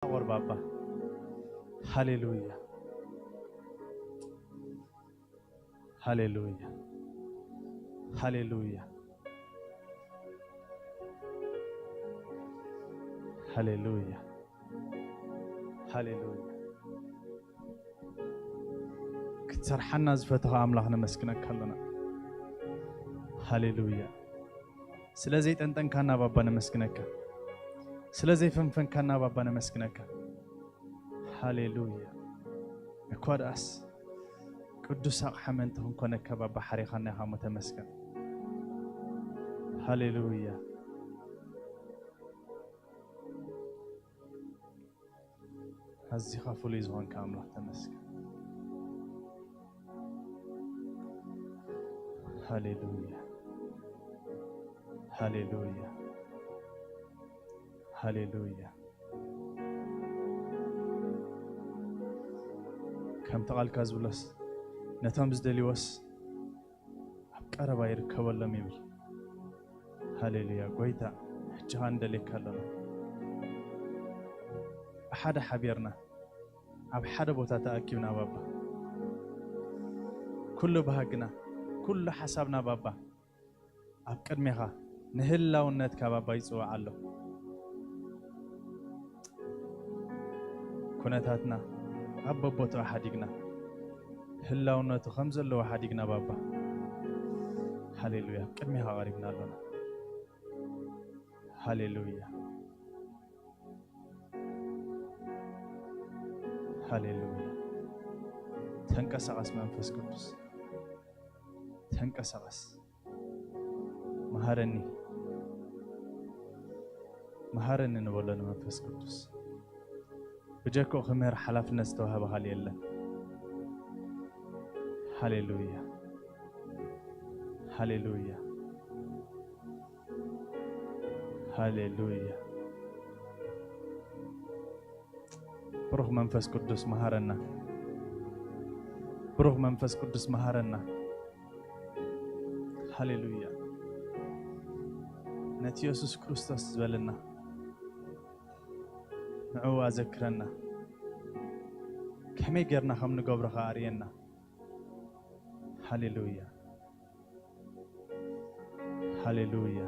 ወር ባባ። ሃሌሉያ፣ ሃሌሉያ፣ ሃሌሉያ፣ ሃሌሉያ፣ ሃሌሉያ። ክትሰርሓና ዝፈተኻ ኣምላኽ ነመስግነካ ኣለና። ሃሌሉያ። ስለ ዘይጠንጠንካና ባባ ነመስግነካ። ስለ ዘይፈንፈንካና ባባ ነመስግነካ። ሃሌሉያ። እኳ ደኣስ ቅዱስ ኣቕሓ ምእንቲ ክንኮነካ ባባ ሓሪኻና ኢኻ እሞ ተመስገን። ሃሌሉያ። ኣዚኻ ፍሉይ ዝኾንካ ኣምላኽ ተመስገን። ሃሌሉያ፣ ሃሌሉያ፣ ሃሌሉያ። ከምቲ ቃልካ ዝብሎስ ነቶም ዝደልይዎስ ኣብ ቀረባ ይርከበሎም ይብል። ሃሌሉያ ጎይታ፣ ሕጂ ኸኣ ንደልየካ ኣለና። ብሓደ ሓቢርና ኣብ ሓደ ቦታ ተኣኪብና ባባ፣ ኩሉ ባህግና፣ ኩሉ ሓሳብና ባባ ኣብ ቅድሜኻ ንህላውነትካ ባባ ይጽዋዕ ኣሎ። ኩነታትና ኣብ በቦትኡ ሓዲግና፣ ህላውነቱ ከም ዘለዎ ሓዲግና ባባ፣ ሃሌሉያ፣ ቅድሜኻ ቀሪብና ኣለና። ሃሌሉያ፣ ሃሌሉያ። ተንቀሳቐስ መንፈስ ቅዱስ፣ ተንቀሳቐስ። መሃረኒ፣ መሃረኒ ንበሎ ንመንፈስ ቅዱስ። ብጀክኡ ክምህር ሓላፍነት ዝተዋህበ ካልእ የለን። ሃሌሉያ፣ ሃሌሉያ፣ ሃሌሉያ። ብሩኽ መንፈስ ቅዱስ መሃረና። ብሩኽ መንፈስ ቅዱስ መሃረና። ሃሌሉያ። ነቲ የሱስ ክርስቶስ ዝበለና ንዕኡ ኣዘክረና። ከመይ ጌርና ከም ንገብሮ ኸኣ ኣርእየና። ሃሌሉያ። ሃሌሉያ።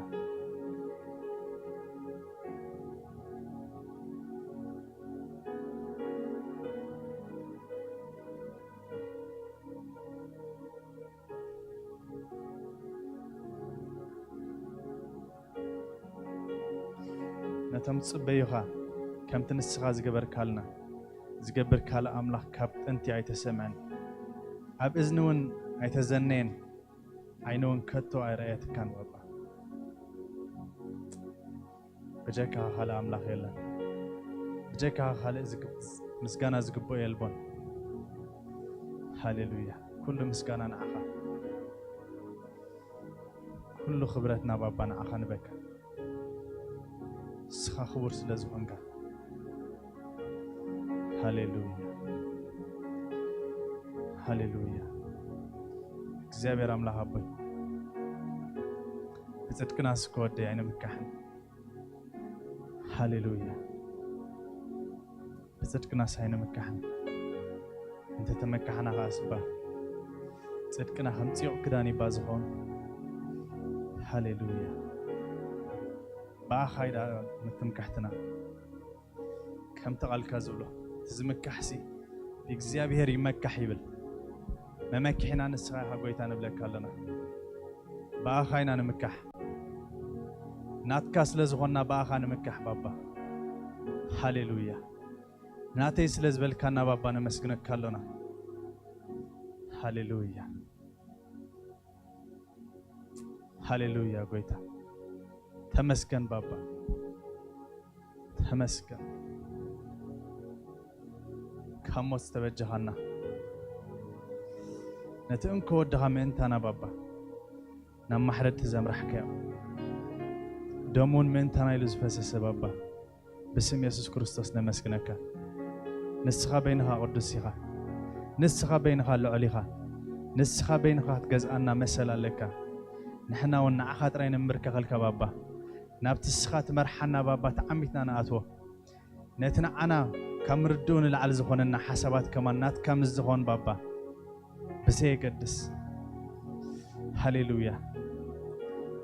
ነቶም ዝጽበዩኻ ከምቲ ንስኻ ዝገበርካልና ዝገብር ካልእ ኣምላኽ ካብ ጥንቲ ኣይተሰምዐን፣ ኣብ እዝኒ እውን ኣይተዘነየን፣ ዓይኒ እውን ከቶ ኣይረኣየትካን ባባ። ብጀካኻ ካልእ ኣምላኽ የለን። ብጀካኻ ካልእ ዝግ-፣ ምስጋና ዝግብኦ የልቦን። ሃሌሉያ። ኩሉ ምስጋና ንዓኻ። ኩሉ ክብረት ናብ ኣባ ንዓኻ ንበካ። ንስኻ ክቡር ስለ ዝኾንካ። ሃሌሉያ። ሃሌሉያ። እግዚኣብሔር ኣምላኽ ኣቦይ፣ ብጽድቅናስ ከወደይ ኣይንምካሕን። ሃሌሉያ። ብጽድቅናስ ኣይንምካሕን። እንተ ተመካሕና ኸኣ ስባ ጽድቅና ከም ጽዮቕ ክዳን ይባ ዝኾን። ሃሌሉያ። ብኣኻ ኢዳ ምትምካሕትና። ከምቲ ቃልካ ዝብሎ፣ እቲ ዝምካሕሲ ብእግዚኣብሔር ይመካሕ ይብል። መመኪሕና ንስኻ ኢኻ ጎይታ ንብለካ ኣለና። ብኣኻ ኢና ንምካሕ። ናትካ ስለ ዝኾንና ብኣኻ ንምካሕ ባባ። ሃሌሉያ። ናተይ ስለ ዝበልካና ባባ ነመስግነካ ኣሎና። ሃሌሉያ። ሃሌሉያ ጎይታ። ተመስገን ባባ። ተመስገን። ካብ ሞት ዝተበጀኻና። ነቲ እንኮ ወድኻ ምእንታና ባባ። ናብ ማሕረድቲ ዘምራሕካዮ። ደሙ እውን ምእንታና ኢሉ ዝፈሰሰ ባባ። ብስም የሱስ ክርስቶስ ነመስግነካ። ንስኻ በይንኻ ቅዱስ ኢኻ። ንስኻ በይንኻ ልዑል ኢኻ። ንስኻ በይንኻ ክትገዝኣና መሰል ኣለካ። ንሕና እውን ንዓኻ ጥራይ ነምብርከኸልካ ባባ። ናብቲ ንስኻ ትመርሓና ባባ ተዓሚትና ንኣትዎ። ነቲ ንዓና ካብ ምርድኡ ንላዕሊ ዝኾነና ሓሳባት ከማን ናትካ ምስ ዝኾን ባባ ብዘየገድስ፣ ሃሌሉያ፣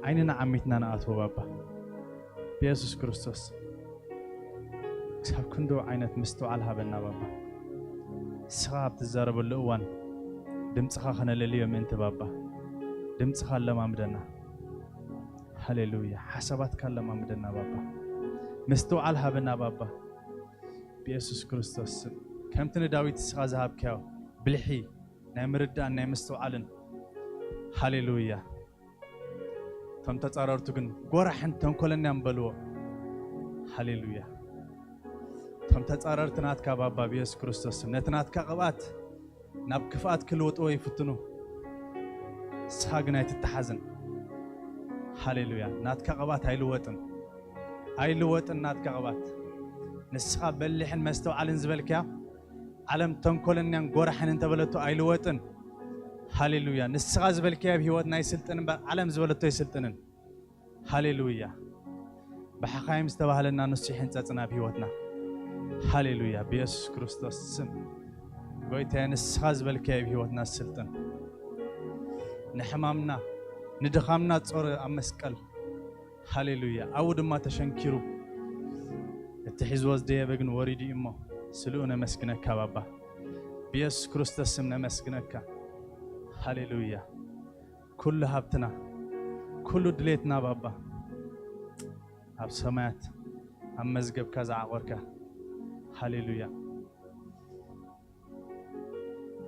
ዓይንና ዓሚትና ንኣትዎ ባባ ብየሱስ ክርስቶስ። ክሳብ ክንድኡ ዓይነት ምስትውዓል ሃበና ባባ። ንስኻ ኣብ ትዛረበሉ እዋን ድምፅኻ ከነለልዮ ምእንቲ ባባ፣ ድምፅኻ ኣለማምደና። ሃሌሉያ። ሓሳባትካ ኣለማምደና ባባ። ምስትውዓል ሃበና ባባ። ብየሱስ ክርስቶስ ስም። ከምቲ ንዳዊት ንስኻ ዝሃብካዮ ብልሒ ናይ ምርዳእን ናይ ምስትውዓልን። ሃሌሉያ። እቶም ተጻረርቱ ግን ጎራሕን ተንኮለኛን በልዎ። ሃሌሉያ። እቶም ተጻረርቲ ናትካ ባባ ብየሱስ ክርስቶስ ስም ነቲ ናትካ ቅብኣት ናብ ክፍኣት ክልውጥዎ ይፍትኑ። ንስኻ ግን ኣይትተሓዝን። ሃሌሉያ። ናትካ ቅብኣት ኣይልወጥን። ኣይልወጥን ናትካ ቅብኣት። ንስኻ በሊሕን መስተውዓልን ዝበልክያ፣ ዓለም ተንኮለኛን ጎራሕን እንተበለቶ ኣይልወጥን። ሃሌሉያ። ንስኻ ዝበልክያ ኣብ ህይወትና ይስልጥን እምበር ዓለም ዝበለቶ ኣይስልጥንን። ሃሌሉያ። ብሓኻይም ዝተባህለና ንሱ ይሕንጸጽና ኣብ ህይወትና። ሃሌሉያ። ብየሱስ ክርስቶስ ስም ጎይታየ፣ ንስኻ ዝበልክያ ኣብ ህይወትና ስልጥን። ንሕማምና ንድኻምና ጾር ኣብ መስቀል። ሃሌሉያ። ኣብኡ ድማ ተሸንኪሩ እቲ ሒዝዎ ዝደየበ ግን ወሪዱ እዩ እሞ፣ ስልኡ ነመስግነካ ባባ። ብየሱስ ክርስቶስ ስም ነመስግነካ። ሃሌሉያ። ኩሉ ሃብትና፣ ኩሉ ድሌትና ባባ፣ ኣብ ሰማያት ኣብ መዝገብካ ዝዓቖርካ። ሃሌሉያ።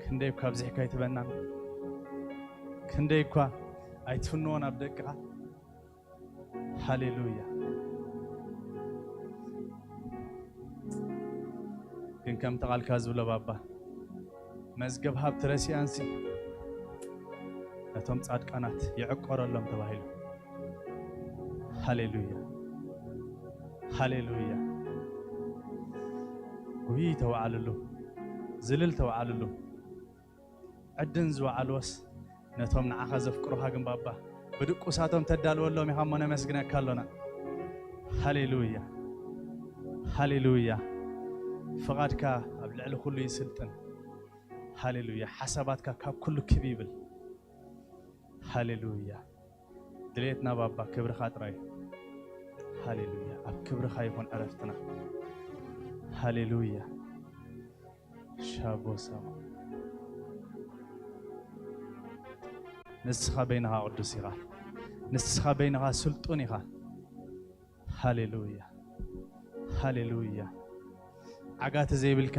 ክንደይ እኳ ኣብዚሕካ ኣይትበናን፣ ክንደይ እኳ ኣይትፍንዎን ኣብ ደቅኻ። ሃሌሉያ። ግን ከምቲ ቃልካ ዝብሎ ባባ፣ መዝገብ ሃብቲ ረሲኣንሲ ነቶም ጻድቃናት ይዕቆረሎም ተባሂሉ። ሃሌሉያ። ሃሌሉያ። ጉይ ተወዓልሉ፣ ዝልል ተወዓልሉ። ዕድን ዝወዓልዎስ ነቶም ንዓኻ ዘፍቅሩኻ ግን ባባ ብድቁሳቶም ተዳልወሎም ኢኻ እሞ ነመስግነካ ኣሎና። ሃሌሉያ። ሃሌሉያ። ፍቓድካ ኣብ ልዕሊ ኩሉ ይስልጥን። ሃሌሉያ። ሓሳባትካ ካብ ኩሉ ክብ ይብል። ሃሌሉያ። ድሌትና ባባ ክብርኻ ጥራይ። ሃሌሉያ። ኣብ ክብርኻ ይኹን ዕረፍትና። ሃሌሉያ። ሻቦ ሰማ። ንስኻ በይንኻ ቅዱስ ኢኻ። ንስኻ በይንኻ ስልጡን ኢኻ። ሃሌሉያ። ሃሌሉያ። ዓጋቲ ዘይብልካ፣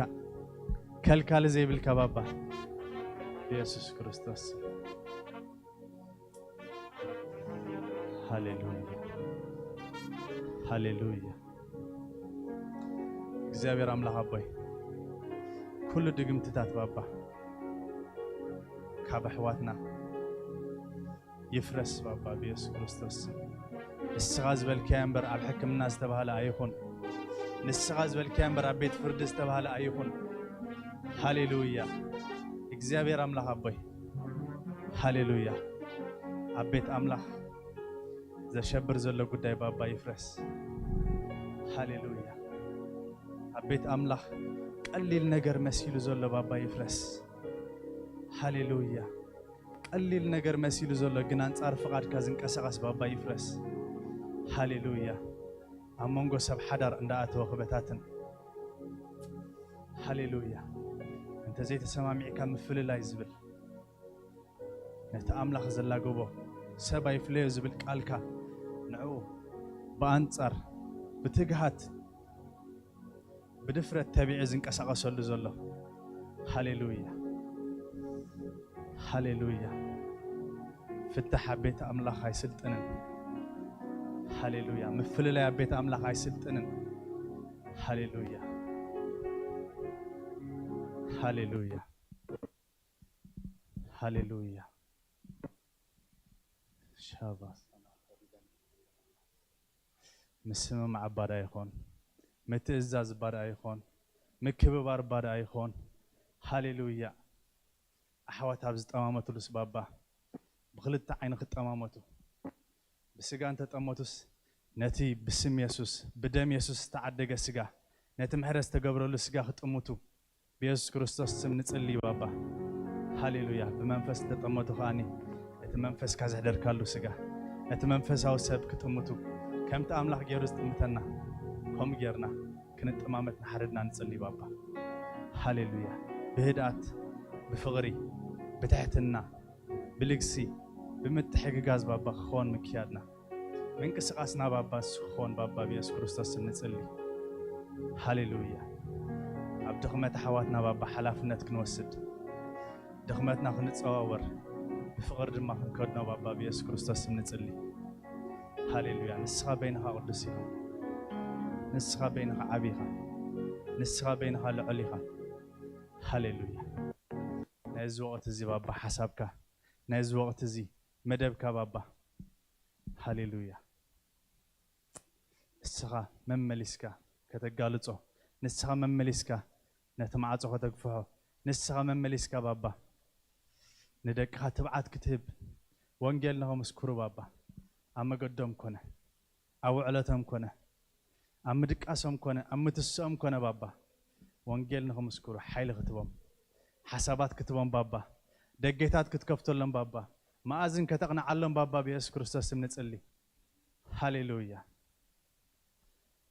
ከልካሊ ዘይብልካ ባባ ኢየሱስ ክርስቶስ። ሃሌሉያ። ሃሌሉያ። እግዚኣብሔር ኣምላኽ ኣቦይ፣ ኩሉ ድግምትታት ባባ ካብ ኣሕዋትና ይፍረስ ባባ ብየሱስ ክርስቶስ። ንስኻ ዝበልካዮ እምበር ኣብ ሕክምና ዝተባህለ ኣይኹን። ንስኻ ዝበልካዮ እምበር ኣብ ቤት ፍርዲ ዝተባህለ ኣይኹን። ሃሌሉያ። እግዚኣብሔር ኣምላኽ ኣቦይ፣ ሃሌሉያ። ኣብ ቤት ኣምላኽ ዘሸብር ዘሎ ጉዳይ ባባ ይፍረስ። ሃሌሉያ። ኣብ ቤት ኣምላኽ ቀሊል ነገር መሲሉ ዘሎ ባባ ይፍረስ። ሃሌሉያ። ቀሊል ነገር መሲሉ ዘሎ ግን ኣንጻር ፍቓድካ ዝንቀሳቐስ ባባ ይፍረስ። ሃሌሉያ። ኣብ መንጎ ሰብ ሓዳር እንዳኣተወ ክበታትን። ሃሌሉያ። እንተ ዘይተሰማሚዕካ ምፍልላይ ዝብል ነቲ ኣምላኽ ዘላገቦ ሰብ ኣይፍለዮ ዝብል ቃልካ ንዕኡ ብኣንጻር ብትግሃት ብድፍረት ተቢዑ ዝንቀሳቐሰሉ ዘሎ። ሃሌሉያ። ሃሌሉያ። ፍታሕ ኣብ ቤት ኣምላኽ ኣይስልጥንን። ሃሌሉያ። ምፍልላይ ኣብ ቤት ኣምላኽ ኣይስልጥንን። ሃሌሉያ። ሃሌሉያ። ሃሌሉያ። ሻባስ። ምስምማዕ እባ ደኣ ይኾን፣ ምትእዝዛዝ እባ ደኣ ይኾን፣ ምክብባር እባ ደኣ ይኾን። ሃሌሉያ። ኣሕዋት ኣብ ዝጠማመቱሉስ ባባ ብኽልተ ዓይኒ ክጠማመቱ። ብስጋ እንተጠመቱስ ነቲ ብስም የሱስ ብደም የሱስ ዝተዓደገ ስጋ ነቲ ምሕረት ዝተገብረሉ ስጋ ክጥምቱ ብየሱስ ክርስቶስ ስም ንጽሊ ባባ። ሃሌሉያ። ብመንፈስ ዝተጠመቱ ከኣኒ ነቲ መንፈስካ ዘሕደርካሉ ስጋ፣ ነቲ መንፈሳዊ ሰብ ክጥምቱ፣ ከምቲ ኣምላኽ ገይሩ ዝጥምተና፣ ከምኡ ጌርና ክንጠማመት ንሓድሕድና ንጽሊ ባባ። ሃሌሉያ። ብህድኣት፣ ብፍቕሪ፣ ብትሕትና፣ ብልግሲ፣ ብምትሕግጋዝ ባባ ክኸውን ምክያድና፣ ምንቅስቃስና ባባ ንሱ ክኸውን ባባ ብየሱስ ክርስቶስ ስም ንጽሊ። ሃሌሉያ። ኣብ ድኽመት ኣሕዋትና ባባ ሓላፍነት ክንወስድ፣ ድኽመትና ክንጸዋወር፣ ብፍቕሪ ድማ ክንከድኖ ባባ ብየሱስ ክርስቶስ ስም ንጽሊ። ሃሌሉያ። ንስኻ በይንኻ ቅዱስ ኢኻ። ንስኻ በይንኻ ዓቢ ኢኻ። ንስኻ በይንኻ ልዑል ኢኻ። ሃሌሉያ። ናይዚ ወቕቲ እዚ ባባ ሓሳብካ፣ ናይዚ ወቕቲ እዚ መደብካ ባባ። ሃሌሉያ። ንስኻ መመሊስካ ከተጋልጾ፣ ንስኻ መመሊስካ ነቲ ማዕጾ ከተግፍሖ፣ ንስኻ መመሊስካ ባባ ንደቅኻ ትብዓት ክትህብ፣ ወንጌል ንኸምስክሩ ባባ፣ ኣብ መገዶም ኮነ፣ ኣብ ውዕለቶም ኮነ፣ ኣብ ምድቃሶም ኮነ፣ ኣብ ምትስኦም ኮነ ባባ፣ ወንጌል ንኸምስክሩ ሓይሊ ክትቦም፣ ሓሳባት ክትቦም ባባ፣ ደጌታት ክትከፍተሎም ባባ፣ መኣዝን ከተቕንዓሎም ባባ ብየሱስ ክርስቶስ ስም ንጽሊ። ሃሌሉያ።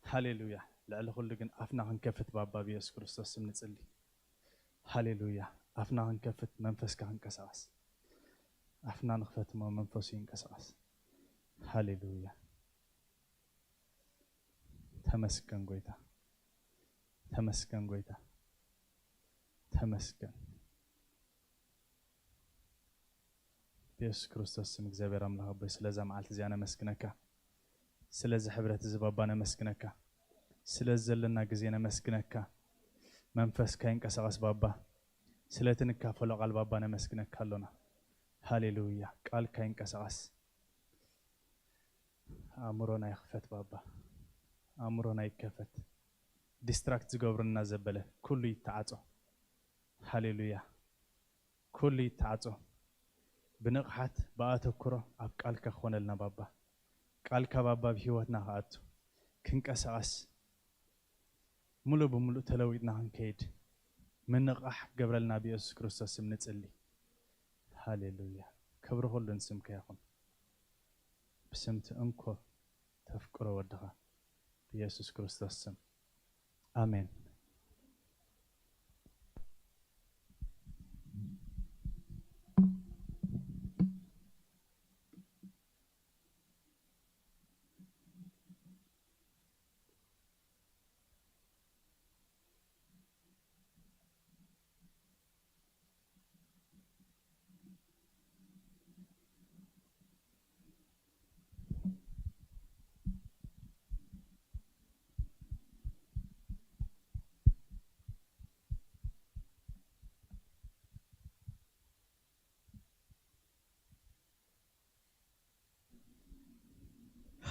ሃሌሉያ። ልዕሊ ኩሉ ግን ኣፍና ክንከፍት ባባ ብየሱስ ክርስቶስ ስም ንጽሊ። ሃሌሉያ። ኣፍና ክንከፍት መንፈስካ ክንቀሳቐስ። ኣፍና ንኽፈት እሞ መንፈሱ ይንቀሳቐስ። ሃሌሉያ። ተመስገን ጎይታ። ተመስገን ጎይታ። ተመስገን። ብየሱስ ክርስቶስ ስም እግዚኣብሔር ኣምላኽ ኣቦይ ስለዛ መዓልቲ እዚኣ ነመስግነካ። ስለዚ ሕብረት እዚ ባባ ነመስግነካ። ስለዚ ዘለና ግዜ ነመስግነካ። መንፈስካ ይንቀሳቐስ ባባ። ስለቲ ንካፈሎ ቃል ባባ ነመስግነካ ኣሎና። ሃሌሉያ። ቃልካ ይንቀሳቐስ። ኣእምሮና ይኽፈት ባባ። ኣእምሮና ይከፈት። ዲስትራክት ዝገብረና ዘበለ ኩሉ ይተዓጾ። ሃሌሉያ። ኩሉ ይተዓጾ። ብንቕሓት ብኣተኩሮ ኣብ ቃልካ ክኾነልና ባባ። ቃልካ ባባ ኣብ ህይወትና ክኣቱ፣ ክንቀሳቐስ፣ ሙሉእ ብሙሉእ ተለዊጥና ክንከይድ ምንቕቓሕ ክገብረልና ብየሱስ ክርስቶስ ስም ንጽሊ። ሃሌሉያ። ክብሪ ኩሉ ንስምካ ይኹን። ብስምቲ እንኮ ተፍቅሮ ወድኻ ብየሱስ ክርስቶስ ስም። ኣሜን።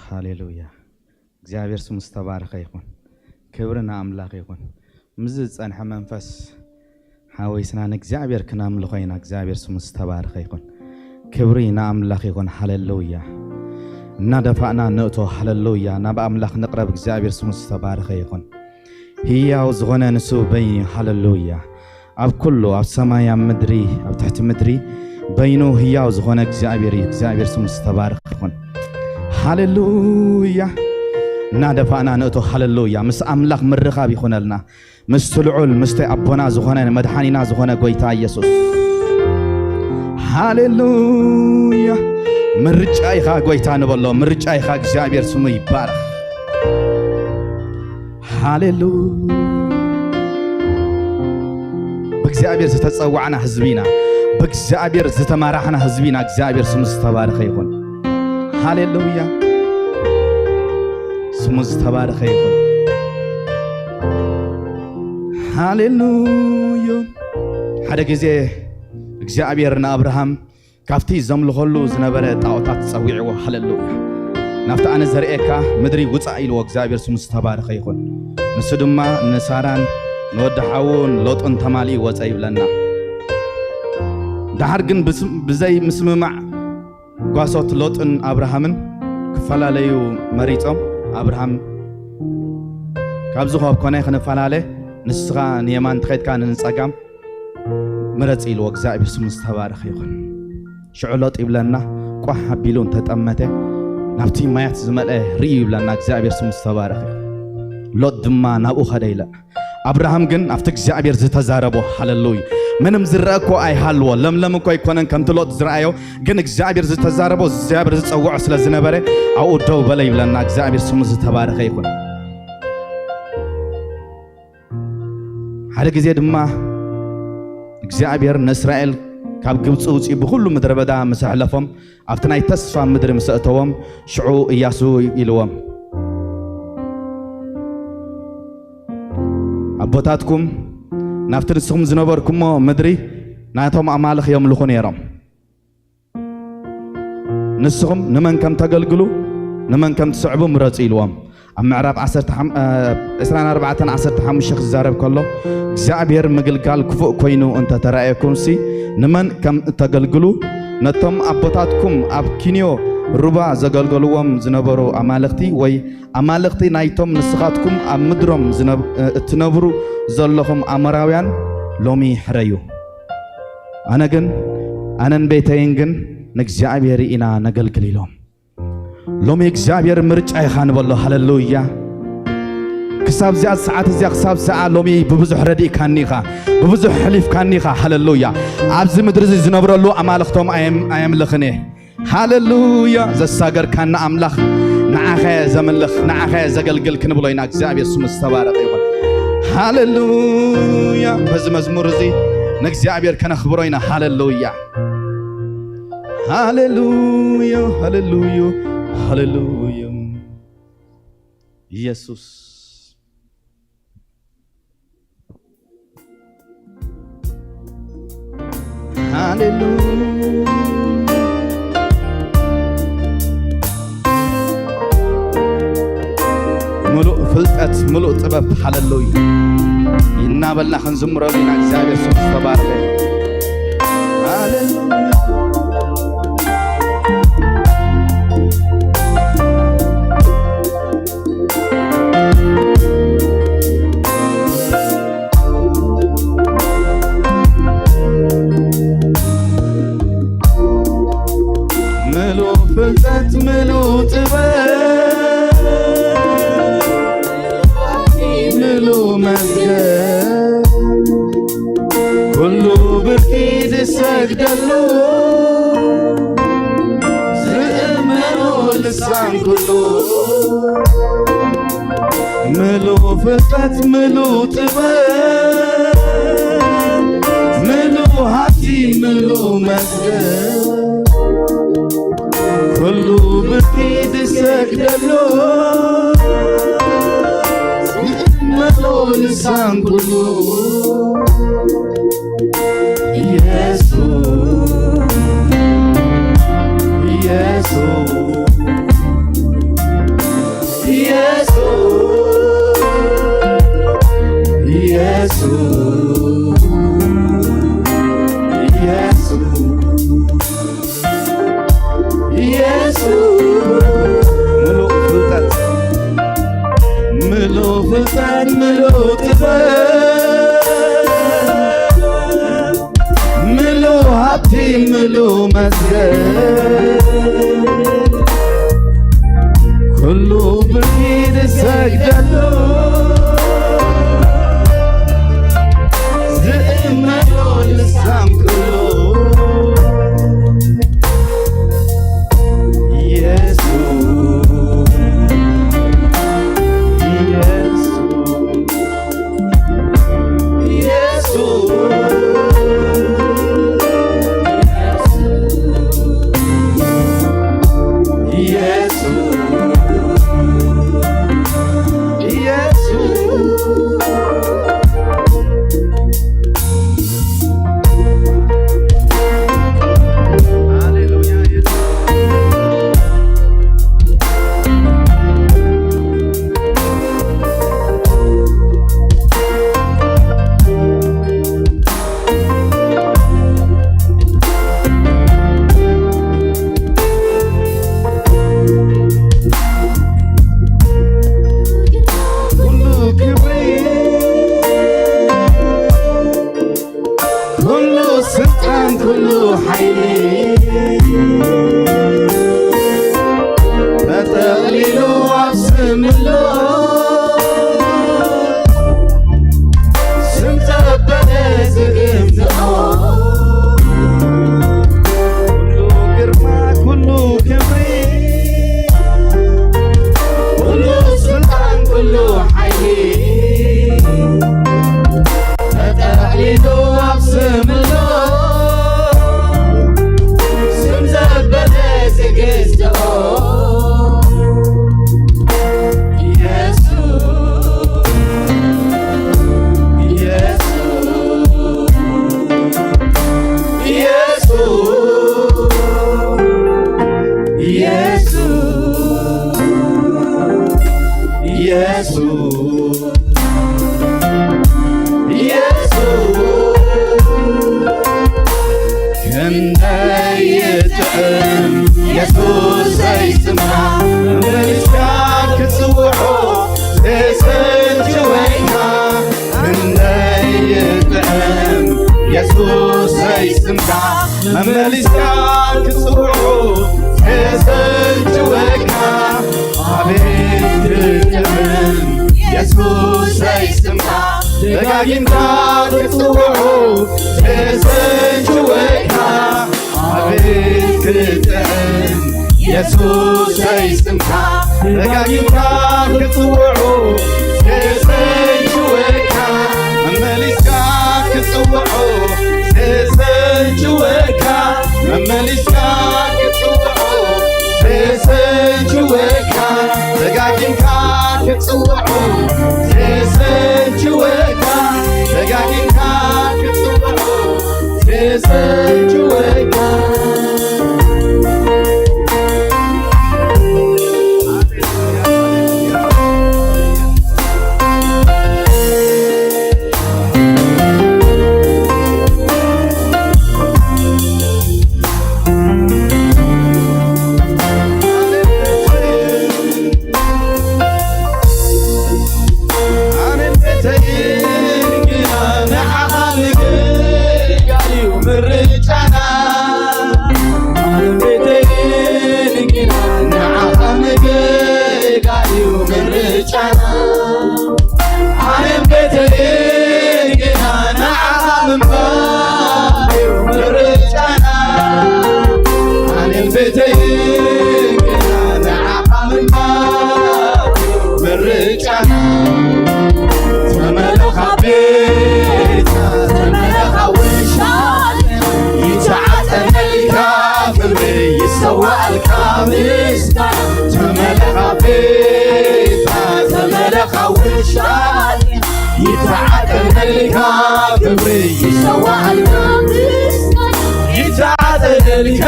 ሃሌሉያ። እግዚኣብሔር ስሙ ዝተባረኸ ይኹን። ክብሪ ንኣምላኽ ይኹን። ምስዚ ዝጸንሐ መንፈስ ሓዊስና ንእግዚኣብሔር ክነምልኾ ኢና። እግዚኣብሔር ስሙ ዝተባረኸ ይኹን። ክብሪ ንኣምላኽ ይኹን። ሃሌሉያ። እናደፋእና ንእቶ። ሃሌሉያ። ናብ ኣምላኽ ንቕረብ። እግዚኣብሔር ስሙ ዝተባረኸ ይኹን። ህያው ዝኾነ ንሱ በይኑ። ሃሌሉያ። ኣብ ኩሉ፣ ኣብ ሰማይ፣ ኣብ ምድሪ፣ ኣብ ትሕቲ ምድሪ በይኑ ህያው ዝኾነ እግዚኣብሔር እዩ። እግዚኣብሔር ስሙ ዝተባረኸ ይኹን። ሃሌሉያ። እናደፋእና ንእቶ። ሃሌሉያ። ምስ ኣምላኽ ምርኻብ ይኹነልና። ምስቲ ልዑል፣ ምስቲ ኣቦና ዝኾነ፣ መድሓኒና ዝኾነ ጎይታ ኢየሱስ። ሃሌሉያ። ምርጫ ኢኻ ጎይታ ንበሎ። ምርጫ ኢኻ። እግዚኣብሔር ስሙ ይባረኽ። ሃሌሉያ። ብእግዚኣብሔር ዝተጸዋዕና ህዝቢ ኢና። ብእግዚኣብሔር ዝተመራሕና ህዝቢ ኢና። እግዚኣብሔር ስሙ ዝተባረኸ ይኹን። ሃሌሉያ። ስሙ ዝተባረኸ ይኹን። ሃሌሉያ። ሓደ ግዜ እግዚኣብሔር ንኣብርሃም ካብቲ ዘምልኸሉ ዝነበረ ጣዖታት ጸዊዕዎ። ሃሌሉያ። ናብቲ ኣነ ዘርእየካ ምድሪ ውጻእ ኢልዎ እግዚኣብሔር ስሙ ዝተባረኸ ይኹን። ንሱ ድማ ንሳራን ንወዲ ሓዉን ሎጥን ተማሊኡ ወጸ ይብለና። ደሓር ግን ብስ-፣ ብዘይ ምስምማዕ ጓሶት ሎጥን ኣብርሃምን ክፈላለዩ መሪጾም። ኣብርሃም ካብዚ ካብ ኮነ ክንፈላለ፣ ንስኻ ንየማን ትኸድካ ንንጸጋም ምረጽ ኢልዎ። እግዚኣብሔር ስሙ ዝተባረኸ ይኹን። ሽዑ ሎጥ ይብለና፣ ቋሕ ኣቢሉ እንተጠመተ፣ ናብቲ ማያት ዝመልአ ርእዩ ይብለና። እግዚኣብሔር ስሙ ዝተባረኸ ይኹን። ሎጥ ድማ ናብኡ ኸደ ኢለ። ኣብርሃም ግን ኣብቲ እግዚኣብሔር ዝተዛረቦ፣ ሃሌሉያ፣ ምንም ዝረአ እኮ ኣይሃልዎ፣ ለምለም እኮ ኣይኮነን ከምቲ ሎጥ ዝረኣዮ፣ ግን እግዚኣብሔር ዝተዛረቦ፣ እግዚኣብሔር ዝጸውዖ ስለ ዝነበረ ኣብኡ ደው በለ ይብለና። እግዚኣብሔር ስሙ ዝተባረኸ ይኹን። ሓደ ግዜ ድማ እግዚኣብሔር ንእስራኤል ካብ ግብፂ ውፅኡ ብኩሉ ምድረ በዳ ምስ ኣሕለፎም ኣብቲ ናይ ተስፋ ምድሪ ምስ ኣእተዎም ሽዑ እያሱ ኢልዎም ኣቦታትኩም ናብቲ ንስኹም ዝነበርኩሞ ምድሪ ናቶም ኣማልኽ የምልኹ ነይሮም። ንስኹም ንመን ከም ተገልግሉ ንመን ከም ትስዕቡ ምረጹ ኢልዎም። ኣብ ምዕራፍ ዓሰርተ ሓሙሽተ፣ ዕስራን ኣርባዕተን ዓሰርተ ሓሙሽተ ክዛረብ ከሎ እግዚኣብሔር ምግልጋል ክፉእ ኮይኑ እንተተራእየኩምሲ ንመን ከም እተገልግሉ ነቶም ኣቦታትኩም ኣብ ኪንዮ ሩባ ዘገልገልዎም ዝነበሩ ኣማልኽቲ ወይ ኣማልኽቲ ናይቶም ንስኻትኩም ኣብ ምድሮም ዝነብ- እትነብሩ ዘለኹም ኣሞራውያን ሎሚ ሕረዩ። ኣነ ግን ኣነን ቤተይን ግን ንእግዚኣብሔር ኢና ነገልግል ኢሎም። ሎሚ እግዚኣብሔር ምርጫ ኢኻ ንበሎ። ሃሌሉያ። ክሳብ እዚኣ ሰዓት እዚኣ ክሳብ ሰዓ ሎሚ ብብዙሕ ረዲእካኒ ኢኻ፣ ብብዙሕ ሕሊፍካኒ ኢኻ። ሃሌሉያ። ኣብዚ ምድሪ እዚ ዝነብረሉ ኣማልኽቶም ኣየም- ኣየምልኽን እየ። ሃሌሉያ። ዘሳገርካና ኣምላኽ ንዓኸ ዘምልኽ ንዓኸ ዘገልግል ክንብሎ ኢና። እግዚኣብሔር ስሙ ዝተባረኸ ይኹን። ሃሌሉያ። በዚ መዝሙር እዚ ንእግዚኣብሔር ከነኽብሮ ኢና። ሃሌሉያ። ሃሌሉያ፣ ሃሌሉያ፣ ሃሌሉያ። ኢየሱስ ሃሌሉያ። ምሉእ ፍልጠት፣ ምሉእ ጥበብ፣ ሃሌሉያ። እናበልና ክንዝምረሉ ኢና። እግዚኣብሔር ስሙ ዝተባረኸ። ሃሌሉያ። ምሉእ ፍልጠት፣ ምሉእ ጥበብ፣ ምሉእ መዝገብ፣ ኩሉ ብርኪ ዝሰግደሉ፣ ዝእመኖ ልሳን ኩሉ፣ ምሉእ ፍልጠት፣ ምሉእ ጥበብ፣ ምሉእ ሃብቲ፣ ምሉእ መዝገብ፣ ኩሉ ብርኪ ዝሰግደሉ፣ ዝእመኖ ልሳን ኩሉ፣ ኢየሱስ፣ ኢየሱስ፣ ኢየሱስ፣ ኢየሱስ፣ ኢየሱስ። ኢየሱስ። ምሉእ ፍልጠት፣ ምሉእ ፍልጠት፣ ምሉእ ጥበብ፣ ምሉእ ሃብቲ፣ ምሉእ መዝገብ፣ ኩሉ ብርኪ ዝሰግደሉ፣ ዝእመኖ ልሳን ኩሉ። ኢየሱስ፣ ኢየሱስ፣ ኢየሱስ፣ ኩሉ ሓይሊ ተጠቕሊሉ ኣብ ስም ኣሎ። ስም ዘበለ ዝእምዝኦ ኩሉ ግርማ ኩሉ ክብሪ ኩሉ ስልጣን ኩሉ ሓይሊ ተጠቕሊሉ ኣብ ስም ኣሎ። ስም ዘበለ ዝግዝኦ ኢየሱስ፣ ኢየሱስ፣ ኢየሱስ፣ ኢየሱስ። ኢየሱስ፣ ኢየሱስ፣ ክንደይ ይጥዕም ኢየሱሰይ ስምካ፣ መመሊስካ ክትጽውዖ ተሰልችወካ። ክንደይ ይጥዕም ኢየሱሰይ ስምካ፣ መመሊስካ ክትጽውዖ ተሰልችወካ። ኣቤት ክጥዕም ኢየሱሰይ ስምካ፣ ደጋጊምካ ክትጽውዖ ተሰልችወካ። ኣቤት ክጥዕም ኢየሱሰይ ስምካ፣ ደጋጊምካ ክትጽውዖ ተሰልችወካ። መመሊስካ ክትጽውዖ ተሰልችወካ። መመሊስካ ክትጽውዖ ተሰልችወካ። ደጋጊምካ ክትጽውዖ ተሰልችወካ። ደጋጊምካ ክትጽውዖ ተሰልችወካ። ኣነን ቤተይን ግና ንዓኻ ምግልጋል እዩ ምርጫና። ኣነን ቤተይን ግና ንዓኻ ምግልጋል እዩ ምርጫና። ኣነን ቤተይን ግና ንዓኻ ምንባር እዩ ምርጫና። ኣነን ቤተይን ግና ንዓኻ ምንባር እዩ ምርጫና። ተመለኻ ቤትካ፣ ተመለኻ ውሻ ይተዓጠነልካ ክብሪ ይሰዋእልካ ምስጋና። ተመለኻ ቤትካ፣ ተመለኻ ውሻ ይተዓጠነልካ ክብሪ ይሰዋእልካ ምስጋና። ይተዓጠነልካ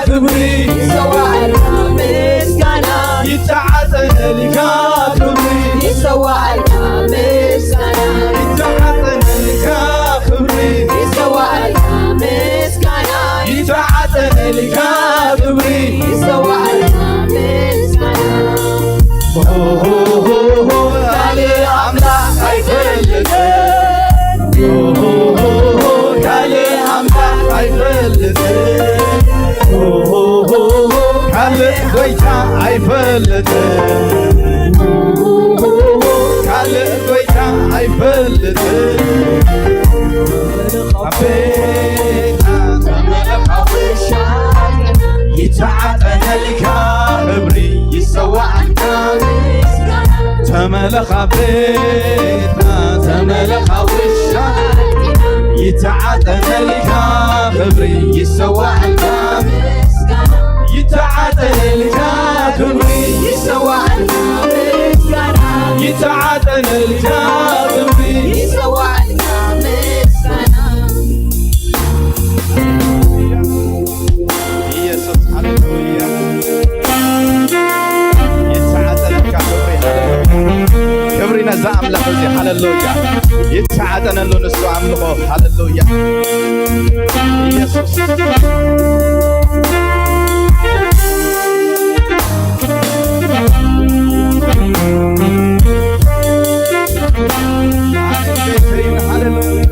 ክብሪ ይሰዋእልካ ምስጋና። ይተዓጠነልካ ክብሪ ይሰዋእልካ ምስጋና። ይተዓጠነልካ ክብሪ ይሰዋእልካ ምስጋና። ይተዓጠነልካ ክብሪ ይሰዋእልካ ምስጋና። ኦሆሆሆ፣ ካልእ ኣምላኽ ኣይፈልጥን። ኦሆሆሆ፣ ካልእ ኣምላኽ ኣይፈልጥን። ኦሆሆሆ፣ ካልእ ጎይታ ኣይፈልጥን። ኦሆሆሆ፣ ካልእ ጎይታ ኣይፈልጥን። ኣቤት ተመለኻ ውሻ ይተዓጠነልካ ክብሪ ይሰዋእልካ። ተመለኻ ቤትና፣ ተመለኻ ውሻ ይተዓጠነልካ ክብሪ ይሰዋእልካ። ይተዓጠነልካ ክብሪ ይሰዋእልካ። ይተዓጠነልካ ክብሪ ይሰዋእልካ። ኢየሱስ፣ ሃሌሉያ። ይተዓጠነልካ ክብሪ፣ ሃሌሉያ። ክብሪ ነዛ ኣምላኽ እዚ፣ ሃሌሉያ። ይተዓጠነሉ ንሱ ኣምልኾ፣ ሃሌሉያ። ኢየሱስ። ሃሌሉያ።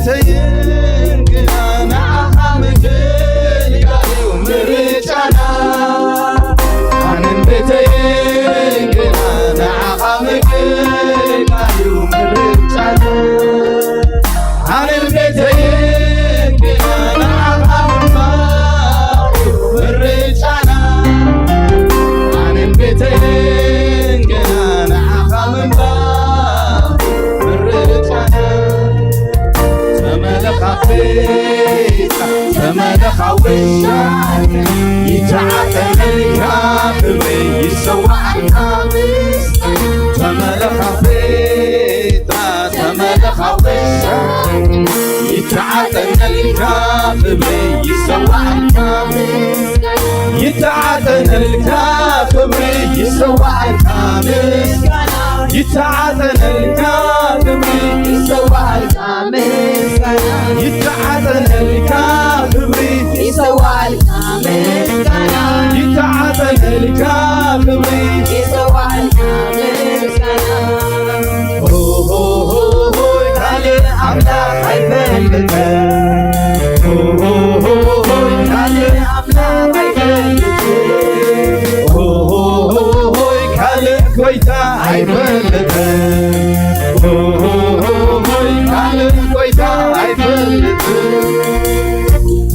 ቤተይን ግና ንዓኻ ምግልጋል እዩ ምርጫና። ኣነን ቤተይን ግና ንዓኻ ምግልጋል እዩ ምርጫና። ኣነን ቤተይን ግና ንዓኻ ምንባር እዩ ምርጫና። ኣነን ቤተይን ግና ንዓኻ ምንባር ምርጫና። ተመለኻ ቤታ፣ ተመለኻ ውሻ፣ ይተዓጠነልካ ክብሪ ይሰዋዕልካ ምስጋና። ተመለኻ ቤታ፣ ተመለኻ ውሻ፣ ይተዓጠነልካ ክብሪ ይሰዋዕልካ ምስጋና። ይተዓጠነልካ ክብሪ ይሰዋዕልካ ምስጋና። ይተዓጠነልካ ክብሪ ይሰዋዕልካ ምስጋና። ይተዓጠነልካ ክብሪ ይሰዋዕልካ ምስጋና። ይተዓጠነልካ ክብሪ ይሰዋዕልካ ምስጋና። ሆይ ካልእ ኣምላኽ ኣይፈልጥን። ሆይ ካልእ ኣምላኽ ኣይፈልጥን። ሆይ ካልእ ጎይታ ኣይፈልጥን። ሆይ ካልእ ጎይታ ኣይፈልጥን።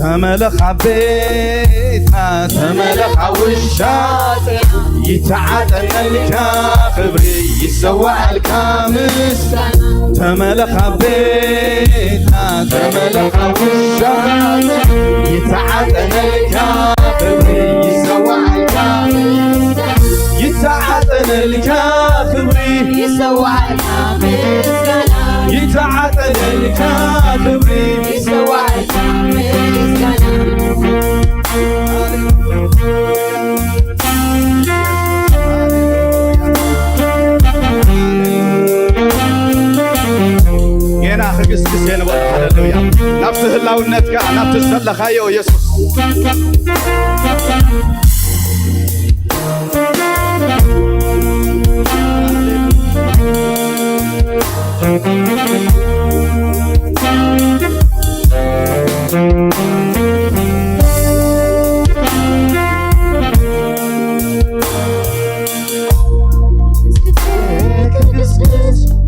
ተመለኻ ቤትና፣ ተመለኻ ውሻ፣ ይተዓጠነልካ ክብሪ ይሰዋዕልካ ምስጋና። ተመለኻ ቤትና፣ ተመለኻ ውሻ፣ ይተዓጠነልካ ክብሪ ይሰዋዕልካ ምስጋና። ይተዓጠነልካ ክብሪ ይሰዋዕልካ ምስጋና። ይተዓጠነልካ ክብሪ ይሰዋዕልካ ምስጋና። ጌና ክግስግስ የንበል። ሃሌሉያ። ናብቲ ህላውነትካ፣ ናብቲ ዘለኻዮ የሱስ።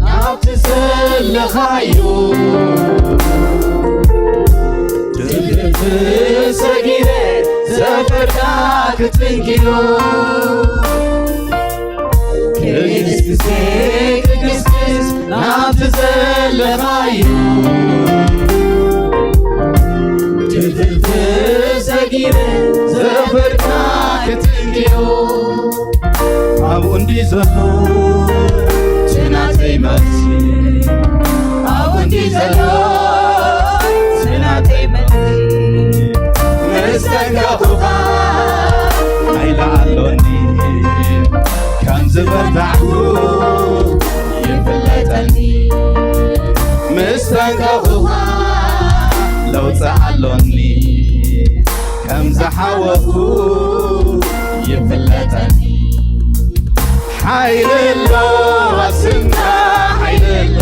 ናብቲ ዘለኻዮ ትብትብ ሰጊረ ዘፈርካ ክትንክዮ። ክግስግስ ክግስግስ ናብቲ ዘለኻዮ ትብትብ ሰጊረ ዘፈርካ ክትንክዮ። ኣብኡ እንዲ ዘሎ እቲ ናተይ መልሲ፣ ኣብኡ እንዲ ዘሎ እቲ ናተይ መልሲ፣ ምስ ተንከኹኻ ሓይሊ ኣሎኒ፣ ከም ዝበርታዕኩ ይፍለጠኒ። ምስ ተንከኹኻ ለውጢ ኣሎኒ፣ ከም ዝሓወኹ ይፍለጠኒ። ሓይሊ ኣሎ ኣብ ስምካ፣ ሓይሊ ኣሎ፣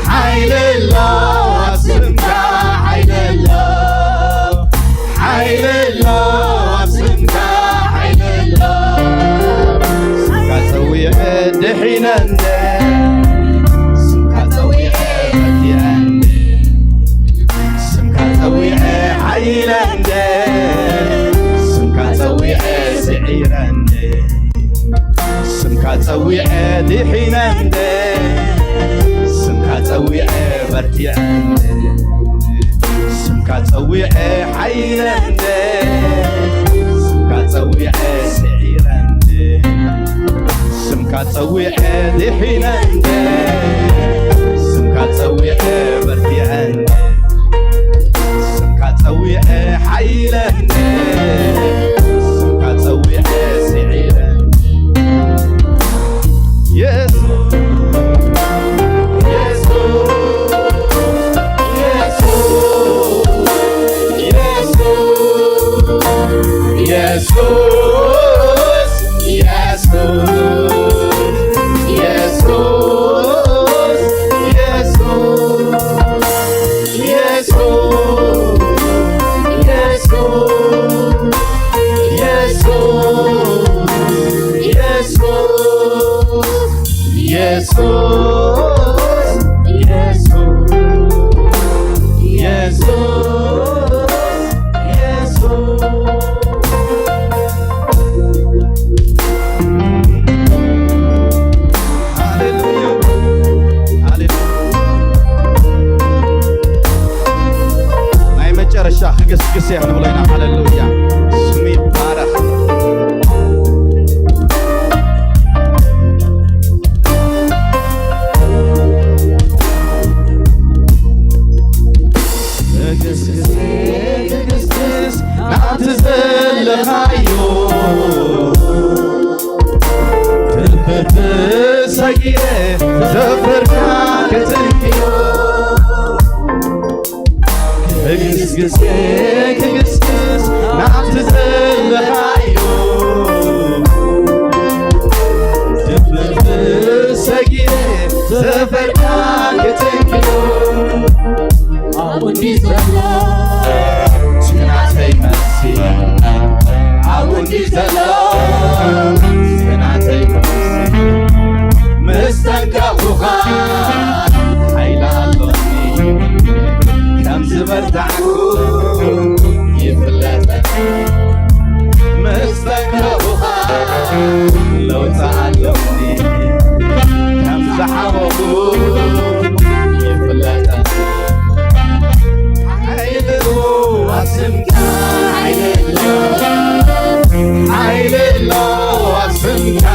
ሓይሊ ኣሎ ኣብ ስምካ፣ ሓይሊ ኣሎ፣ ሓይሊ ኣሎ ኣብ ስምካ፣ ሓይሊ ኣሎ። ስምካ ጸዊዐ ድሒነ እንደ፣ ስምካ ጸዊዐ በርቲዐ እንደ፣ ስምካ ጸዊዐ ሓይለ እንደ፣ ስምካ ጸዊዐ ስዒረ እንደ፣ ስምካ ጸዊዐ ድሒነ እንደ፣ ስምካ ጸዊዐ በርቲዐ እንደ፣ ስምካ ጸዊዐ ሓይለ እንደ፣ ስምካ ጸዊዐ ስዒረ እንደ፣ ስምካ ጸዊዐ ድሒነ እንደ፣ ስምካ ጸዊዐ በርቲዐ እንደ፣ ስምካ ጸዊዐ ሓይለ እንደ፣ ስምካ ጸዊዐ ስዒረ እንደ። የሱስ፣ የሱስ፣ የሱስ፣ የሱስ፣ የሱስ፣ የሱስ፣ የሱስ። ኢየሱስ፣ ኢየሱስ፣ ኢየሱስ፣ ኢየሱስ። ሃሌሉያ፣ ሃሌሉያ። ናይ መጨረሻ ክግስግስ እየ ክንብሎ ኢና። ሃሌሉያ፣ ስሙ ይባረኽ። ትግስግስ፣ ትግስግስ ናብቲ ዘለኻዮ፣ ትንፍርፍር ሰጊረ ዘፈርካ ክትንክዮ። ትግስግስ፣ ትግስግስ ናብቲ ዘለኻዮ፣ ትንፍርፍር ሰጊረ ዘፈርካ ክትንክዮ። ኣብኡ እንዲ ዘሎ ናተይ መልሲ፣ ኣብኡ እንዲ ዘሎ ናተይ መልሲ፣ ምስ ተንከፉኻ ሓይሊ ኣሎኒ፣ ከም ዝበርታዕኩ ይፍለጠኒ። ምስ ተንከፉኻ ለውጢ ኣሎኒ፣ ከም ዝሓወኹ ይፍለጠኒ። ሓይሊ ኣለዋ ስምካ፣ ሓይሊ ኣለዋ፣ ሓይሊ ኣለዋ ስምካ፣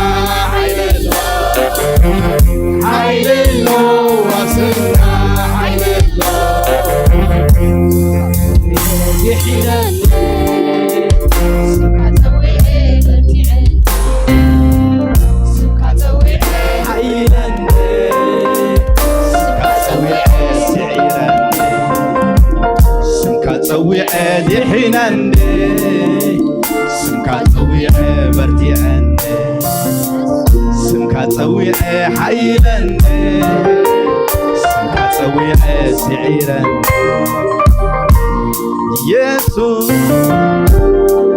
ሓይሊ ኣለዋ፣ ሓይሊ ኣለዋ ስምካ፣ ሓይሊ ኣለዋ። ይሒለኒ፣ ስምካ ጸዊዐ በርቲዐ፣ ስምካ ጸዊዐ ሓይለኒ፣ ስምካ ጸዊዐ ስዒረኒ፣ ስምካ ጸዊዐ ድሒነኒ፣ ስምካ ጸዊዐ በርቲዐኒ፣ ስምካ ጸዊዐ ሓይለኒ፣ ስምካ ጸዊዐ ስዒረኒ። ኢየሱስ፣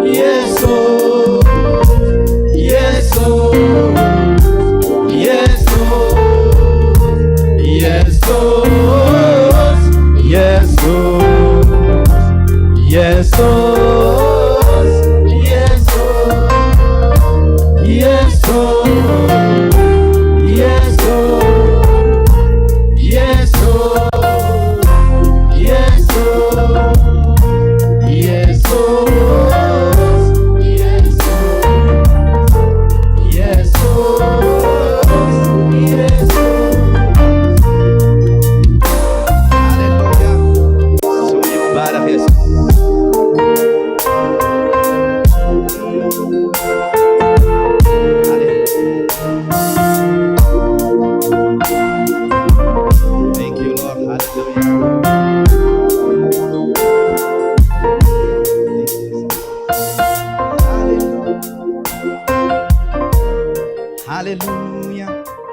ኢየሱስ፣ ኢየሱስ፣ ኢየሱስ፣ ኢየሱስ፣ ኢየሱስ፣ ኢየሱስ፣ ኢየሱስ፣ ኢየሱስ፣ ኢየሱስ፣ ኢየሱስ፣ ኢየሱስ፣ ኢየሱስ፣ ኢየሱስ። ሃሌሉያ። ስሙ ይባረኽ የሱስ። Thank you, Lord. Hallelujah. Thank you, Jesus. ሃሌሉያ።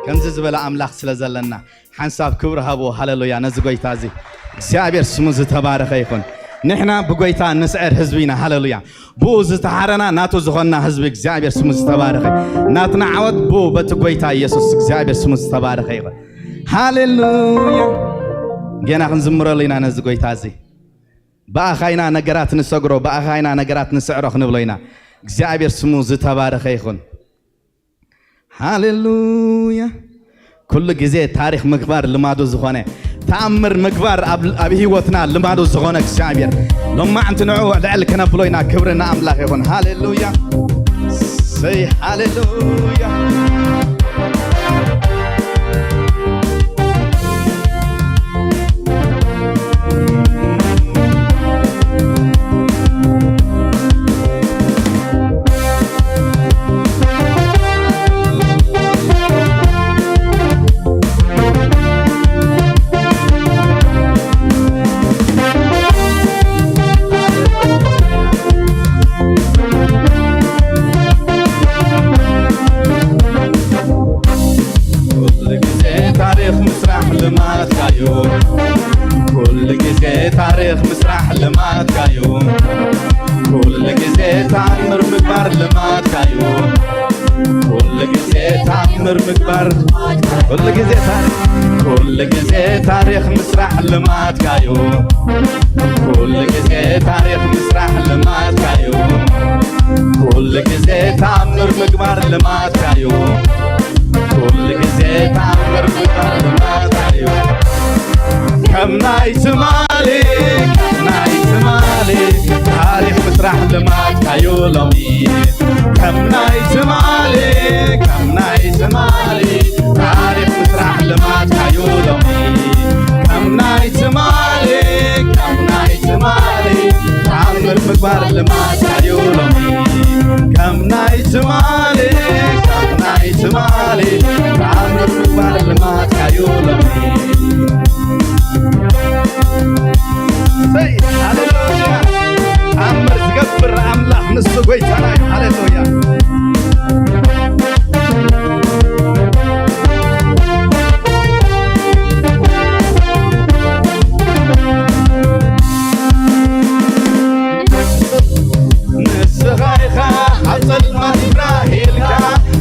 ከምዚ ዝበለ ኣምላኽ ስለ ዘለና ሓንሳብ ክብሪ ሃብዎ። ሃሌሉያ። ነዚ ጎይታ እዚ እግዚኣብሔር ስሙ ዝተባረኸ ይኹን። ንሕና ብጎይታ እንስዕር ህዝቢ ኢና። ሃሌሉያ። ብኡ ዝተሓረና ናቱ ዝኾንና ህዝቢ እግዚኣብሔር ስሙ ዝተባረኸ። ናትና ዓወት ብኡ በቲ ጎይታ ኢየሱስ እግዚኣብሔር ስሙ ዝተባረኸ ይኹን። ሃሌሉያ። ገና ክንዝምረሉ ኢና ነዚ ጎይታ እዚ። ብኣኻ ኢና ነገራት ንሰግሮ፣ ብኣኻ ኢና ነገራት ንስዕሮ ክንብሎ ኢና። እግዚኣብሔር ስሙ ዝተባረኸ ይኹን። ሃሌሉያ። ኩሉ ግዜ ታሪኽ ምግባር ልማዱ ዝኾነ፣ ተኣምር ምግባር ኣብ፣ ኣብ ህይወትና ልማዱ ዝኾነ እግዚኣብሔር፣ ሎማዕንቲ ንዕኡ ልዕል ክነብሎ ኢና። ክብሪ ንኣምላኽ ይኹን። ሃሌሉያ። ሰይ ሃሌሉያ። ኩሉ ግዜ ታሪኽ ምስራሕ ልማድካዩ። ኩሉ ግዜ ታሪኽ ምስራሕ ልማድካዩ። ኩሉ ግዜ ተኣምር ምግባር ልማድካዩ። ኩሉ ግዜ ተኣምር ምግባር ኩሉ ግዜ ታሪኽ፣ ኩሉ ግዜ ታሪኽ ምስራሕ ልማድካዩ። ኩሉ ግዜ ታሪኽ ምስራሕ ልማድካዩ። ኩሉ ግዜ ተኣምር ምግባር ልማድካዩ። ኩሉ ግዜ ተኣምር ምግባር ልማድካዩ። ከም ናይ ትማሊ፣ ከም ናይ ትማሊ ታሪኽ ምስራሕ ልማድካዩ ሎሚ። ከም ናይ ትማሊ፣ ከም ናይ ትማሊ ታሪኽ ምስራሕ ልማድካዩ ሎሚ። ከም ናይ ትማሊ፣ ከም ናይ ትማሊ ተኣምር ምግባር ልማድካዩ ሎሚ። ከም ናይ ትማሊ፣ ከም ናይ ትማሊ ተኣምር ምግባር ልማድካዩ ሎሚ። ሰይ፣ ሃሌሉያ። ተኣምር ዝገብር ኣምላኽ ንሱ ጎይታና እዩ። ሃሌሉያ። ንስኻ ኢኻ ኣብ ጸልማት ብራህ ኢልካ፣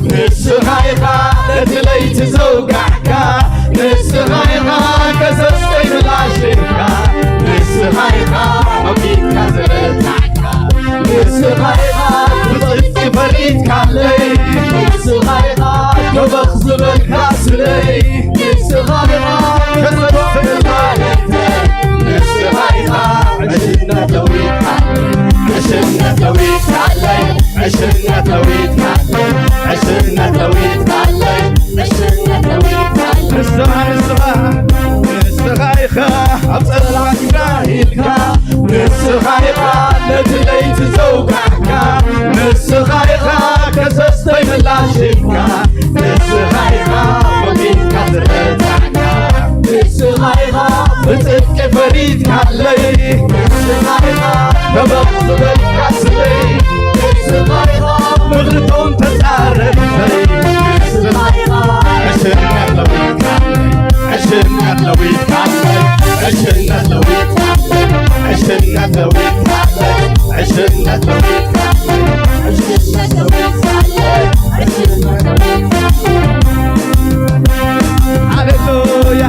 ንስኻ ኢኻ ነቲ ለይቲ ዘውጋሕካ፣ ንስኻ ኢኻ ከሰስተይ ምላሽ ኢልካ፣ ንስኻ ኢኻ ኣውዲትካ ዝረታዕካ፣ ንስኻ ኢኻ ብጽድቂ ፈሪድካለይ፣ ንስኻ ኢኻ ሸበኽ ዝበልካ ስለይ፣ ንስኻ ኢኻ ከሰስተይ ምላሽ ኢልካ፣ ንስኻ ኢኻ ዕሽነት ለዊጥካ፣ ዕሽነት ለዊጥካለይ፣ ዕሽነት ለዊጥካለይ፣ ዕሽነት ለዊጥካለይ፣ ዕሽነት ለዊጥካለይ። ንስኻ፣ ንስኻ፣ ንስኻ ኢኻ ኣብ ጸልማት ብራህ ኢልካ፣ ንስኻ ኢኻ ነቲ ለይቲ ዘውጋሕካ፣ ንስኻ ኢኻ ከሰስተይ ምላሽ ኢልካ፣ ንስኻ ኢኻ ወጊድካ ዝረታዕካ፣ ንስኻ ኢኻ ብጽድቂ ፈሪድካለይ፣ ንስኻ ኢኻ ሸበኽ ዝበልካ ስለይ፣ ንስኻ ኢኻ ምኽርቶም ተጻረርተይ፣ ንስኻ ኢኻ ዕሽነት ለዊጥካለይ፣ ዕሽነት ለዊጥካለይ፣ ዕሽነት ለዊጥካለይ፣ ዕሽነት ለዊጥካለይ፣ ዕሽነት ለዊጥካለይ፣ ዕሽነት ለዊጥካለይ፣ ዕሽነት ለዊጥካለይ። ሃሌሉያ።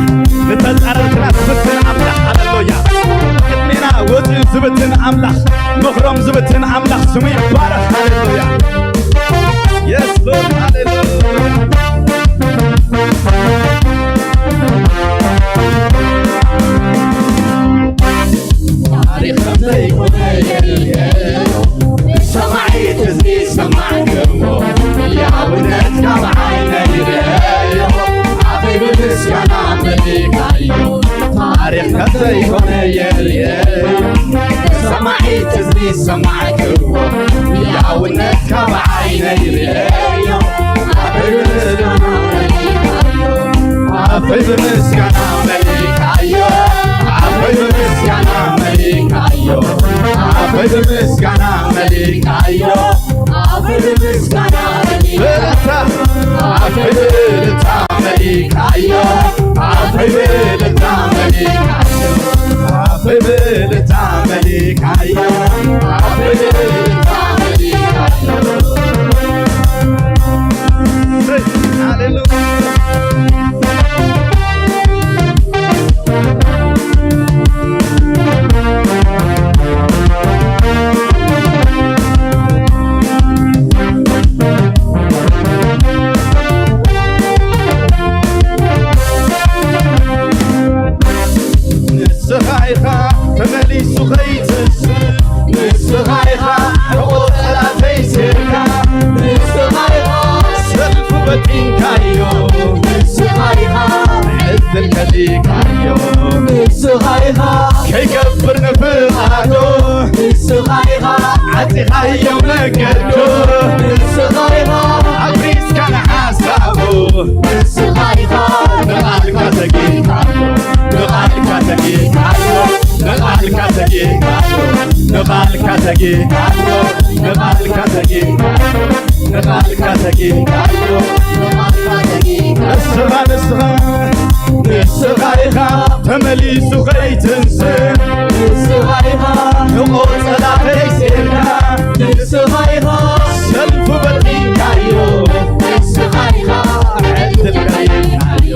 ንተጻረርትና ዝብትን ኣምላኽ፣ ሃሌሉያ። ቅድሜና ወፂኡ ዝብትን ኣምላኽ፣ ምኽሮም ዝብትን ኣምላኽ ስሙ ይባረኽ። ሃሌሉያ። የስ ሎርድ፣ ሃሌሉያ። ታሪኽ ከም ዘይኮነ የርእየዮ፣ ብሰማዒት እዝኒ ዝሰማዕክዎ፣ ህያውነትካ ብዓይነይ ይርእየዮ፣ ኣፈይ ብምስጋና መሊእካዮ። ታሪኽ ከም ዘይኮነ የርእየዮ፣ ብሰማዒት እዝኒ ዝሰማዕክዎ፣ ህያውነትካ ብዓይነይ ይርእየዮ፣ ኣፈይ ብምስጋና መሊእካዮ። ኣፈይ ብምስጋና መሊእካዮ፣ ኣፈይ ብምስጋና መሊእካዮ፣ ኣፈይ ብምስጋና መሊእካዮ፣ ኣፈይ ብምስጋና መሊእካዮ፣ ኣፈይ ብምስጋና መሊእካዮ፣ ኣፈይ ብምስጋና መሊእካዮ፣ ኣፈይ ብምስጋና መሊእካዮ፣ ኣፈይ ብምስጋና መሊእካዮ፣ ኣፈይ ብምስጋና መሊእካዮ። ሃሌሉያ። ንስኻ ኢኻ ተመሊሱ ኸይትንስእ፣ ንስኻ ኢኻ ሕቖ ጸላተይ ሴርካ፣ ንስኻ ኢኻ ሰልፉ በቲንካዮ፣ ንስኻ ኢኻ ዕድል ከሊእካዮ፣ ንስኻ ኢኻ ከይገብር ንፍቓዶ፣ ንስኻ ኢኻ ዓጺኻዮ መገዶ፣ ንስኻ ኢኻ ኣፍሪስካ ንሓሳቡ፣ ንስኻ ኢኻ ንቓልካ ተጊንካዮ፣ ንቓልካ ተጊንካዮ፣ ንቓልካ ተጊንካዮ፣ ንቓልካ ተጊንካዮ፣ ንቓልካ ተጊንካዮ፣ ንቓልካ ተጊንካዮ፣ ንቓልካ ተጊንካዮ። ንስኻ፣ ንስኻ፣ ንስኻ ኢኻ ተመሊሱ ኸይትንስእ፣ ንስኻ ኢኻ ንቆ ጸላተይ ሴርካ፣ ንስኻ ኢኻ ሰልፉ በቲንካዮ፣ ንስኻ ኢኻ ዕድል ከሊእካዮ፣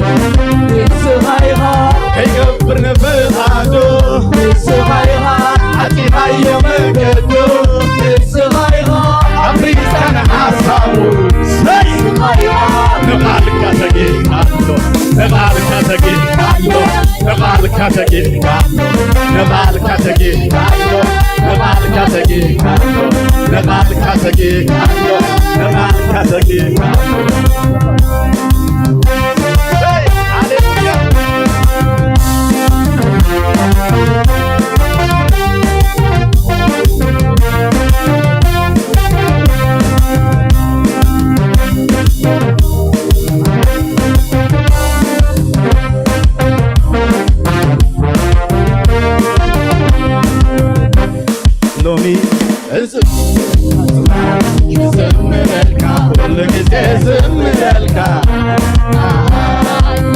ንቓልካ ተጌጋሎ፣ ንቓልካ ተጌጋሎ፣ ንቓልካ ተጌጋሎ፣ ንቓልካ ተጌጋሎ፣ ንቓልካ ተጌጋሎ፣ ንቓልካ ተጌጋሎ። ሎሚ እዚ ዝምረልካ፣ ኩሉ ግዜ ዝምረልካ።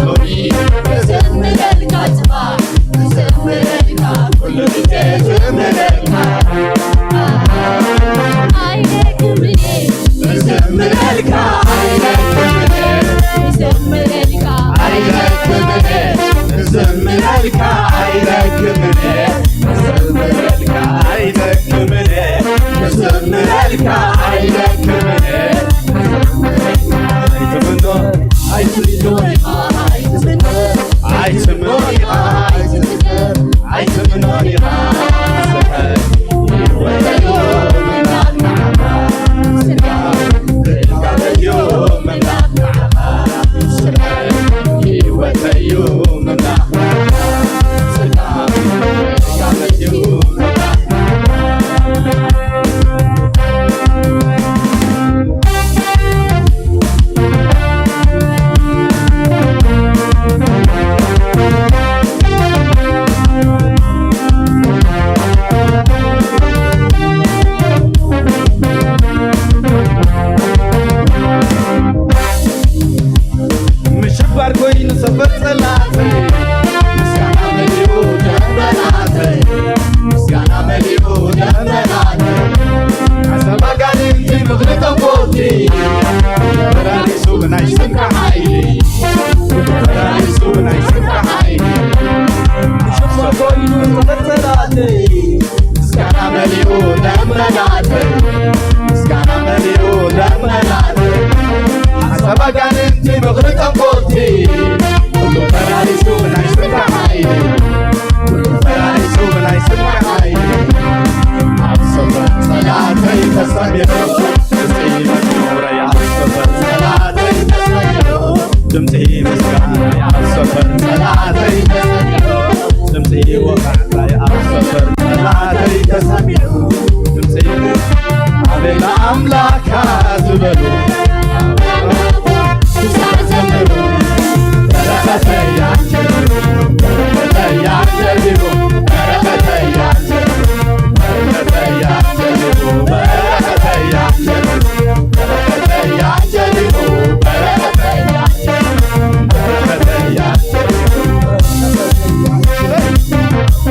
ሎሚ ዝምረልካ፣ ጽባሕ ዝምረልካ፣ ኩሉ ግዜ ዝምረልካ። ኣይደክምን እየ ዝምረልካ፣ ኣይደክምን እየ ዝምረልካ፣ ኣይደክምን እየ ዝምረልካ፣ ኣይደክምን እየ ዝምረልካ፣ ኣይደክምን እየ ዝምረልካ፣ ኣይደክምን እየ። ኣይትምኖ፣ ኣይትምኖ፣ ኣይትምኖ፣ ኣይትምኖ፣ ምሽባር ኮይኑ ሰበር ጸላተይ፣ ምስጋና መሊኡ ደመናተይ፣ ምስጋና መሊኡ ደመናተይ። ሓሳብ ኣጋንንቲ ምኽሪ ተንኮልቲ፣ ፈራሪሱ ብናይ ስምካ ሓይሊ፣ ፈራሪሱ ብናይ ስምካ ሓይሊ። ምሽባር ኮይኑ ሰበር ጸላተይ፣ ምስጋና መሊኡ ደመናተይ፣ ምስጋና መሊኡ ደመናተይ። ሓሳብ ኣጋንንቲ ምኽሪ ተንኮልቲ፣ ኩሉ ፈራሪሱ ብናይ ስምካ ሓይሊ፣ ኩሉ ፈራሪሱ ብናይ ስምካ ሓይሊ። ኣብ ሰፈር ጸላተይ ተሰሚዑ፣ ድምጺ መዝሙረይ ኣብ ሰፈር ጸላተይ ተሰሚዑ፣ ድምጺ ምስጋናይ ኣብ ሰፈር ጸላተይ ተሰሚዑ፣ ድምጺ ወቃዕታይ ኣብ ሰፈር ጸላተይ ተሰሚዑ፣ ድምጺ ኣቤት ኣምላካ ዝበሉ ክሳዕ ዘምሩ፣ በረኸተይ ኣጀቢሩ፣ በረኸተይ ኣጀቢሩ፣ በረኸተይ ኣጀቢሩ፣ በረኸተይ ኣጀቢሩ፣ በረኸተይ ኣጀቢሩ፣ በረኸተይ ኣጀቢሩ፣ በረኸተይ ኣጀቢሩ፣ በረኸተይ ኣጀቢሩ።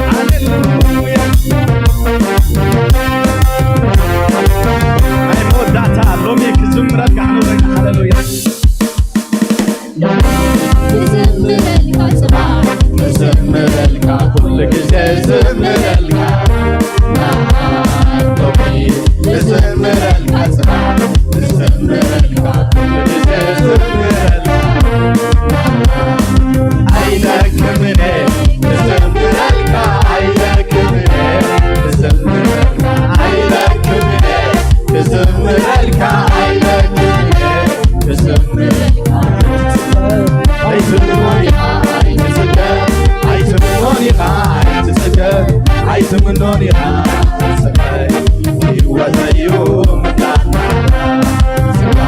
ሃሌሉያ። ናይ መወዳእታ ሎሚ ክዝምረልካ፣ ሃሌሉያ፣ ሃሌሉያ። ክዝምረልካ ጽባሕ፣ ክዝምረልካ ኩሉ ግዜ ዝምረልካ። ሎሚ ክዝምረልካ ጽባሕ፣ ክዝምረልካ ኩሉ ግዜ ዝምረልካ። ኣይደክምን እየ ክዝምረልካ፣ ኣይደክምን እየ ክዝምረልካ፣ ኣይደክምን እየ ክዝምረልካ፣ ኣይደክምን እየ ክዝምረልካ። ኣይትምኖን ኢኻ ኣይትጽገብ፣ ኣይትምኖን ኢኻ ኣይትጽገብ፣ ኣይትምኖን ኢኻ ኣይትጽገብ። ህይወተይ እዩ ምላእና ስጋ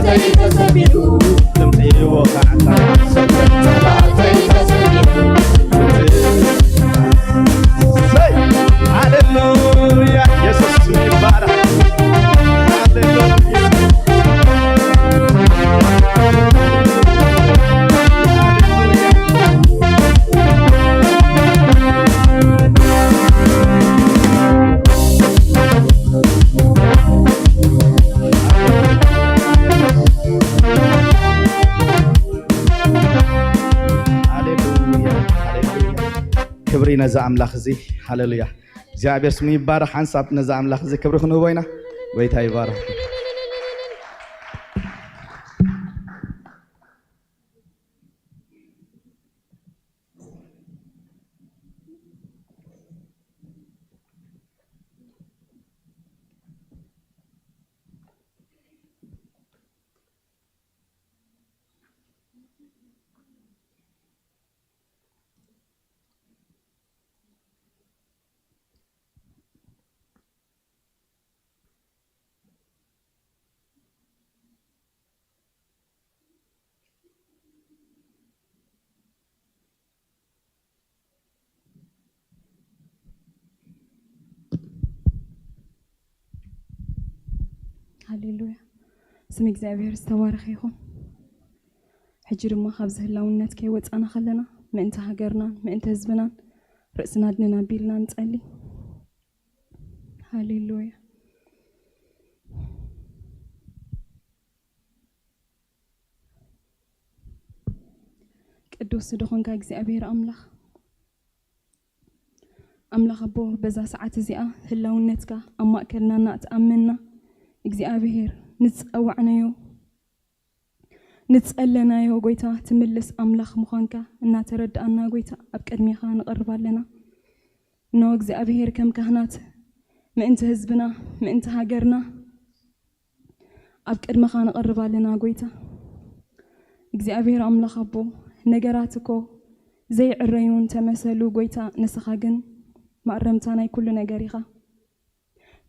ተሰቢሩ፣ ድምፂ ይወቃዕ፣ ሰላተይ ተሰቢሩ። ሃሌሉያ፣ ኢየሱስ ስሙ ይባረክ። ሃሌሉያ። ሃሌሉያ፣ ሃሌሉያ። ክብሪ ነዚ ኣምላኽ እዚ። ሃሌሉያ። እግዚኣብሔር ስሙ ይባረኽ። ሓንሳብ ነዚ ኣምላኽ እዚ ክብሪ ክንህቦ ኢና። ጎይታ ይባረኽ። ሃሌሉያ። ስም እግዚኣብሔር ዝተባረኸ ይኹን። ሕጂ ድማ ካብዚ ህላውነት ከይወፃና ከለና ምእንቲ ሃገርናን ምእንቲ ህዝብናን ርእስና ኣድንና ኣቢልና ንጸሊ። ሃሌሉያ። ቅዱስ ዝኾንካ እግዚኣብሔር ኣምላኽ፣ ኣምላኽ ኣቦ፣ በዛ ሰዓት እዚኣ ህላውነትካ ኣብ ማእከልና እናተኣመንና፣ እግዚኣብሔር፣ ንዝጸዋዕናዮ፣ ንዝጸለናዮ፣ ጎይታ፣ ትምልስ ኣምላኽ ምዃንካ እናተረዳእና፣ ጎይታ፣ ኣብ ቅድሜኻ ንቐርብ ኣለና። እነሆ እግዚኣብሔር፣ ከም ካህናት ምእንቲ ህዝብና፣ ምእንቲ ሃገርና፣ ኣብ ቅድመኻ ንቐርብ ኣለና ጎይታ። እግዚኣብሔር ኣምላኽ ኣቦ፣ ነገራት እኮ ዘይዕረዩ እንተመሰሉ ጎይታ፣ ንስኻ ግን ማእረምታ ናይ ኩሉ ነገር ኢኻ።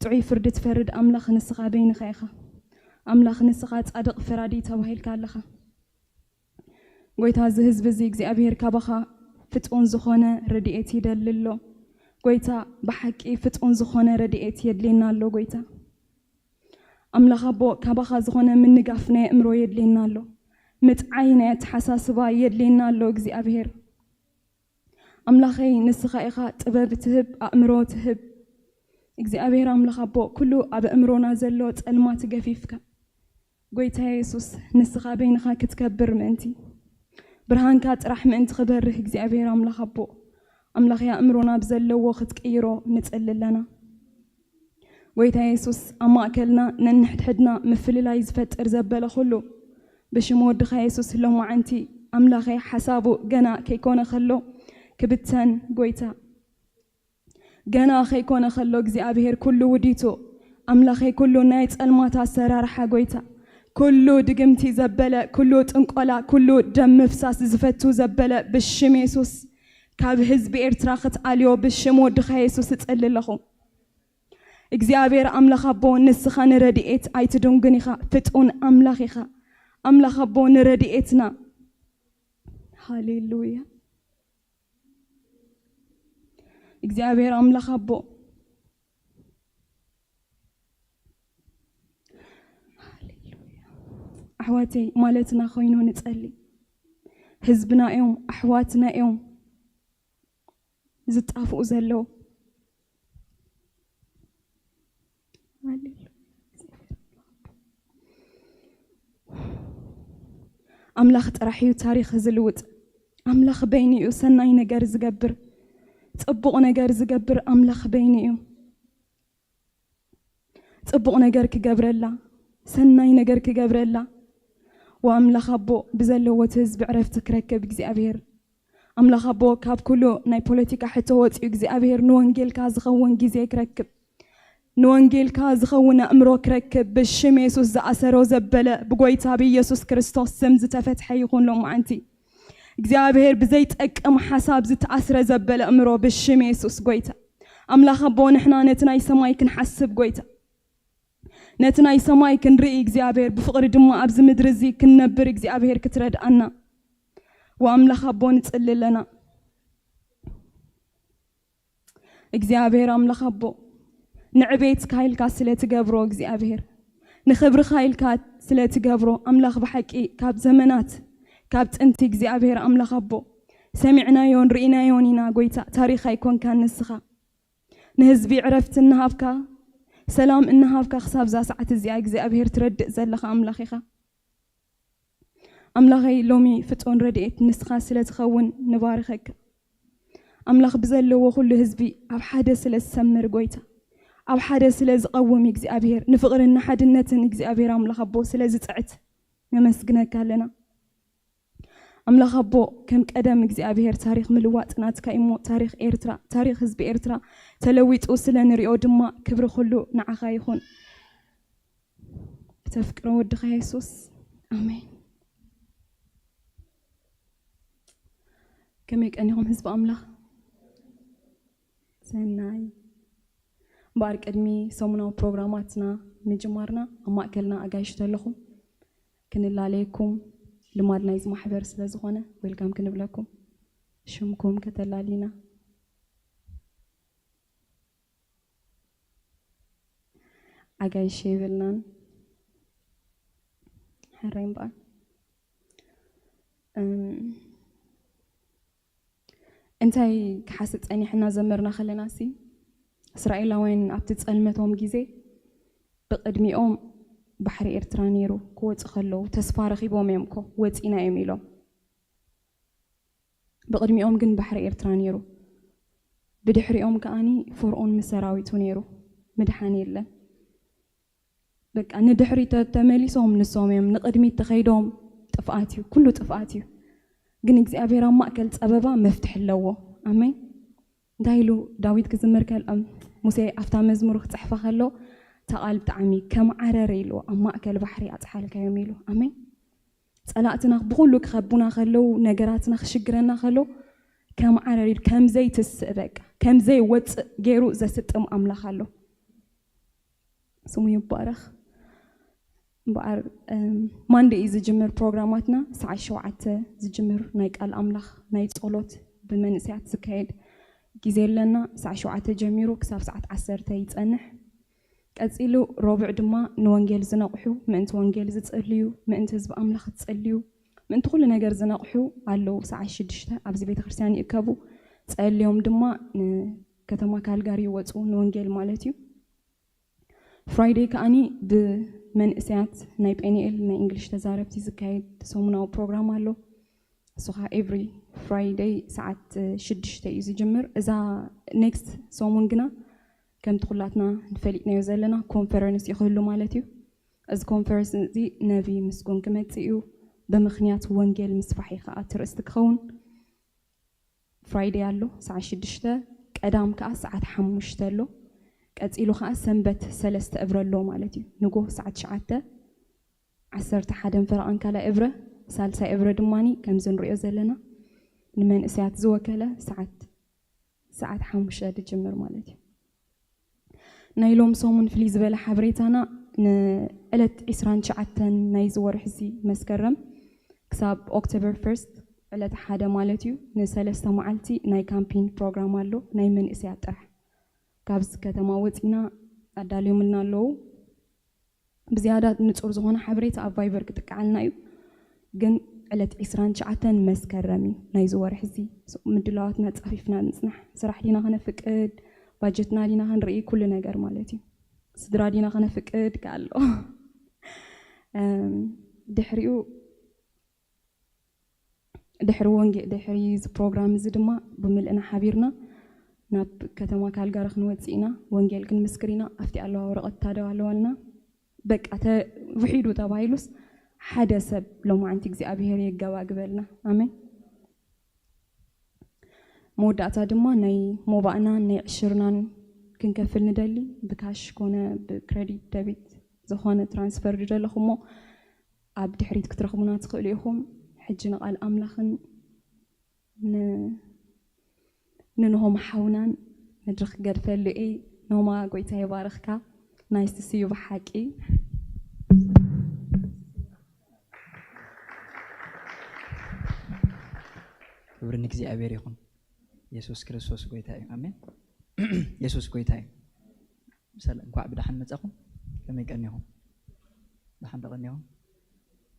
ጥዑይ ፍርዲ ትፈርድ ኣምላኽ ንስኻ በይንኻ ኢኻ። ኣምላኽ ንስኻ ጻድቕ ፈራዲ ተባሂልካ ኣለኻ። ጎይታ፣ እዚ ህዝቢ እዚ እግዚኣብሔር ካባኻ ፍጡን ዝኾነ ረድኤት ይደሊ ኣሎ። ጎይታ፣ ብሓቂ ፍጡን ዝኾነ ረድኤት የድልየና ኣሎ ጎይታ። ኣምላኽ ኣቦ፣ ካባኻ ዝኾነ ምንጋፍ ናይ ኣእምሮ የድልየና ኣሎ። ምጥዓይ ናይ ኣተሓሳስባ የድልየና ኣሎ እግዚኣብሔር። ኣምላኸይ፣ ንስኻ ኢኻ ጥበብ ትህብ፣ ኣእምሮ ትህብ። እግዚኣብሔር ኣምላኽ ኣቦ፣ ኩሉ ኣብ ኣእምሮና ዘሎ ጸልማት ገፊፍካ፣ ጎይታ የሱስ፣ ንስኻ በይንኻ ክትከብር ምእንቲ፣ ብርሃንካ ጥራሕ ምእንቲ ክበርህ፣ እግዚኣብሔር ኣምላኽ ኣቦ፣ ኣምላኽ ኣእምሮና ብዘለዎ ክትቅይሮ ንጸሊ ኣለና። ጎይታ የሱስ፣ ኣብ ማእከልና ነንሕድሕድና ምፍልላይ ዝፈጥር ዘበለ ኩሉ፣ ብሽም ወድኻ የሱስ፣ ሎማዓንቲ ኣምላኸይ፣ ሓሳቡ ገና ከይኮነ ከሎ ክብተን፣ ጎይታ፣ ገና ከይኮነ ከሎ እግዚኣብሔር ኩሉ ውዲቱ፣ ኣምላኸይ፣ ኩሉ ናይ ጸልማት ኣሰራርሓ፣ ጎይታ፣ ኩሉ ድግምቲ ዘበለ፣ ኩሉ ጥንቆላ፣ ኩሉ ደም ምፍሳስ ዝፈቱ ዘበለ፣ ብሽም የሱስ ካብ ህዝቢ ኤርትራ ክትኣልዮ ብሽም ወድኻ የሱስ እጸሊ ኣለኹ። እግዚኣብሔር ኣምላኽ ኣቦ፣ ንስኻ ንረድኤት ኣይትድንጉን ኢኻ፣ ፍጡን ኣምላኽ ኢኻ። ኣምላኽ ኣቦ፣ ንረድኤትና። ሃሌሉያ። እግዚኣብሔር ኣምላኽ ኣቦ፣ ሃሌሉያ። ኣሕዋተይ፣ ማለትና ኮይኑ ንጸሊ። ህዝብና እዮም፣ ኣሕዋትና እዮም ዝጣፍኡ ዘለዉ። ሃሌሉያ። ኣምላኽ ጥራሕ እዩ ታሪኽ ዝልውጥ። ኣምላኽ በይኑ እዩ ሰናይ ነገር ዝገብር፣ ጽቡቕ ነገር ዝገብር ኣምላኽ በይኑ እዩ። ጽቡቕ ነገር ክገብረላ፣ ሰናይ ነገር ክገብረላ፣ ወኣምላኽ ኣቦ ብዘለዎ እቲ ህዝቢ ዕረፍቲ ክረክብ እግዚኣብሔር። ኣምላኽ ኣቦ ካብ ኩሉ ናይ ፖለቲካ ሕቶ ወጺኡ እግዚኣብሔር ንወንጌልካ ዝኸውን ግዜ ክረክብ፣ ንወንጌልካ ዝኸውን ኣእምሮ ክረክብ ብሽም የሱስ ዝኣሰሮ ዘበለ ብጎይታ ብኢየሱስ ክርስቶስ ስም ዝተፈትሐ ይኹን ሎማዓንቲ። እግዚኣብሔር ብዘይጠቅም ሓሳብ ዝተኣስረ ዘበለ ኣእምሮ ብሽም የሱስ ጎይታ። ኣምላኽ ኣቦ ንሕና ነቲ ናይ ሰማይ ክንሓስብ ጎይታ። ነቲ ናይ ሰማይ ክንርኢ እግዚኣብሔር፣ ብፍቕሪ ድማ ኣብዚ ምድሪ እዚ ክንነብር እግዚኣብሔር ክትረድኣና። ወኣምላኽ ኣቦ ንጽሊ ኣለና። እግዚኣብሔር ኣምላኽ ኣቦ፣ ንዕቤትካ ኢልካ ስለ ትገብሮ እግዚኣብሔር፣ ንኽብርኻ ኢልካ ስለ ትገብሮ ኣምላኽ፣ ብሓቂ ካብ ዘመናት ካብ ጥንቲ እግዚኣብሔር ኣምላኽ ኣቦ፣ ሰሚዕናዮን ርኢናዮን ኢና ጎይታ። ታሪኽ ኣይኮንካን ንስኻ። ንህዝቢ ዕረፍቲ እናሃብካ፣ ሰላም እናሃብካ ክሳብ እዛ ሰዓት እዚኣ እግዚኣብሔር ትረድእ ዘለኻ ኣምላኽ ኢኻ። ኣምላኸይ፣ ሎሚ ፍጡን ረድኤት ንስኻ ስለ ትኸውን ንባርኸካ። ኣምላኽ ብዘለዎ ኩሉ ህዝቢ ኣብ ሓደ ስለ ዝሰምር ጎይታ፣ ኣብ ሓደ ስለ ዝቐውም እግዚኣብሔር፣ ንፍቕርን ንሓድነትን እግዚኣብሔር ኣምላኽ ኣቦ ስለ ዝጽዕት ነመስግነካ ኣለና። ኣምላኽ ኣቦ፣ ከም ቀደም እግዚኣብሔር ታሪኽ ምልዋጥ ናትካ እዩ እሞ፣ ታሪኽ ኤርትራ፣ ታሪኽ ህዝቢ ኤርትራ ተለዊጡ ስለ ንሪኦ ድማ ክብሪ ኩሉ ንዓኻ ይኹን። ብተፍቅሮ ወድኻ የሱስ፣ ኣሜን። ከመይ ቀኒኹም ህዝቢ ኣምላኽ? ሰናይ። እምበኣር ቅድሚ ሰሙናዊ ፕሮግራማትና ምጅማርና ኣብ ማእከልና ኣጋይሽ ተለኹም ክንላለየኩም ልማድ ናይዚ ማሕበር ስለ ዝኾነ ዌልካም ክንብለኩም ሽምኩም ከተላሊና። ኣጋይሽ የብልናን። ሕራይ እምበኣር። እም፣ እንታይ ክሓስብ ጸኒሕና ዘመርና ከለና ሲ፣ እስራኤላውያን ኣብቲ ጸልመቶም ግዜ ብቕድሚኦም ባሕሪ ኤርትራ ነይሩ። ክወጹ ከለዉ ተስፋ ረኺቦም እዮም እኮ፣ ወጺና እዮም ኢሎም። ብቕድሚኦም ግን ባሕሪ ኤርትራ ነይሩ። ብድሕሪኦም ከኣኒ ፈርኦን ምስ ሰራዊቱ ነይሩ። ምድሓን የለን። በቃ ንድሕሪት ተ-፣ ተመሊሶም ንሶም እዮም፣ ንቕድሚት ተኸይዶም ጥፍኣት እዩ፣ ኩሉ ጥፍኣት እዩ። ግን እግዚኣብሔር ኣብ ማእከል ጸበባ መፍትሒ ኣለዎ። ኣሜን። እንታይ ኢሉ ዳዊት ክዝምር ከል-፣ ኣም፣ ሙሴ ኣብታ መዝሙሩ ክጽሕፋ ከሎ፣ እታ ቃል ብጣዕሚ ከም ዓረር ኢሉ ኣብ ማእከል ባሕሪ ኣጽሓልካዮም ኢሉ። ኣሜን። ጸላእትና ብኹሉ ክኸቡና ከለዉ፣ ነገራትና ክሽግረና ከሎ፣ ከም ዓረር ኢሉ፣ ከም ዘይትስእ በቃ፣ ከም ዘይወጽእ ገይሩ ዘስጥም ኣምላኽ ኣሎ። ስሙ ይባረኽ። እምበኣር፣ እም፣ ማንዴ እዩ ዝጅምር ፕሮግራማትና፣ ሰዓት ሸውዓተ ዝጅምር ናይ ቃል ኣምላኽ፣ ናይ ጸሎት ብመንእሰያት ዝካየድ ግዜ ኣለና። ሰዓት ሸውዓተ ጀሚሩ ክሳብ ሰዓት ዓሰርተ ይጸንሕ። ቀጺሉ ረቡዕ ድማ ንወንጌል ዝነቕሑ፣ ምእንቲ ወንጌል ዝጽልዩ፣ ምእንቲ ህዝቢ ኣምላኽ ዝጽልዩ፣ ምእንቲ ኩሉ ነገር ዝነቕሑ ኣለዉ። ሰዓት ሽዱሽተ ኣብዚ ቤተ ክርስቲያን ይእከቡ። ጸልዮም ድማ ንከተማ ካልጋሪ ይወጹ፣ ንወንጌል ማለት እዩ። ፍራይደይ ከኣኒ ብመንእሰያት ናይ ጴኒኤል ናይ እንግሊሽ ተዛረብቲ ዝካየድ ሰሙናዊ ፕሮግራም ኣሎ። እሱ ኸዓ ኤቭሪ ፍራይደይ ሰዓት ሽዱሽተ እዩ ዝጅምር። እዛ ኔክስት ሰሙን ግና ከምቲ ኩላትና ንፈሊጥናዮ ዘለና ኮንፈረንስ እዩ ክህሉ ማለት እዩ። እዚ ኮንፈረንስ እዚ ነቢ ምስጉን ክመጽእ እዩ። ብምኽንያት ወንጌል ምስፋሕ እዩ ኸዓ እቲ ርእስቲ ክኸውን። ፍራይደይ ኣሎ ሰዓት ሽዱሽተ፣ ቀዳም ከኣ ሰዓት ሓሙሽተ ኣሎ። ቀጺሉ ከኣ ሰንበት ሰለስተ እብረ ኣሎ ማለት እዩ። ንጎህ ሰዓት ትሽዓተ፣ ዓሰርተ ሓደን ፈረቓን ካልኣይ እብረ፣ ሳልሳይ እብረ ድማኒ ከምዚ ንሪኦ ዘለና ንመንእሰያት ዝወከለ ሰዓት፣ ሰዓት ሓሙሽተ ዝጅምር ማለት እዩ። ናይ ሎም ሰሙን ፍልይ ዝበለ ሓበሬታና ንዕለት ዒስራን ትሽዓተን ናይዚ ወርሒ እዚ መስከረም ክሳብ ኦክቶበር ፈርስት ዕለት ሓደ ማለት እዩ። ንሰለስተ መዓልቲ ናይ ካምፒን ፕሮግራም ኣሎ፣ ናይ መንእሰያት ጥራሕ። ካብዚ ከተማ ወፂና ኣዳልዮምልና ኣለዉ። ብዝያዳ ንጹር ዝኾነ ሓበሬታ ኣብ ቫይበር ክጥቅዓልና እዩ። ግን ዕለት ዒስራን ትሽዓተን መስከረም እዩ ናይዚ ወርሒ እዚ። ሶ፣ ምድላዋትና ጻፊፍና ንጽናሕ። ስራሕ ዲና ከነፍቅድ፣ ባጀትና ዲና ክንርኢ፣ ኩሉ ነገር ማለት እዩ። ስድራ ዲና ከነፍቅድ ከኣሎ። እም፣ ድሕሪኡ፣ ድሕሪ ወንጌ-፣ ድሕሪ እዚ ፕሮግራም እዚ ድማ ብምልእና ሓቢርና ናብ ከተማ ካልጋሪ ክንወጽእ ኢና። ወንጌል ክንምስክር ኢና። ኣብቲ ኣለዋ ወረቐት ታደው ኣለዋልና። በቃ ተ-፣ ውሒዱ ተባሂሉስ ሓደ ሰብ ሎማዓንቲ እግዚኣብሔር የገባግበልና። ኣሜን። መወዳእታ ድማ ናይ ሞባእናን ናይ ዕሽርናን ክንከፍል ንደሊ። ብካሽ ኮነ ብክሬዲት ደቢት ዝኾነ ትራንስፈር ዝደለኹሞ ኣብ ድሕሪት ክትረኽቡና ትኽእሉ ኢኹም። ሕጂ ንቓል ኣምላኽን ን-፣ ንንሆም ሓውናን መድረኽ ክገድፈሉ እየ። ኖማ፣ ጎይታ ይባርኽካ። Nice to see you ብሓቂ። ክብሪ ንእግዚኣብሔር ይኹን። የሱስ ክርስቶስ ጎይታ እዩ። ኣሜን። የሱስ ጎይታ እዩ። ሰላም፣ እንኳዕ ብደሓን መጻኹም። ከመይ ቀኒኹም? ደሓን ተቐኒኹም?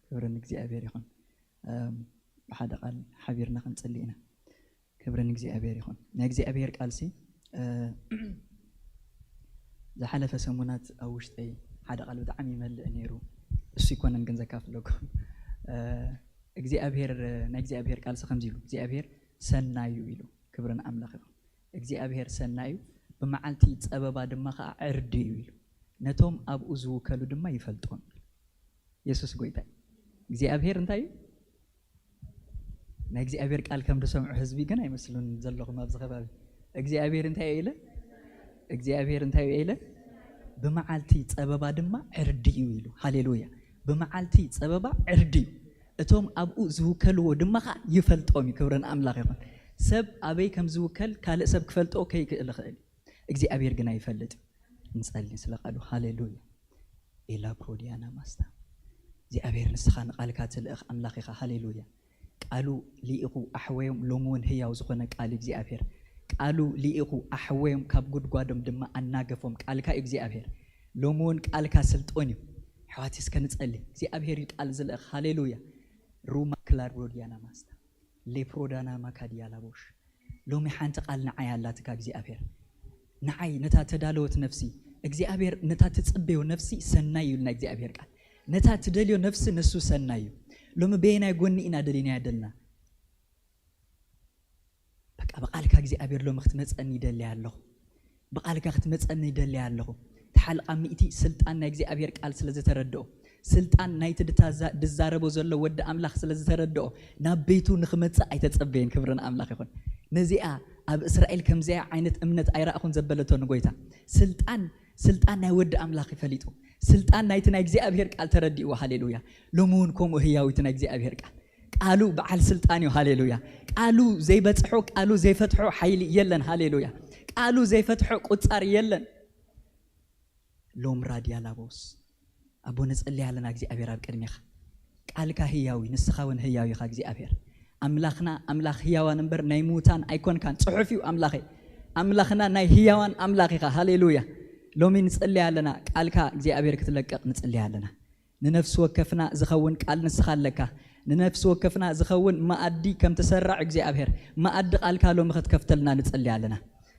ክብሪ ንእግዚኣብሔር ይኹን። እም፣ ብሓደ ቃል ሓቢርና ክንጽሊ ኢና። ክብሪ ንእግዚኣብሔር ይኹን። ናይ እግዚኣብሔር ቃልሲ፣ እ፣ ዝሓለፈ ሰሙናት ኣብ ውሽጠይ ሓደ ቃል ብጣዕሚ ይመልእ ነይሩ። እሱ ይኮነን ግን ዘካፍለኩም። እ፣ እግዚኣብሔር፣ ናይ እግዚኣብሔር ቃልሲ ከምዚ ኢሉ፣ እግዚኣብሔር ሰናዩ ኢሉ። ክብሪ ንኣምላኽ ይኹን። እግዚኣብሔር ሰናዩ፣ ብመዓልቲ ጸበባ ድማ ኸዓ ዕርዲ እዩ ኢሉ። ነቶም ኣብኡ ዝውከሉ ድማ ይፈልጦም። የሱስ ጎይታ እዩ። እግዚኣብሔር እንታይ እዩ? ናይ እግዚኣብሔር ቃል ከም ዝሰምዑ ህዝቢ ግን ኣይመስሉን ዘለኹም ኣብዚ ከባቢ። እግዚኣብሔር እንታይ እዩ ኢለ? እግዚኣብሔር እንታይ እዩ ኢለ? ብመዓልቲ ጸበባ ድማ ዕርዲ እዩ ኢሉ። ሃሌሉያ። ብመዓልቲ ጸበባ ዕርዲ እዩ። እቶም ኣብኡ ዝውከልዎ ድማ ኸዓ ይፈልጦም እዩ። ክብሪ ንኣምላኽ ይኹን። ሰብ ኣበይ ከም ዝውከል ካልእ ሰብ ክፈልጦ ከይክእል ይኽእል እዩ። እግዚኣብሔር ግን ኣይፈልጥ። ንጸሊ ስለ ቃሉ። ሃሌሉያ። ኤላ ፕሮዲያና ማስታ። እግዚኣብሔር ንስኻ ንቃልካ ትልእኽ ኣምላኽ ኢኻ። ሃሌሉያ። ቃሉ ልኢኹ ኣሕወዮም፣ ሎሚ እውን ህያው ዝኾነ ቃል እግዚኣብሔር። ቃሉ ልኢኹ ኣሕወዮም፣ ካብ ጉድጓዶም ድማ ኣናገፎም። ቃልካ እዩ እግዚኣብሔር። ሎሚ እውን ቃልካ ስልጦን እዩ። ኣሕዋት እስከ ንጸሊ። እግዚኣብሔር እዩ ቃል ዝልእኽ። ሃሌሉያ። ሩማ ክላር ሮዲያና ማስታ። ሌፕሮዳና ማካዲያ ላቦሽ። ሎሚ ሓንቲ ቃል ንዓይ ኣላትካ እግዚኣብሔር። ንዓይ ነታ ተዳለወት ነፍሲ፣ እግዚኣብሔር ነታ ትጽበዮ ነፍሲ ሰናይ እዩ ኢልና እግዚኣብሔር ቃል። ነታ ትደልዮ ነፍሲ ንሱ ሰናይ እዩ። ሎሚ በየናይ ጎኒ ኢና ደሊናያ ደልና? በቃ ብቃልካ እግዚኣብሔር ሎሚ ክትመጸኒ ይደልያ ኣለኹ። ብቃልካ ክትመጸኒ ይደልያ ኣለኹ። ተሓልቃ ሚእቲ ስልጣን ናይ እግዚኣብሔር ቃል ስለ ዝተረድኦ፣ ስልጣን ናይቲ ድታዛ-፣ ድዛረቦ ዘሎ ወዲ ኣምላኽ ስለ ዝተረድኦ፣ ናብ ቤቱ ንኽመጽእ ኣይተጸበየን። ክብሪ ንኣምላኽ ይኹን። ነዚኣ ኣብ እስራኤል ከምዚኣ ዓይነት እምነት ኣይረኣኹን ዘበለቶ ንጎይታ። ስልጣን፣ ስልጣን ናይ ወዲ ኣምላኽ እዩ ፈሊጡ። ስልጣን ናይቲ ናይ እግዚኣብሔር ቃል ተረዲእዎ። ሃሌሉያ። ሎሚ እውን ከምኡ ህያዊቲ ናይ እግዚኣብሔር ቃል። ቃሉ በዓል ስልጣን እዩ። ሃሌሉያ። ቃሉ ዘይበጽሖ፣ ቃሉ ዘይፈትሖ ሓይሊ የለን። ሃሌሉያ። ቃሉ ዘይፈትሖ ቁጻር የለን። ሎም ራድያ ላቦስ። ኣቦ፣ ንጽሊ ኣለና እግዚኣብሔር ኣብ ቅድሜኻ። ቃልካ ህያዊ፣ ንስኻ እውን ህያዊ ኢኻ እግዚኣብሔር። ኣምላኽና ኣምላኽ ህያዋን እምበር ናይ ምዉታን ኣይኮንካን። ጽሑፍ እዩ ኣምላኸይ። ኣምላኽና ናይ ህያዋን ኣምላኽ ኢኻ። ሃሌሉያ። ሎሚ ንጽሊ ኣለና፣ ቃልካ እግዚኣብሔር ክትለቅቕ ንጽሊ ኣለና። ንነፍሲ ወከፍና ዝኸውን ቃል ንስኻ ኣለካ። ንነፍሲ ወከፍና ዝኸውን መኣዲ ከም ትሰራዕ እግዚኣብሔር፣ መኣዲ ቃልካ ሎሚ ክትከፍተልና ንጽሊ ኣለና።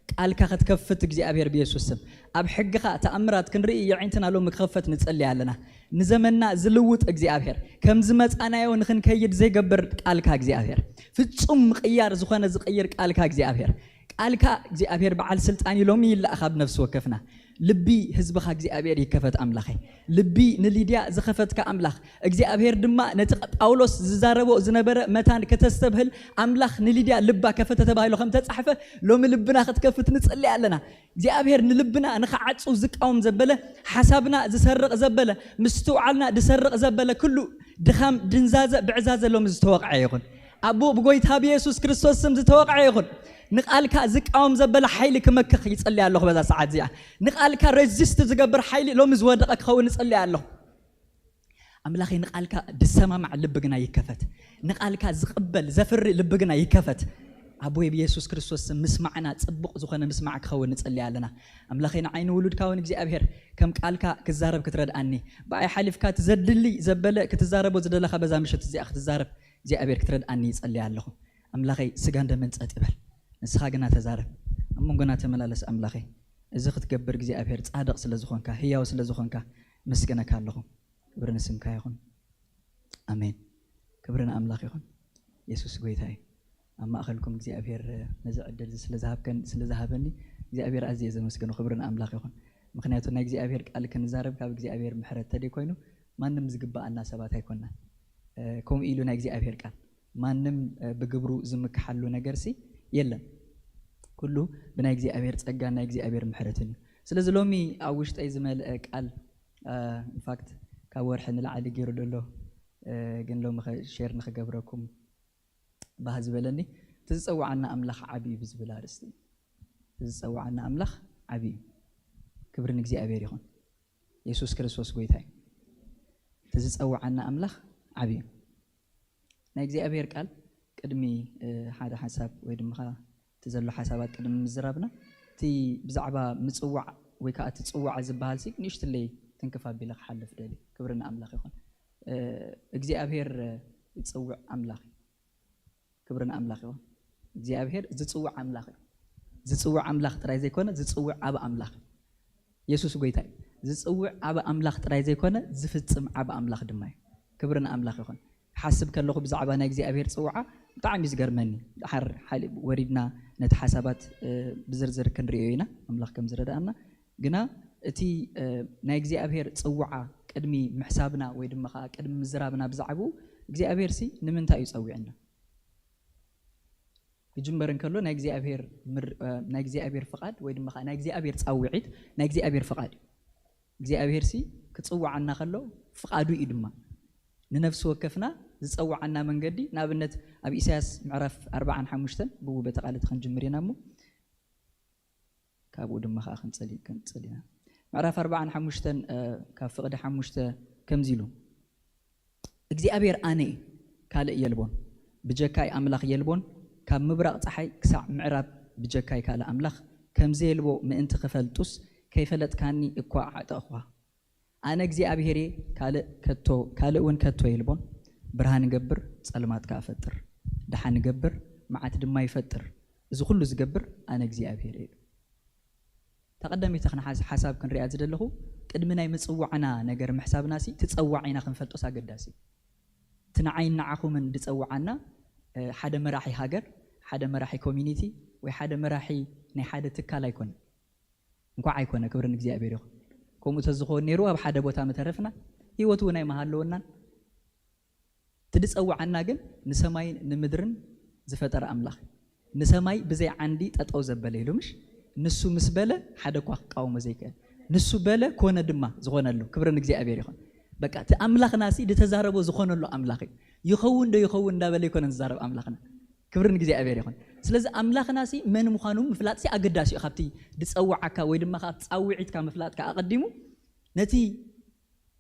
ቃልካ ክትከፍት እግዚኣብሔር ብየሱስ ስም። ኣብ ሕግኻ ተኣምራት ክንርኢ የዒንትና ሎሚ ክኸፈት ንጽሊ ኣለና። ንዘመንና ዝልውጥ እግዚኣብሔር፣ ከም ዝመጻናዮ ንኽንከይድ ዘይገብር ቃልካ እግዚኣብሔር፣ ፍጹም ምቕያር ዝኾነ ዝቕይር ቃልካ እግዚኣብሔር፣ ቃልካ እግዚኣብሔር በዓል ስልጣን እዩ ሎሚ ይለኣኽ ኣብ ነፍሲ ወከፍና። ልቢ ህዝብኻ እግዚኣብሔር ይከፈት ኣምላኸይ። ልቢ ንሊድያ ዝኸፈትካ ኣምላኽ እግዚኣብሔር ድማ ነቲ ጳውሎስ ዝዛረቦ ዝነበረ መታን ከተስተብህል ኣምላኽ ንሊድያ ልባ ከፈተ ተባሂሉ ከም ተጻሕፈ ሎሚ ልብና ክትከፍት ንጽሊ ኣለና። እግዚኣብሔር ንልብና ንኽዓጹ ዝቃወም ዘበለ፣ ሓሳብና ዝሰርቕ ዘበለ፣ ምስትውዓልና ዝሰርቕ ዘበለ ኩሉ ድኻም፣ ድንዛዘ፣ ብዕዛዘ ሎሚ ዝተወቕዐ ይኹን። ኣቦ ብጎይታ ብየሱስ ክርስቶስ ስም ዝተወቕዐ ይኹን። ንቓልካ ዝቃወም ዘበለ ሓይሊ ክመክኽ ይጽሊ ኣለኹ በዛ ሰዓት እዚኣ። ንቓልካ ሬዚስት ዝገብር ሓይሊ ሎሚ ዝወደቐ ክኸውን እጽሊ ኣለኹ። ኣምላኸይ ንቓልካ ድሰማማዕ ልቢ ግና ይከፈት። ንቓልካ ዝቕበል ዘፍሪ ልቢ ግና ይከፈት። ኣቦይ ብየሱስ ክርስቶስ ስም ምስማዕና ጽቡቕ ዝኾነ ምስማዕ ክኸውን ንጽሊ ኣለና። ኣምላኸይ ንዓይ ንውሉድካ እውን እግዚኣብሔር ከም ቃልካ ክዛረብ ክትረድኣኒ፣ ብኣይ ሓሊፍካ ትዘድሊ ዘበለ ክትዛረቦ ዝደለኻ በዛ ምሸት እዚኣ ክትዛረብ እግዚኣብሔር ክትረድኣኒ ይጸሊ ኣለኹ። ኣምላኸይ ስጋን ደመን ጸጥ ይበል። ንስኻ ግና ተዛረብ። ኣብ መንጎና ተመላለስ ኣምላኸይ። እዚ ክትገብር እግዚኣብሔር ጻድቕ ስለ ዝኾንካ፣ ህያው ስለ ዝኾንካ መስገነካ ኣለኹ። ክብሪ ንስምካ ይኹን። ኣሜን። ክብሪ ንኣምላኽ ይኹን። የሱስ ጎይታ እዩ። ኣብ ማእኸልኩም እግዚኣብሔር ነዚ ዕድል እዚ ስለ ዝሃብከን-፣ ስለ ዝሃበኒ እግዚኣብሔር ኣዝየ ዘመስግኖ። ክብሪ ንኣምላኽ ይኹን። ምኽንያቱ ናይ እግዚኣብሔር ቃል ክንዛረብ ካብ እግዚኣብሔር ምሕረት ተደይ ኮይኑ ማንም ዝግብኣና ሰባት ኣይኮንናን። እ፣ ከምኡ ኢሉ ናይ እግዚኣብሔር ቃል ማንም፣ እ፣ ብግብሩ ዝምክሓሉ ነገርሲ የለን። ኩሉ ብናይ እግዚኣብሔር ጸጋን ናይ እግዚኣብሔር ምሕረትን እዩ። ስለዚ ሎሚ ኣብ ውሽጠይ ዝመልአ ቃል፣ እ፣ ኢንፋክት ካብ ወርሒ ንላዕሊ ገይሩ ደሎ፣ እ፣ ግን ሎሚ ኸ-፣ ሼር ንኽገብረኩም ባህ ዝበለኒ፣ እቲ ዝጸውዓና ኣምላኽ ዓቢ እዩ ብዝብል ኣርእስቲ እዩ። እቲ ዝጸውዓና ኣምላኽ ዓቢ እዩ። ክብሪ ንእግዚኣብሔር ይኹን። የሱስ ክርስቶስ ጎይታ እዩ። እቲ ዝጸውዓና ኣምላኽ ዓብዪ እዩ። ናይ እግዚኣብሔር ቃል ቅድሚ ሓደ ሓሳብ ወይ ድማ እቲ ዘሎ ሓሳባት ቅድሚ ምዝራብና እቲ ብዛዕባ ምጽዋዕ ወይ ከዓ እቲ ጽዋዕ ዝበሃል ሲ ንእሽትለይ ትንክፍ ኣቢለ ክሓልፍ ደሊ። ክብሪ ንኣምላኽ ይኹን። እግዚኣብሔር ይጽውዕ ኣምላኽ እዩ። ክብሪ ንኣምላኽ ይኹን። እግዚኣብሔር ዝጽውዕ ኣምላኽ እዩ። ዝጽውዕ ኣምላኽ ጥራይ ዘይኮነ ዝጽውዕ ዓቢ ኣምላኽ እዩ። የሱስ ጎይታ እዩ። ዝጽውዕ ዓቢ ኣምላኽ ጥራይ ዘይኮነ ዝፍጽም ዓቢ ኣምላኽ ድማ እዩ። ክብሪ ንኣምላኽ ይኹን። ክሓስብ ከለኹ ብዛዕባ ናይ እግዚኣብሔር ጽውዓ ብጣዕሚ እዩ ዝገርመኒ። ድሓር ሓሊ ወሪድና ነቲ ሓሳባት ብዝርዝር ክንርእዮ ኢና ኣምላኽ ከም ዝረድኣና። ግና እቲ ናይ እግዚኣብሔር ጽውዓ ቅድሚ ምሕሳብና ወይ ድማ ከዓ ቅድሚ ምዝራብና ብዛዕባኡ እግዚኣብሔር ሲ ንምንታይ እዩ ጸዊዕና? ክጅመር እንከሎ ናይ እግዚኣብሔር ናይ እግዚኣብሔር ፍቓድ ወይ ድማ ናይ እግዚኣብሔር ጻውዒት ናይ እግዚኣብሔር ፍቓድ እዩ። እግዚኣብሔር ሲ ክጽውዓና ከሎ ፍቓዱ እዩ ድማ። ንነፍሲ ወከፍና ዝጸውዓና መንገዲ ንኣብነት ኣብ ኢሳያስ ምዕራፍ ኣርባዓን ሓሙሽተን ብኡ በቲ ቃል እቲ ክንጅምር ኢና እሞ ካብኡ ድማ ከዓ ክንጽል ክንጽል ኢና። ምዕራፍ ኣርባዓን ሓሙሽተን ካብ ፍቕዲ ሓሙሽተ ከምዚ ኢሉ እግዚኣብሔር ኣነ እዩ፣ ካልእ የልቦን፣ ብጀካይ ኣምላኽ የልቦን፣ ካብ ምብራቕ ጸሓይ ክሳዕ ምዕራብ ብጀካይ ካልእ ኣምላኽ ከምዘየልቦ ምእንቲ ክፈልጡስ፣ ከይፈለጥካኒ እኳ ኣዕጠቕኹኻ። ኣነ እግዚኣብሔር እየ፣ ካልእ ከቶ ካልእ እውን ከቶ የልቦን። ብርሃን እገብር፣ ጸልማት ከኣ እፈጥር፣ ደሓን እገብር፣ መዓት ድማ ይፈጥር። እዚ ኩሉ ዝገብር ኣነ እግዚኣብሔር እየ። ተቐዳሚታ ክንሓስ ሓሳብ ክንሪኣ ዝደለኹ ቅድሚ ናይ ምጽዋዕና ነገር ምሕሳብና ሲ ትጸዋዕ ኢና ክንፈልጦስ ኣገዳሲ እዩ። እቲ ንዓይን ንዓኹምን ዝጸውዓና ሓደ መራሒ ሃገር፣ ሓደ መራሒ ኮሚኒቲ ወይ ሓደ መራሒ ናይ ሓደ ትካል ኣይኮነ። እንኳዕ ኣይኮነ፣ ክብሪ ንእግዚኣብሔር ይኹን። ከምኡ ተዝኸውን ነይሩ ኣብ ሓደ ቦታ ምተረፍና፣ ህይወት እውን ኣይመሃለወናን። እቲ ዝጸውዓና ግን ንሰማይን ንምድርን ዝፈጠረ ኣምላኽ እዩ። ንሰማይ ብዘይ ዓንዲ ጠጠው ዘበለ ኢሉ ምሽ ንሱ ምስ በለ ሓደ እኳ ክቃወሞ ዘይክእል። ንሱ በለ ኮነ ድማ ዝኾነሉ። ክብሪ ንእግዚኣብሔር ይኹን። በቃ እቲ ኣምላኽና ሲ ዝተዛረቦ ዝኾነሉ ኣምላኽ እዩ። ይኸውን ዶ ይኸውን እንዳበለ ኣይኮነን ዝዛረብ ኣምላኽና። ክብሪ ንእግዚኣብሔር ይኹን። ስለዚ ኣምላኽና ሲ መን ምዃኑ ምፍላጥ ሲ ኣገዳሲ እዩ። ካብቲ ዝጸውዓካ ወይ ድማ ካብ ጻውዒትካ ምፍላጥካ ኣቐዲሙ ነቲ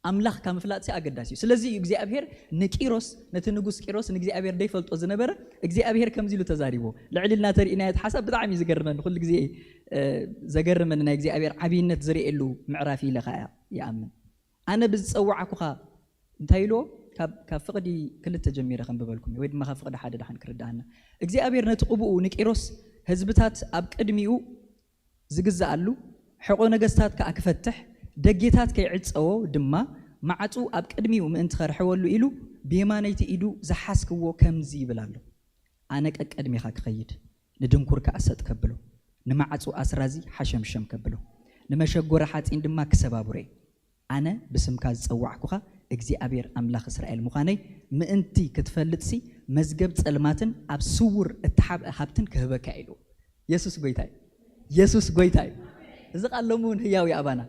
ኣምላኽካ ምፍላጥ ሲ ኣገዳሲ እዩ። ስለዚ እዩ እግዚኣብሔር ንቂሮስ፣ ነቲ ንጉስ ቂሮስ ንእግዚኣብሔር ዘይፈልጦ ዝነበረ እግዚኣብሔር ከምዚ ኢሉ ተዛሪቦ። ልዕሊ ኢልና ተሪእናዮ እቲ ሓሳብ ብጣዕሚ እዩ ዝገርመኒ። ኩሉ ግዜ ዘገርመኒ ናይ እግዚኣብሔር ዓብይነት ዝርእየሉ ምዕራፍ ኢለ ኸዓ ይኣምን። ኣነ ብዝጸዋዕኩኻ እንታይ ኢልዎ? ካብ ፍቕዲ ክልተ ጀሚረ ከንብበልኩም ወይ ድማ ካብ ፍቕዲ ሓደ ደሓን ክርድኣና። እግዚኣብሔር ነቲ ቅብኡ ንቂሮስ ህዝብታት ኣብ ቅድሚኡ ዝግዝኣሉ ሕቖ ነገስታት ከኣ ክፈትሕ ደጌታት ከይዕጸዎ ድማ ማዕጹ ኣብ ቅድሚኡ ምእንቲ ኸርሕወሉ ኢሉ ብየማነይቲ ኢዱ ዝሓዝክዎ ከምዚ ይብል ኣሎ። ኣነ ቀቀድሜኻ ክኸይድ ንድንኩር ከኣ ሰጥ ከብሎ ንማዕጹ ኣስራዚ ሓሸምሸም ከብሎ ንመሸጎሪ ሓጺን ድማ ክሰባብሮ እየ። ኣነ ብስምካ ዝጸዋዕኩኻ እግዚኣብሔር ኣምላኽ እስራኤል ምዃነይ ምእንቲ ክትፈልጥሲ መዝገብ ጸልማትን ኣብ ስውር እተሓብአ ሃብትን ክህበካ ኢሉ። የሱስ ጎይታ እዩ። የሱስ ጎይታ እዩ። እዚ ቃል ሎሚ እውን ህያው እዩ ኣባና።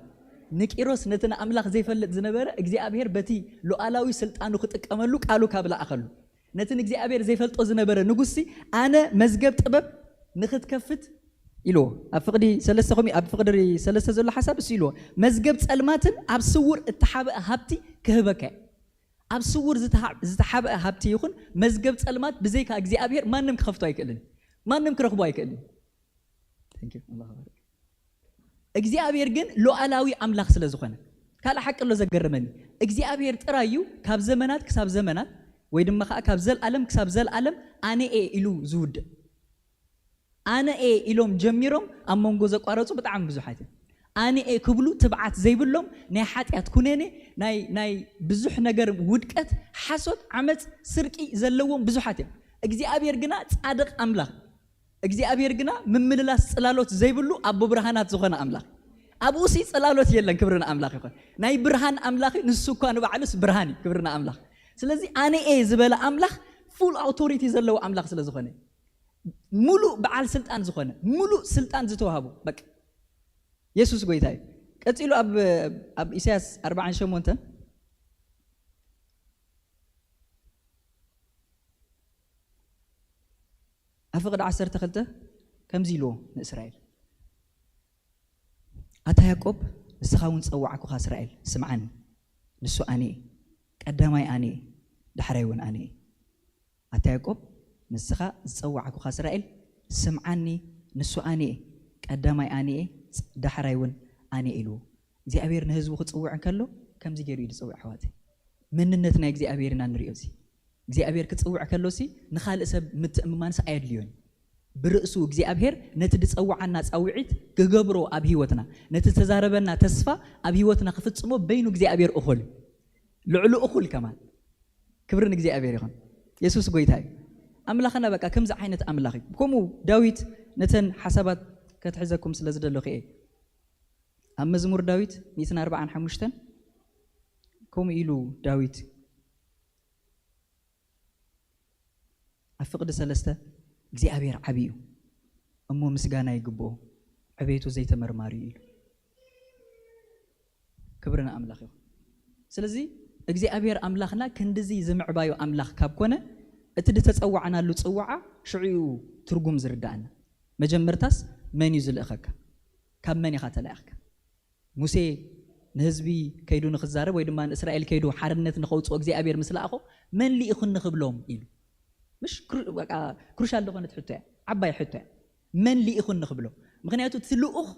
ንቂሮስ ነቲ ንኣምላኽ ዘይፈልጥ ዝነበረ እግዚኣብሔር በቲ ሉዓላዊ ስልጣኑ ክጥቀመሉ ቃሉ ካብ ለኣኸሉ ነቲ ንእግዚኣብሔር ዘይፈልጦ ዝነበረ ንጉስሲ ኣነ መዝገብ ጥበብ ንክትከፍት ኢልዎ። ኣብ ፍቕዲ ሰለስተ ከምኡ ኣብ ፍቕዲ ሰለስተ ዘሎ ሓሳብ እሱ ኢልዎ። መዝገብ ጸልማትን ኣብ ስውር እተሓብአ ሃብቲ ክህበካ እየ። ኣብ ስውር ዝተሓብአ ሃብቲ ይኹን መዝገብ ጸልማት ብዘይካ እግዚኣብሔር ማንም ክኸፍቶ ኣይክእልን። ማንም ክረኽቦ ኣይክእልን። እግዚኣብሔር ግን ሉዓላዊ ኣምላኽ ስለ ዝኾነ ካልእ ሓቂ ኣሎ ዘገረመኒ። እግዚኣብሔር ጥራይ እዩ ካብ ዘመናት ክሳብ ዘመናት ወይ ድማ ከዓ ካብ ዘልኣለም ክሳብ ዘልኣለም ኣነ እየ ኢሉ ዝውድእ። ኣነ እየ ኢሎም ጀሚሮም ኣብ መንጎ ዘቋረፁ ብጣዕሚ ብዙሓት እዮም። ኣነ እየ ክብሉ ትብዓት ዘይብሎም ናይ ሓጢኣት ኩነኔ ናይ ናይ ብዙሕ ነገር ውድቀት ሓሶት ዓመፅ ስርቂ ዘለዎም ብዙሓት እዮም። እግዚኣብሔር ግና ፃድቕ ኣምላኽ እግዚኣብሔር ግና ምምልላስ ጽላሎት ዘይብሉ ኣቦ ብርሃናት ዝኾነ ኣምላኽ ኣብኡ ሲ ጽላሎት የለን። ክብሪ ንኣምላኽ ይኹን። ናይ ብርሃን ኣምላኽ እዩ። ንሱ እኳ ንባዕሉስ ብርሃን እዩ። ክብሪ ንኣምላኽ። ስለዚ ኣነ እየ ዝበለ ኣምላኽ ፉል ኣውቶሪቲ ዘለዎ ኣምላኽ ስለ ዝኾነ ሙሉእ በዓል ስልጣን ዝኾነ ሙሉእ ስልጣን ዝተዋህቡ በቃ የሱስ ጎይታ እዩ። ቀጺሉ ኣብ ኣብ ኢሳያስ ኣርባዓን ሸሞንተን ኣብ ፍቕዲ ዓሰርተ ክልተ ከምዚ ኢልዎ ንእስራኤል ኣታ ያዕቆብ ንስኻ እውን ዝጸዋዕኩኻ እስራኤል ስምዓኒ፣ ንሱ ኣነ እየ፣ ቀዳማይ ኣነ እየ፣ ዳሕራይ እውን ኣነ እየ። ኣታ ያዕቆብ፣ ንስኻ ዝጸዋዕኩኻ እስራኤል ስምዓኒ፣ ንሱ ኣነ እየ፣ ቀዳማይ ኣነ እየ፣ ዳሕራይ እውን ኣነ እየ ኢልዎ። እግዚኣብሔር ንህዝቡ ክጽውዕ እንከሎ ከምዚ ገይሩ እዩ ዝጽውዕ። ኣሕዋተይ፣ መንነት ናይ እግዚኣብሔር ኢና ንሪኦ። እዚ እግዚኣብሔር ክጽውዕ ከሎሲ ንኻልእ ሰብ ምትእምማንስ ኣየድልዮን። ብርእሱ እግዚኣብሔር ነቲ ዝጸውዓና ጻውዒት ክገብሮ ኣብ ህይወትና፣ ነቲ ዝተዛረበና ተስፋ ኣብ ህይወትና ክፍጽሞ በይኑ እግዚኣብሔር እኹል፣ ልዕሉ እኹል ከማን። ክብሪ ንእግዚኣብሔር ይኹን። የሱስ ጎይታ እዩ። ኣምላኽና በቃ ከምዚ ዓይነት ኣምላኽ እዩ። ከምኡ ዳዊት ነተን ሓሳባት ከትሕዘኩም ስለ ዝደለኹ እየ። ኣብ መዝሙር ዳዊት ሚእትን ኣርባዓን ሓሙሽተን ከምኡ ኢሉ ዳዊት ኣብ ፍቕዲ ሰለስተ እግዚኣብሔር ዓቢ እዩ እሞ ምስጋና ይግብኦ፣ ዕቤቱ ዘይተመርማሪ እዩ ኢሉ። ክብሪ ንኣምላኽ ይኹን። ስለዚ እግዚኣብሔር ኣምላኽና ክንድዚ ዝምዕባዩ ኣምላኽ ካብ ኮነ፣ እቲ ዝተጸዋዕናሉ ጽዋዓ ሽዑ እዩ ትርጉም ዝርዳእና። መጀመርታስ መን እዩ ዝልእኸካ? ካብ መን ኢኻ ተላኢኽካ? ሙሴ ንህዝቢ ከይዱ ንኽዛረብ ወይ ድማ ንእስራኤል ከይዱ ሓርነት ንኸውፅኦ እግዚኣብሔር ምስ ለኣኾ፣ መን ልኢኹኒ ክብሎም ኢሉ። ምሽ ክሩ-፣ በቃ ክሩሻል ዝኾነት ሕቶ እያ፣ ዓባይ ሕቶ እያ። መን ልኢኹኒ ክብሎ? ምኽንያቱ እቲ ልኡኽ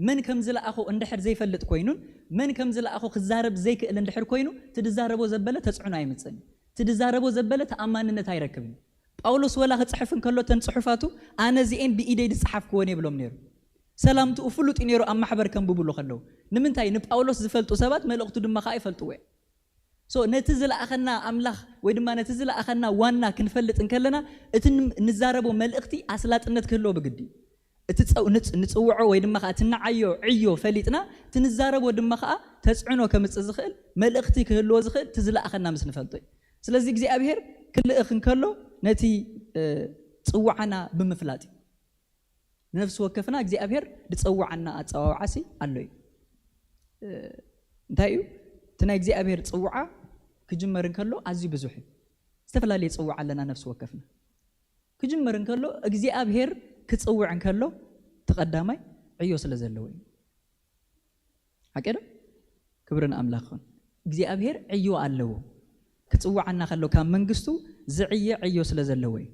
መን ከም ዝለኣኾ እንድሕር ዘይፈልጥ ኮይኑን መን ከም ዝለኣኾ ክዛረብ ዘይክእል እንድሕር ኮይኑ፣ እቲ ድዛረቦ ዘበለ ተፅዕኖ ኣይምፅእን እዩ። እቲ ድዛረቦ ዘበለ ተኣማንነት ኣይረክብን እዩ። ጳውሎስ ወላ ክፅሕፍ እንከሎ እተን ፅሑፋቱ፣ ኣነ እዚኤን ብኢደይ ዝፀሓፍክወን የብሎም ነይሩ። ሰላምትኡ ፍሉጥ እዩ ነይሩ ኣብ ማሕበር ከንብብሉ ከለዉ። ንምንታይ? ንጳውሎስ ዝፈልጡ ሰባት መልእኽቱ ድማ ከዓ ይፈልጥዎ እዮም። So ነቲ ዝለኣኸና ኣምላኽ ወይ ድማ ነቲ ዝለኣኸና ዋና ክንፈልጥ እንከለና፣ እቲ ን-፣ ንዛረቦ መልእኽቲ ኣስላጥነት ክህልዎ ብግዲ እዩ። እቲ ጸው-፣ ንጽ-፣ ንጽውዖ ወይ ድማ ከዓ እቲ ንዓዮ ዕዮ ፈሊጥና፣ እቲ ንዛረቦ ድማ ከዓ ተጽዕኖ ከምጽእ ዝኽእል፣ መልእኽቲ ክህልዎ ዝኽእል እቲ ዝለኣኸና ምስ ንፈልጦ እዩ። ስለዚ እግዚኣብሔር ክልእኽ እንከሎ ነቲ፣ እ፣ ጽዋዓና ብምፍላጥ እዩ። ንነፍሲ ወከፍና እግዚኣብሔር ዝጸውዓና ኣጸዋውዓሲ ኣሎ እዩ። እ፣ እንታይ እዩ? እቲ ናይ እግዚኣብሔር ጽውዓ ክጅመር እንከሎ ኣዝዩ ብዙሕ እዩ። ዝተፈላለየ ጽውዓ ኣለና ነፍሲ ወከፍና። ክጅመር እንከሎ እግዚኣብሔር ክጽውዕ እንከሎ እቲ ቀዳማይ ዕዮ ስለ ዘለዎ እዩ። ሓቂ ዶ? ክብሪ ንኣምላኽ ይኹን። እግዚኣብሔር ዕዮ ኣለዎ። ክጽውዓና ከሎ ካብ መንግስቱ ዝዕየ ዕዮ ስለ ዘለዎ እዩ።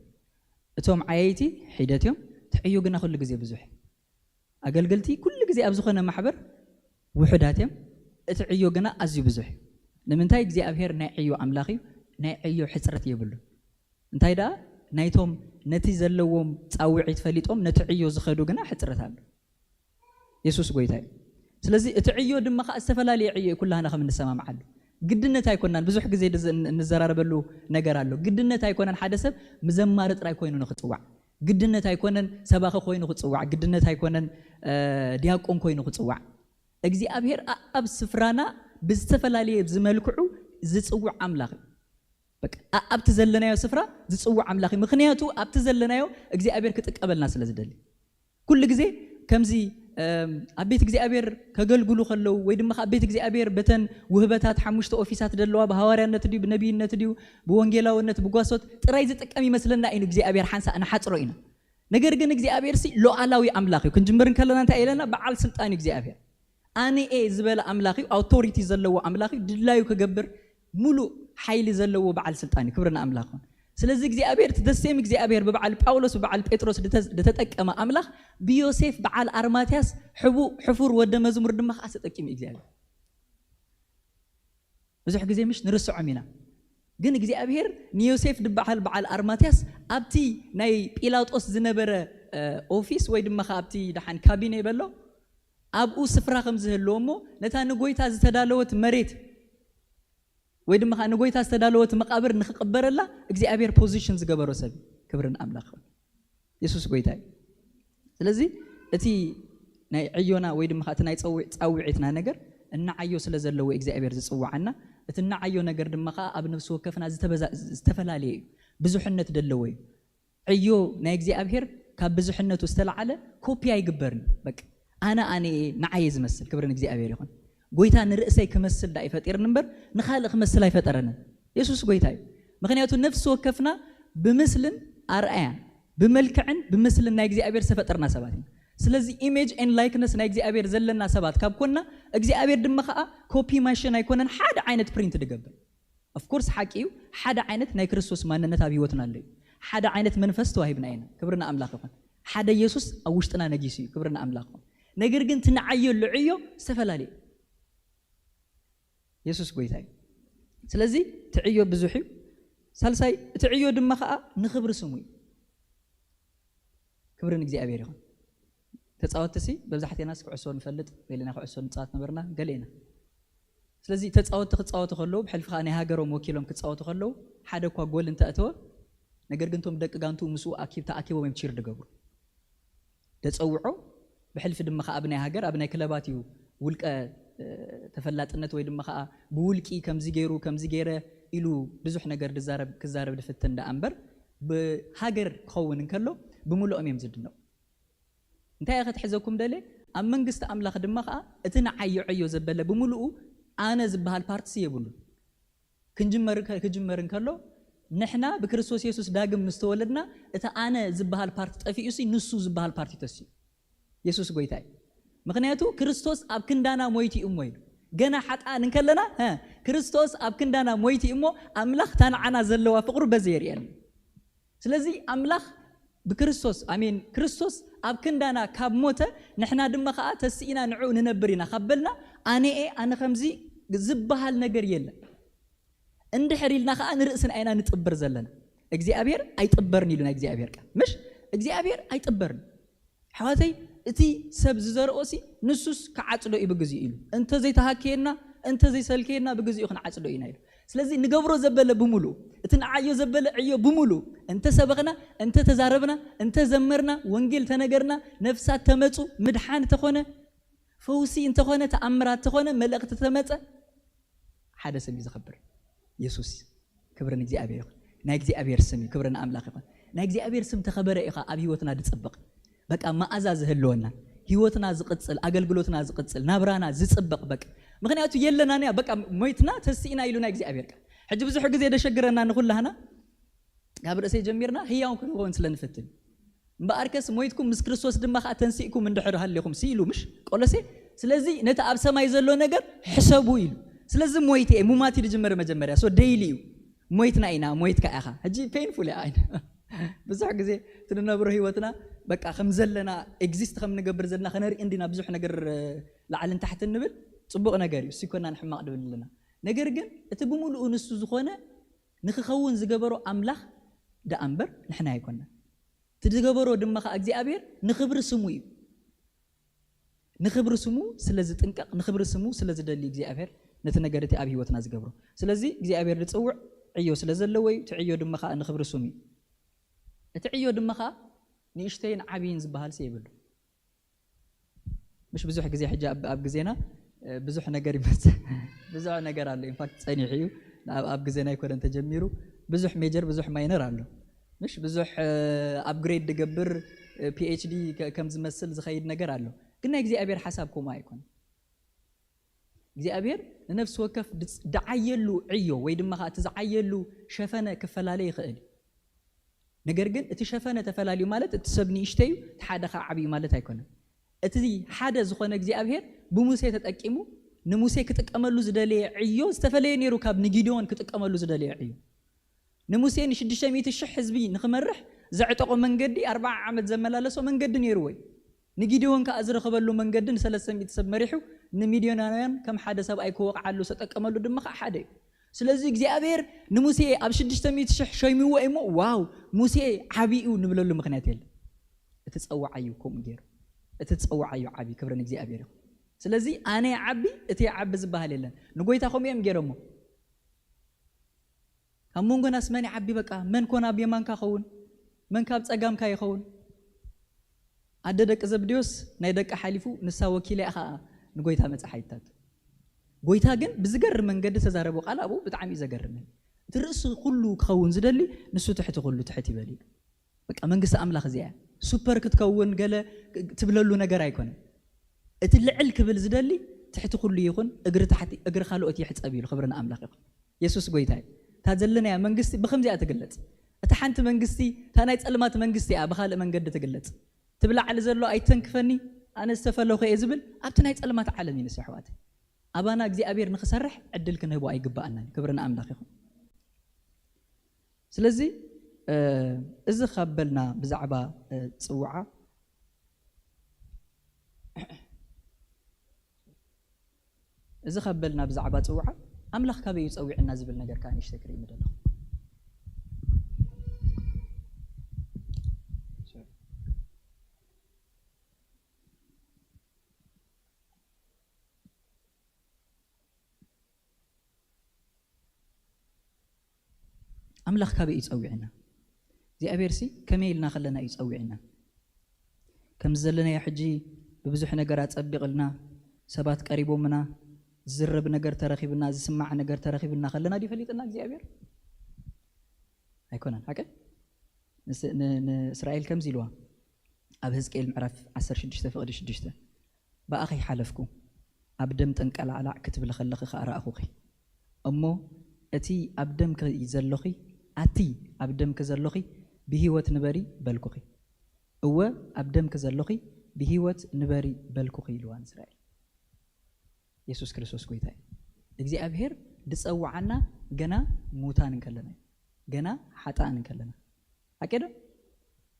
እቶም ዓየይቲ ሒደት እዮም፣ እቲ ዕዮ ግና ኩሉ ግዜ ብዙሕ እዩ። ኣገልገልቲ ኩሉ ግዜ ኣብ ዝኾነ ማሕበር ውሑዳት እዮም፣ እቲ ዕዮ ግና ኣዝዩ ብዙሕ እዩ። ንምንታይ? እግዚኣብሔር ናይ ዕዮ ኣምላኽ እዩ፣ ናይ ዕዮ ሕጽረት የብሉን። እንታይ ደኣ? ናይቶም ነቲ ዘለዎም ጻውዒት ፈሊጦም ነቲ ዕዮ ዝኸዱ ግና ሕጽረት ኣሎ። የሱስ ጎይታ እዩ። ስለዚ እቲ ዕዮ ድማ ኸዓ ዝተፈላለየ ዕዮ እዩ፣ ኩላህና ከም እንሰማምዓሉ። ግድነት ኣይኮናን፣ ብዙሕ ግዜ ድዝ-፣ ን-፣ እንዘራረበሉ ነገር ኣሎ። ግድነት ኣይኮነን ሓደ ሰብ መዘማሪ ጥራይ ኮይኑ ንኽጽዋዕ። ግድነት ኣይኮነን ሰባኺ ኮይኑ ክጽዋዕ። ግድነት ኣይኮነን፣ እ፣ ዲያቆን ኮይኑ ክጽዋዕ። እግዚኣብሔር ኣኣብ ስፍራና ብዝተፈላለየ ዝመልክዑ ዝጽውዕ ኣምላኽ እዩ። በቃ፣ ኣ-፣ ኣብቲ ዘለናዮ ስፍራ ዝጽውዕ ኣምላኽ እዩ። ምኽንያቱ ኣብቲ ዘለናዮ እግዚኣብሔር ክጥቀመልና ስለ ዝደሊ። ኩሉ ግዜ ከምዚ፣ እም፣ ኣብ ቤት እግዚኣብሔር ከገልግሉ ከለዉ ወይ ድማ ኣብ ቤት እግዚኣብሔር በተን ውህበታት ሓሙሽተ ኦፊሳት ደለዋ፣ ብሃዋርያነት ድዩ፣ ብነቢይነት ድዩ፣ ብወንጌላውነት፣ ብጓሶት ጥራይ ዝጥቀም ይመስለና እዩ እግዚኣብሔር ሓንሳእ ንሓጽሮ ኢና። ነገር ግን እግዚኣብሔር ሲ ሉዓላዊ ኣምላኽ እዩ። ክንጅምር እንከለና እንታይ ኢለና? በዓል ስልጣን እዩ እግዚኣብሔር። ኣነ እየ ዝበለ ኣምላኽ እዩ፣ ኣውቶሪቲ ዘለዎ ኣምላኽ እዩ፣ ድላዩ ክገብር ሙሉእ ሓይሊ ዘለዎ በዓል ስልጣን እዩ። ክብሪ ንኣምላኽ ይኹን። ስለዚ እግዚኣብሔር እቲ the same እግዚኣብሔር ብበዓል ጳውሎስ ብበዓል ጴጥሮስ ድተ-፣ ድተጠቀመ ኣምላኽ ብዮሴፍ በዓል ኣርማትያስ ሕቡእ ሕፉር ወደ መዝሙር ድማ ከዓ ተጠቂሙ እዩ እግዚኣብሔር። ብዙሕ ግዜ ምሽ ንርስዖም ኢና። ግን እግዚኣብሔር ንዮሴፍ ድበዓል በዓል ኣርማትያስ ኣብቲ ናይ ጲላጦስ ዝነበረ፣ እ፣ ኦፊስ ወይ ድማ ከዓ ኣብቲ ደሓን ካቢኔ በሎ፣ ኣብኡ ስፍራ ከም ዝህልዎ እሞ ነታ ንጎይታ ዝተዳለወት መሬት ወይ ድማ ከዓ ንጎይታ ዝተዳለወት መቃብር ንክቅበረላ እግዚኣብሔር ፖዚሽን ዝገበሮ ሰብ እዩ። ክብሪ ንኣምላኽ ይኹን። የሱስ ጎይታ እዩ። ስለዚ እቲ ናይ ዕዮና ወይ ድማ እቲ ናይ ጸውዕ-፣ ጻውዒትና ነገር እናዓዮ ስለ ዘለዎ እግዚኣብሔር ዝጽውዓና፣ እቲ እናዓዮ ነገር ድማ ከዓ ኣብ ነፍሲ ወከፍና ዝተበዛ-፣ ዝተፈላለየ እዩ። ብዙሕነት ደለዎ እዩ። ዕዮ ናይ እግዚኣብሔር ካብ ብዙሕነቱ ዝተለዓለ ኮፒ ኣይግበርን። በቃ ኣነ ኣነ እየ፣ ንዓየ ዝመስል። ክብሪ ንእግዚኣብሔር ይኹን። ጎይታ ንርእሰይ ክመስል ዳ እዩ ፈጢርኒ እምበር ንኻልእ ክመስል ኣይፈጠረንን። የሱስ ጎይታ እዩ። ምኽንያቱ ነፍሲ ወከፍና ብምስልን ኣርኣያን ብመልክዕን ብምስልን ናይ እግዚኣብሔር ዝተፈጠርና ሰባት ኢና። ስለዚ image and likeness ናይ እግዚኣብሔር ዘለና ሰባት ካብ ኮና እግዚኣብሔር ድማ ከዓ ኮፒ ማሽን ኣይኮነን ሓደ ዓይነት ፕሪንት ድገብር። Of course ሓቂ እዩ። ሓደ ዓይነት ናይ ክርስቶስ ማንነት ኣብ ህይወትና ኣሎ እዩ። ሓደ ዓይነት መንፈስ ተዋሂብና ኢና። ክብርና ኣምላኽ ይኹን። ሓደ ኢየሱስ ኣብ ውሽጥና ነጊሱ እዩ። ክብርና ኣምላኽ ይኹን። ነገር ግን ትንዓዮ ልዕዮ ዝተፈላለየ ኢየሱስ ጎይታ እዩ። ስለዚ ትዕዮ ብዙሕ እዩ። ሳልሳይ እቲ ዕዮ ድማ ከዓ ንኽብሪ ስሙ እዩ። ክብርን እግዚኣብሔር ይኹን። ተፃወትቲ ሲ በብዛሕቴናስ ኩዕሶ ንፈልጥ ገሌና ኩዕሶ ንፃወት ነበርና ገሌና። ስለዚ ተፃወትቲ ክፃወቱ ከለዉ ብሕልፊ ከዓ ናይ ሃገሮም ወኪሎም ክፃወቱ ከለዉ ሓደ እኳ ጎል እንተእተወ ነገር ግን እቶም ደቂ ጋንቱ ምስኡ ኣኪብ ተኣኪቦም እዮም ቺር ድገብሩ። ደፀውዖ ብሕልፊ ድማ ከዓ ኣብ ናይ ሃገር ኣብ ናይ ክለባት እዩ ውልቀ ተፈላጥነት ወይ ድማ ከዓ ብውልቂ ከምዚ ገይሩ ከምዚ ገይረ ኢሉ ብዙሕ ነገር ክዛረብ ድፍትን ደኣ እምበር ብሃገር ክኸውን እንከሎ ብምልኦም እዮም ዝድነቑ። እንታይ እየ ክትሕዘኩም ደለ ኣብ መንግስቲ ኣምላኽ ድማ ከዓ እቲ ንዓዮ ዕዮ ዘበለ ብምልኡ ኣነ ዝበሃል ፓርትሲ የብሉን። ክንጅመር ክጅመር እንከሎ ንሕና ብክርስቶስ የሱስ ዳግም ምስ ተወለድና እቲ ኣነ ዝበሃል ፓርቲ ጠፊኡ ሲ ንሱ ዝበሃል ፓርቲ ተስዩ። የሱስ ጎይታ እዩ። ምክንያቱ ክርስቶስ ኣብ ክንዳና ሞይቱ እዩ እሞ ኢሉ። ገና ሓጥኣን እንከለና ሀ፣ ክርስቶስ ኣብ ክንዳና ሞይቱ እዩ እሞ ኣምላኽ ታንዓና ዘለዋ ፍቕሩ በዚ የርእየና። ስለዚ ኣምላኽ ብክርስቶስ ኣሜን ክርስቶስ ኣብ ክንዳና ካብ ሞተ ንሕና ድማ ከዓ ተስኢና ንዕኡ ንነብር ኢና ካብ በልና ኣነኤ ኣነ ከምዚ ዝበሃል ነገር የለን። እንድሕር ኢልና ከዓ ንርእስና ኢና ንጥብር ዘለና። እግዚኣብሔር ኣይጥበርን ኢሉ ናይ እግዚኣብሔር ቃል ምሽ እግዚኣብሔር ኣይጥበርን። ኣሕዋተይ እቲ ሰብ ዝዘርኦ ሲ ንሱስ ክዓፅዶ እዩ ብግዚኡ ኢሉ እንተዘይተሃከየና እንተዘይሰልከየና ብግዚኡ ክንዓፅዶ ኢና ኢሉ። ስለዚ ንገብሮ ዘበለ ብምሉእ እቲ ንዓዮ ዘበለ ዕዮ ብምሉእ እንተሰበኽና እንተተዛረብና እንተዘመርና ወንጌል ተነገርና ነፍሳት ተመፁ ምድሓን ተኾነ ፈውሲ እንተኾነ ተኣምራት ተኾነ መልእኽቲ ተመፀ ሓደ ስም እዩ ዝኸብር የሱስ። ክብርን እግዚኣብሔር ይኹን። ናይ እግዚኣብሔር ስም እዩ። ክብርን ኣምላኽ ይኹን። ናይ እግዚኣብሔር ስም ተኸበረ ኢኻ ኣብ ህይወትና ድፅብቕ በቃ መኣዛ ዝህልወና ህይወትና ዝቕፅል ኣገልግሎትና ዝቕፅል ናብራና ዝፅብቕ በቃ ምክንያቱ የለናንያ በቃ ሞይትና ተስኢና ኢሉና እግዚኣብሔር ቃል። ሕጂ ብዙሕ ግዜ ደሸግረና ንኩላህና ካብ ርእሰይ ጀሚርና ህያው ክንኸውን ስለ ንፍትን እምበኣርከስ ሞይትኩም ምስ ክርስቶስ ድማ ከዓ ተንሲእኩም እንድሕር ሃሊኹም ስኢሉ ምሽ ቆሎሴ። ስለዚ ነቲ ኣብ ሰማይ ዘሎ ነገር ሕሰቡ ኢሉ። ስለዚ ሞይት እየ ሙማት ኢሉ ጅመር መጀመርያ ሶ ደይሊ እዩ ሞይትና ኢና ሞይትካ ኢኻ ሕጂ ፔንፉል እያ ኣይነ ብዙሕ ግዜ እቲ ንነብሮ ህይወትና በቃ ከም ዘለና ኤግዚስት ከም ንገብር ዘለና ከነርኢ እንዲና ብዙሕ ነገር ላዕልን ታሕትን ንብል። ፅቡቕ ነገር እዩ ሲኮናን ሕማቕ ንብል ኣለና። ነገር ግን እቲ ብምሉኡ ንሱ ዝኾነ ንክኸውን ዝገበሮ ኣምላኽ ደኣ እምበር ንሕና ኣይኮና። እቲ ዝገበሮ ድማ ከዓ እግዚኣብሔር ንክብሪ ስሙ እዩ። ንክብሪ ስሙ ስለ ዝጥንቀቕ ንክብሪ ስሙ ስለ ዝደሊ እግዚኣብሔር ነቲ ነገር እቲ ኣብ ህይወትና ዝገብሮ። ስለዚ እግዚኣብሔር ዝፅውዕ ዕዮ ስለ ዘለዎ እዩ። እቲ ዕዮ ድማ ከዓ ንክብሪ ስሙ እዩ። እቲ ዕዮ ድማ ከዓ ንእሽተይን ዓብይን ዝበሃል የብሉ። ምሽ ብዙሕ ግዜ ሕጂ ኣብ ግዜና ብዙሕ ነገር ይመፅእ ብዙሕ ነገር ኣሎ ኢንፋክት ፀኒሑ እዩ። ኣብ ግዜና ኣይኮነን ተጀሚሩ። ብዙሕ ሜጀር ብዙሕ ማይነር ኣሎ። ምሽ ብዙሕ ኣፕግሬድ ድገብር ፒኤችዲ ከም ዝመስል ዝኸይድ ነገር ኣሎ። ግን ናይ እግዚኣብሔር ሓሳብ ከምኡ ኣይኮነ። እግዚኣብሔር ንነፍሲ ወከፍ ድዓየሉ ዕዮ ወይ ድማ እቲ ዝዓየሉ ሸፈነ ክፈላለ ይኽእል እዩ። ነገር ግን እቲ ሸፈነ ተፈላልዩ ማለት እቲ ሰብ ንእሽተዩ እቲ ሓደ ከዓ ዓብዩ ማለት ኣይኮነን። እቲ ሓደ ዝኾነ እግዚኣብሔር ብሙሴ ተጠቂሙ ንሙሴ ክጥቀመሉ ዝደለየ ዕዮ ዝተፈለየ ነይሩ ካብ ንጊድዮን ክጥቀመሉ ዝደለየ ዕዮ። ንሙሴ ንሽዱሽተ ሚእቲ ሽሕ ህዝቢ ንክመርሕ ዘዕጠቆ መንገዲ ኣርባዓ ዓመት ዘመላለሶ መንገዲ ነይርዎ እዩ። ንጊድዮን ከዓ ዝረኸበሉ መንገዲ ንሰለስተ ሚእቲ ሰብ መሪሑ ንሚድዮናውያን ከም ሓደ ሰብኣይ ክወቕዓሉ ዝተጠቀመሉ ድማ ከዓ ሓደ እዩ። ስለዚ እግዚኣብሔር ንሙሴ ኣብ ሽዱሽተ ሚእቲ ሽሕ ሸይምዎ እሞ ዋው ሙሴ ዓብዩ ንብለሉ ምክንያት የለን። እቲ ፀዋዓዩ ከምኡ ገይሩ እቲ ፀዋዓዩ ዓብዩ ክብሪ ንእግዚኣብሔር ይኹን። ስለዚ ኣነ ዓቢ እቲ ዓቢ ዝበሃል የለን። ንጎይታ ከምኡ እዮም ገይሮሞ። ካብ መንጎናስ መን ይዓቢ በቃ መን ኮን ኣብ የማንካ ኸውን መን ካብ ፀጋምካ ይኸውን። ኣደ ደቂ ዘብድዮስ ናይ ደቂ ሓሊፉ ንሳ ወኪላ እያ ከዓ ንጎይታ መፅሓ ይታት። ጎይታ ግን ብዝገርም መንገዲ ተዛረቦ ቃል ኣብኡ ብጣዕሚ እዩ ዘገርመኒ። እቲ ርእሲ ኩሉ ክኸውን ዝደሊ ንሱ ትሕቲ ኩሉ ትሕት ይበል ኢሉ። በቃ መንግስቲ ኣምላኽ እዚኣ እያ። ሱፐር ክትከውን ገለ ትብለሉ ነገር ኣይኮነን። እቲ ልዕል ክብል ዝደሊ ትሕቲ ኩሉ ይኹን እግሪ ታሕቲ እግሪ ካልኦት ይሕፀብ ኢሉ ክብሪ ንኣምላኽ ይኹን። የሱስ ጎይታ እዩ። እታ ዘለናያ መንግስቲ ብከምዚኣ ትግለፅ። እታ ሓንቲ መንግስቲ እታ ናይ ፀልማት መንግስቲ እያ ብካልእ መንገዲ ትግለፅ። እቲ ብላዕሊ ዘሎ ኣይተንክፈኒ፣ ኣነ ዝተፈለኹ እየ ዝብል ኣብቲ ናይ ጸልማት ዓለም እዩ ንሱ፣ ኣሕዋተይ። ኣባና እግዚኣብሔር ንኽሰርሕ ዕድል ክንህቦ ኣይግባኣናን። ክብሪ ንኣምላኽ ይኹን። ስለዚ፣ እ፣ እዚ ካብ በልና ብዛዕባ፣ እ፣ ጽውዓ፣ እዚ ካብ በልና ብዛዕባ ጽውዓ፣ ኣምላኽ ካበይ እዩ ጸዊዕና ዝብል ነገር ከኣ ንእሽተይ ክርኢ ምደለኹ። ኣምላኽ ካበይ እዩ ጸዊዕና? እግዚኣብሔር ሲ ከመይ ኢልና ከለና እዩ ጸዊዕና? ከም ዘለናዮ ሕጂ ብብዙሕ ነገር ኣጸቢቕልና፣ ሰባት ቀሪቦምና፣ ዝዝረብ ነገር ተረኺብና፣ ዝስማዕ ነገር ተረኺብና ከለና ድዩ ፈሊጥና እግዚኣብሔር? ኣይኮነን፣ ሓቂ? ንስ-፣ ን-፣ ንእስራኤል ከምዚ ኢልዋ፣ ኣብ ህዝቅኤል ምዕራፍ ዓሰርተ ሽዱሽተ ፍቕዲ ሽዱሽተ፣ "ብኣኺ ሓለፍኩ፣ ኣብ ደም ጠንቀላዕላዕ ክትብሊ ከለኺ ኸኣ ረኣኹኺ። እሞ እቲ ኣብ ደምኪ ዘሎኺ፣ ኣቲ ኣብ ደምኪ ዘሎኺ ብህይወት ንበሪ በልኩኺ። እወ ኣብ ደምኪ ዘሎኺ ብህይወት ንበሪ በልኩኺ" ኢልዋ ንእስራኤል። የሱስ ክርስቶስ ጎይታ እዩ። እግዚኣብሔር ዝጸውዓና ገና ሙታን እንከለና እዩ። ገና ሓጥኣን እንከለና። ሓቂ ዶ?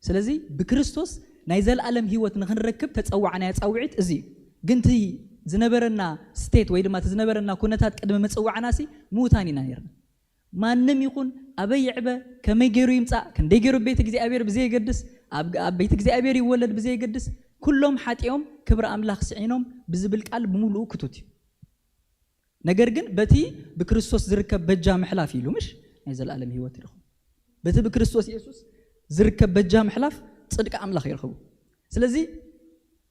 ስለዚ ብክርስቶስ ናይ ዘለኣለም ህይወት ንኽንረክብ ተጸዋዕናዮ ጻውዒት እዚ እዩ። ግን እቲ ዝነበረና ስቴት ወይ ድማ እቲ ዝነበረና ኩነታት ቅድሚ ምጽዋዕና ሲ ሙታን ኢና ነይርና። ማንም ይኹን ኣበይ ይዕበ፣ ከመይ ገይሩ ይምጻእ፣ ክንደይ ገይሩ ቤት እግዚኣብሔር ብዘየገድስ፣ ኣብ፣ ኣብ ቤት እግዚኣብሔር ይወለድ ብዘየገድስ፣ ኩሎም ሓጢኦም ክብሪ ኣምላኽ ስዒኖም ብዝብል ቃል ብምሉኡ ክቱት እዩ። ነገር ግን በቲ ብክርስቶስ ዝርከብ በጃ ምሕላፍ ኢሉ ምሽ ናይ ዘለኣለም ህይወት ይረኽቡ። በቲ ብክርስቶስ የሱስ ዝርከብ በጃ ምሕላፍ ጽድቂ ኣምላኽ ይረኽቡ። ስለዚ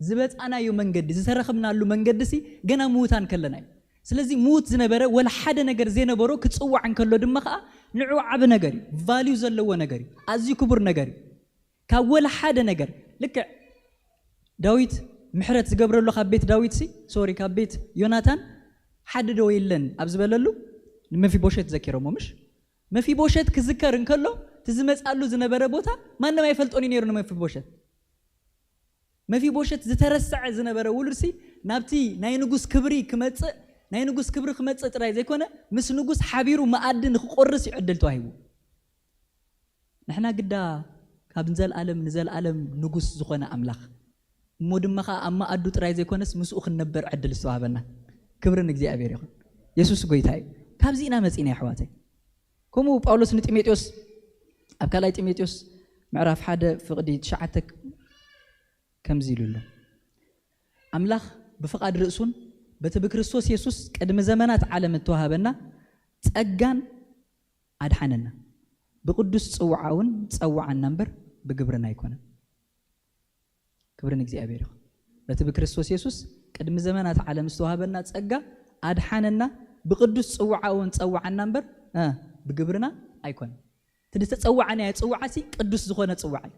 ዝበጻናዮ መንገዲ፣ ዝተረኽብናሉ መንገዲ ሲ ገና ምዉታን ከለና እዩ። ስለዚ ምዉት ዝነበረ ወላ ሓደ ነገር ዘይነበሮ ክጽዋዕ እንከሎ ድማ ኸኣ ንዑ ዓቢ ነገር እዩ፣ ቫልዩ ዘለዎ ነገር እዩ፣ ኣዝዩ ክቡር ነገር እዩ። ካብ ወላ ሓደ ነገር ልክዕ ዳዊት ምሕረት ዝገብረሉ ካብ ቤት ዳዊት ሲ፣ ሶሪ፣ ካብ ቤት ዮናታን ሓደ ዶ የለን ኣብ ዝበለሉ ንመፊቦሸት ዘኪሮሞ ምሽ? መፊቦሸት ክዝከር እንከሎ እቲ ዝመጻሉ ዝነበረ ቦታ ማንም ኣይፈልጦን እዩ ነይሩ ንመፊቦሸት። መፊቦሸት ዝተረሰዐ ዝነበረ ውሉድ ሲ ናብቲ ናይ ንጉስ ክብሪ ክመጽእ፣ ናይ ንጉስ ክብሪ ክመጽእ ጥራይ ዘይኮነ ምስ ንጉስ ሓቢሩ መኣዲ ንክቆርስ እዩ ዕድል ተዋሂቡ። ንሕና ግዳ ካብ ንዘለኣለም ንዘለኣለም ንጉስ ዝኾነ ኣምላኽ እሞ ድማ ኸዓ ኣብ መኣዱ ጥራይ ዘይኮነስ ምስኡ ክንነበር ዕድል ዝተዋህበና ክብሪ ንእግዚኣብሔር ይኹን። የሱስ ጎይታ እዩ። ካብዚ ኢና መጺና ኣሕዋተይ። ከምኡ ጳውሎስ ንጢሞቴዎስ ኣብ ካልኣይ ጢሞቴዎስ ምዕራፍ ሓደ ፍቕዲ ትሽዓተ ከምዚ ኢሉ ኣሎ። ኣምላኽ ብፍቓድ ርእሱን በቲ ብክርስቶስ የሱስ ቅድሚ ዘመናት ዓለም እተዋሃበና ጸጋን ኣድሓነና። ብቅዱስ ጽውዓ እውን ጸውዓና እምበር ብግብርና ኣይኮነን። ክብሪ ንእግዚኣብሔር ይኹን። በቲ ብክርስቶስ የሱስ ቅድሚ ዘመናት ዓለም ዝተዋህበና ጸጋ ኣድሓነና፣ ብቅዱስ ጽውዓ እውን ጸውዓና እምበር፣ እ፣ ብግብርና ኣይኮነን። እቲ ዝተጸዋዕናዮ ጽውዓ ሲ ቅዱስ ዝኾነ ጽውዓ እዩ።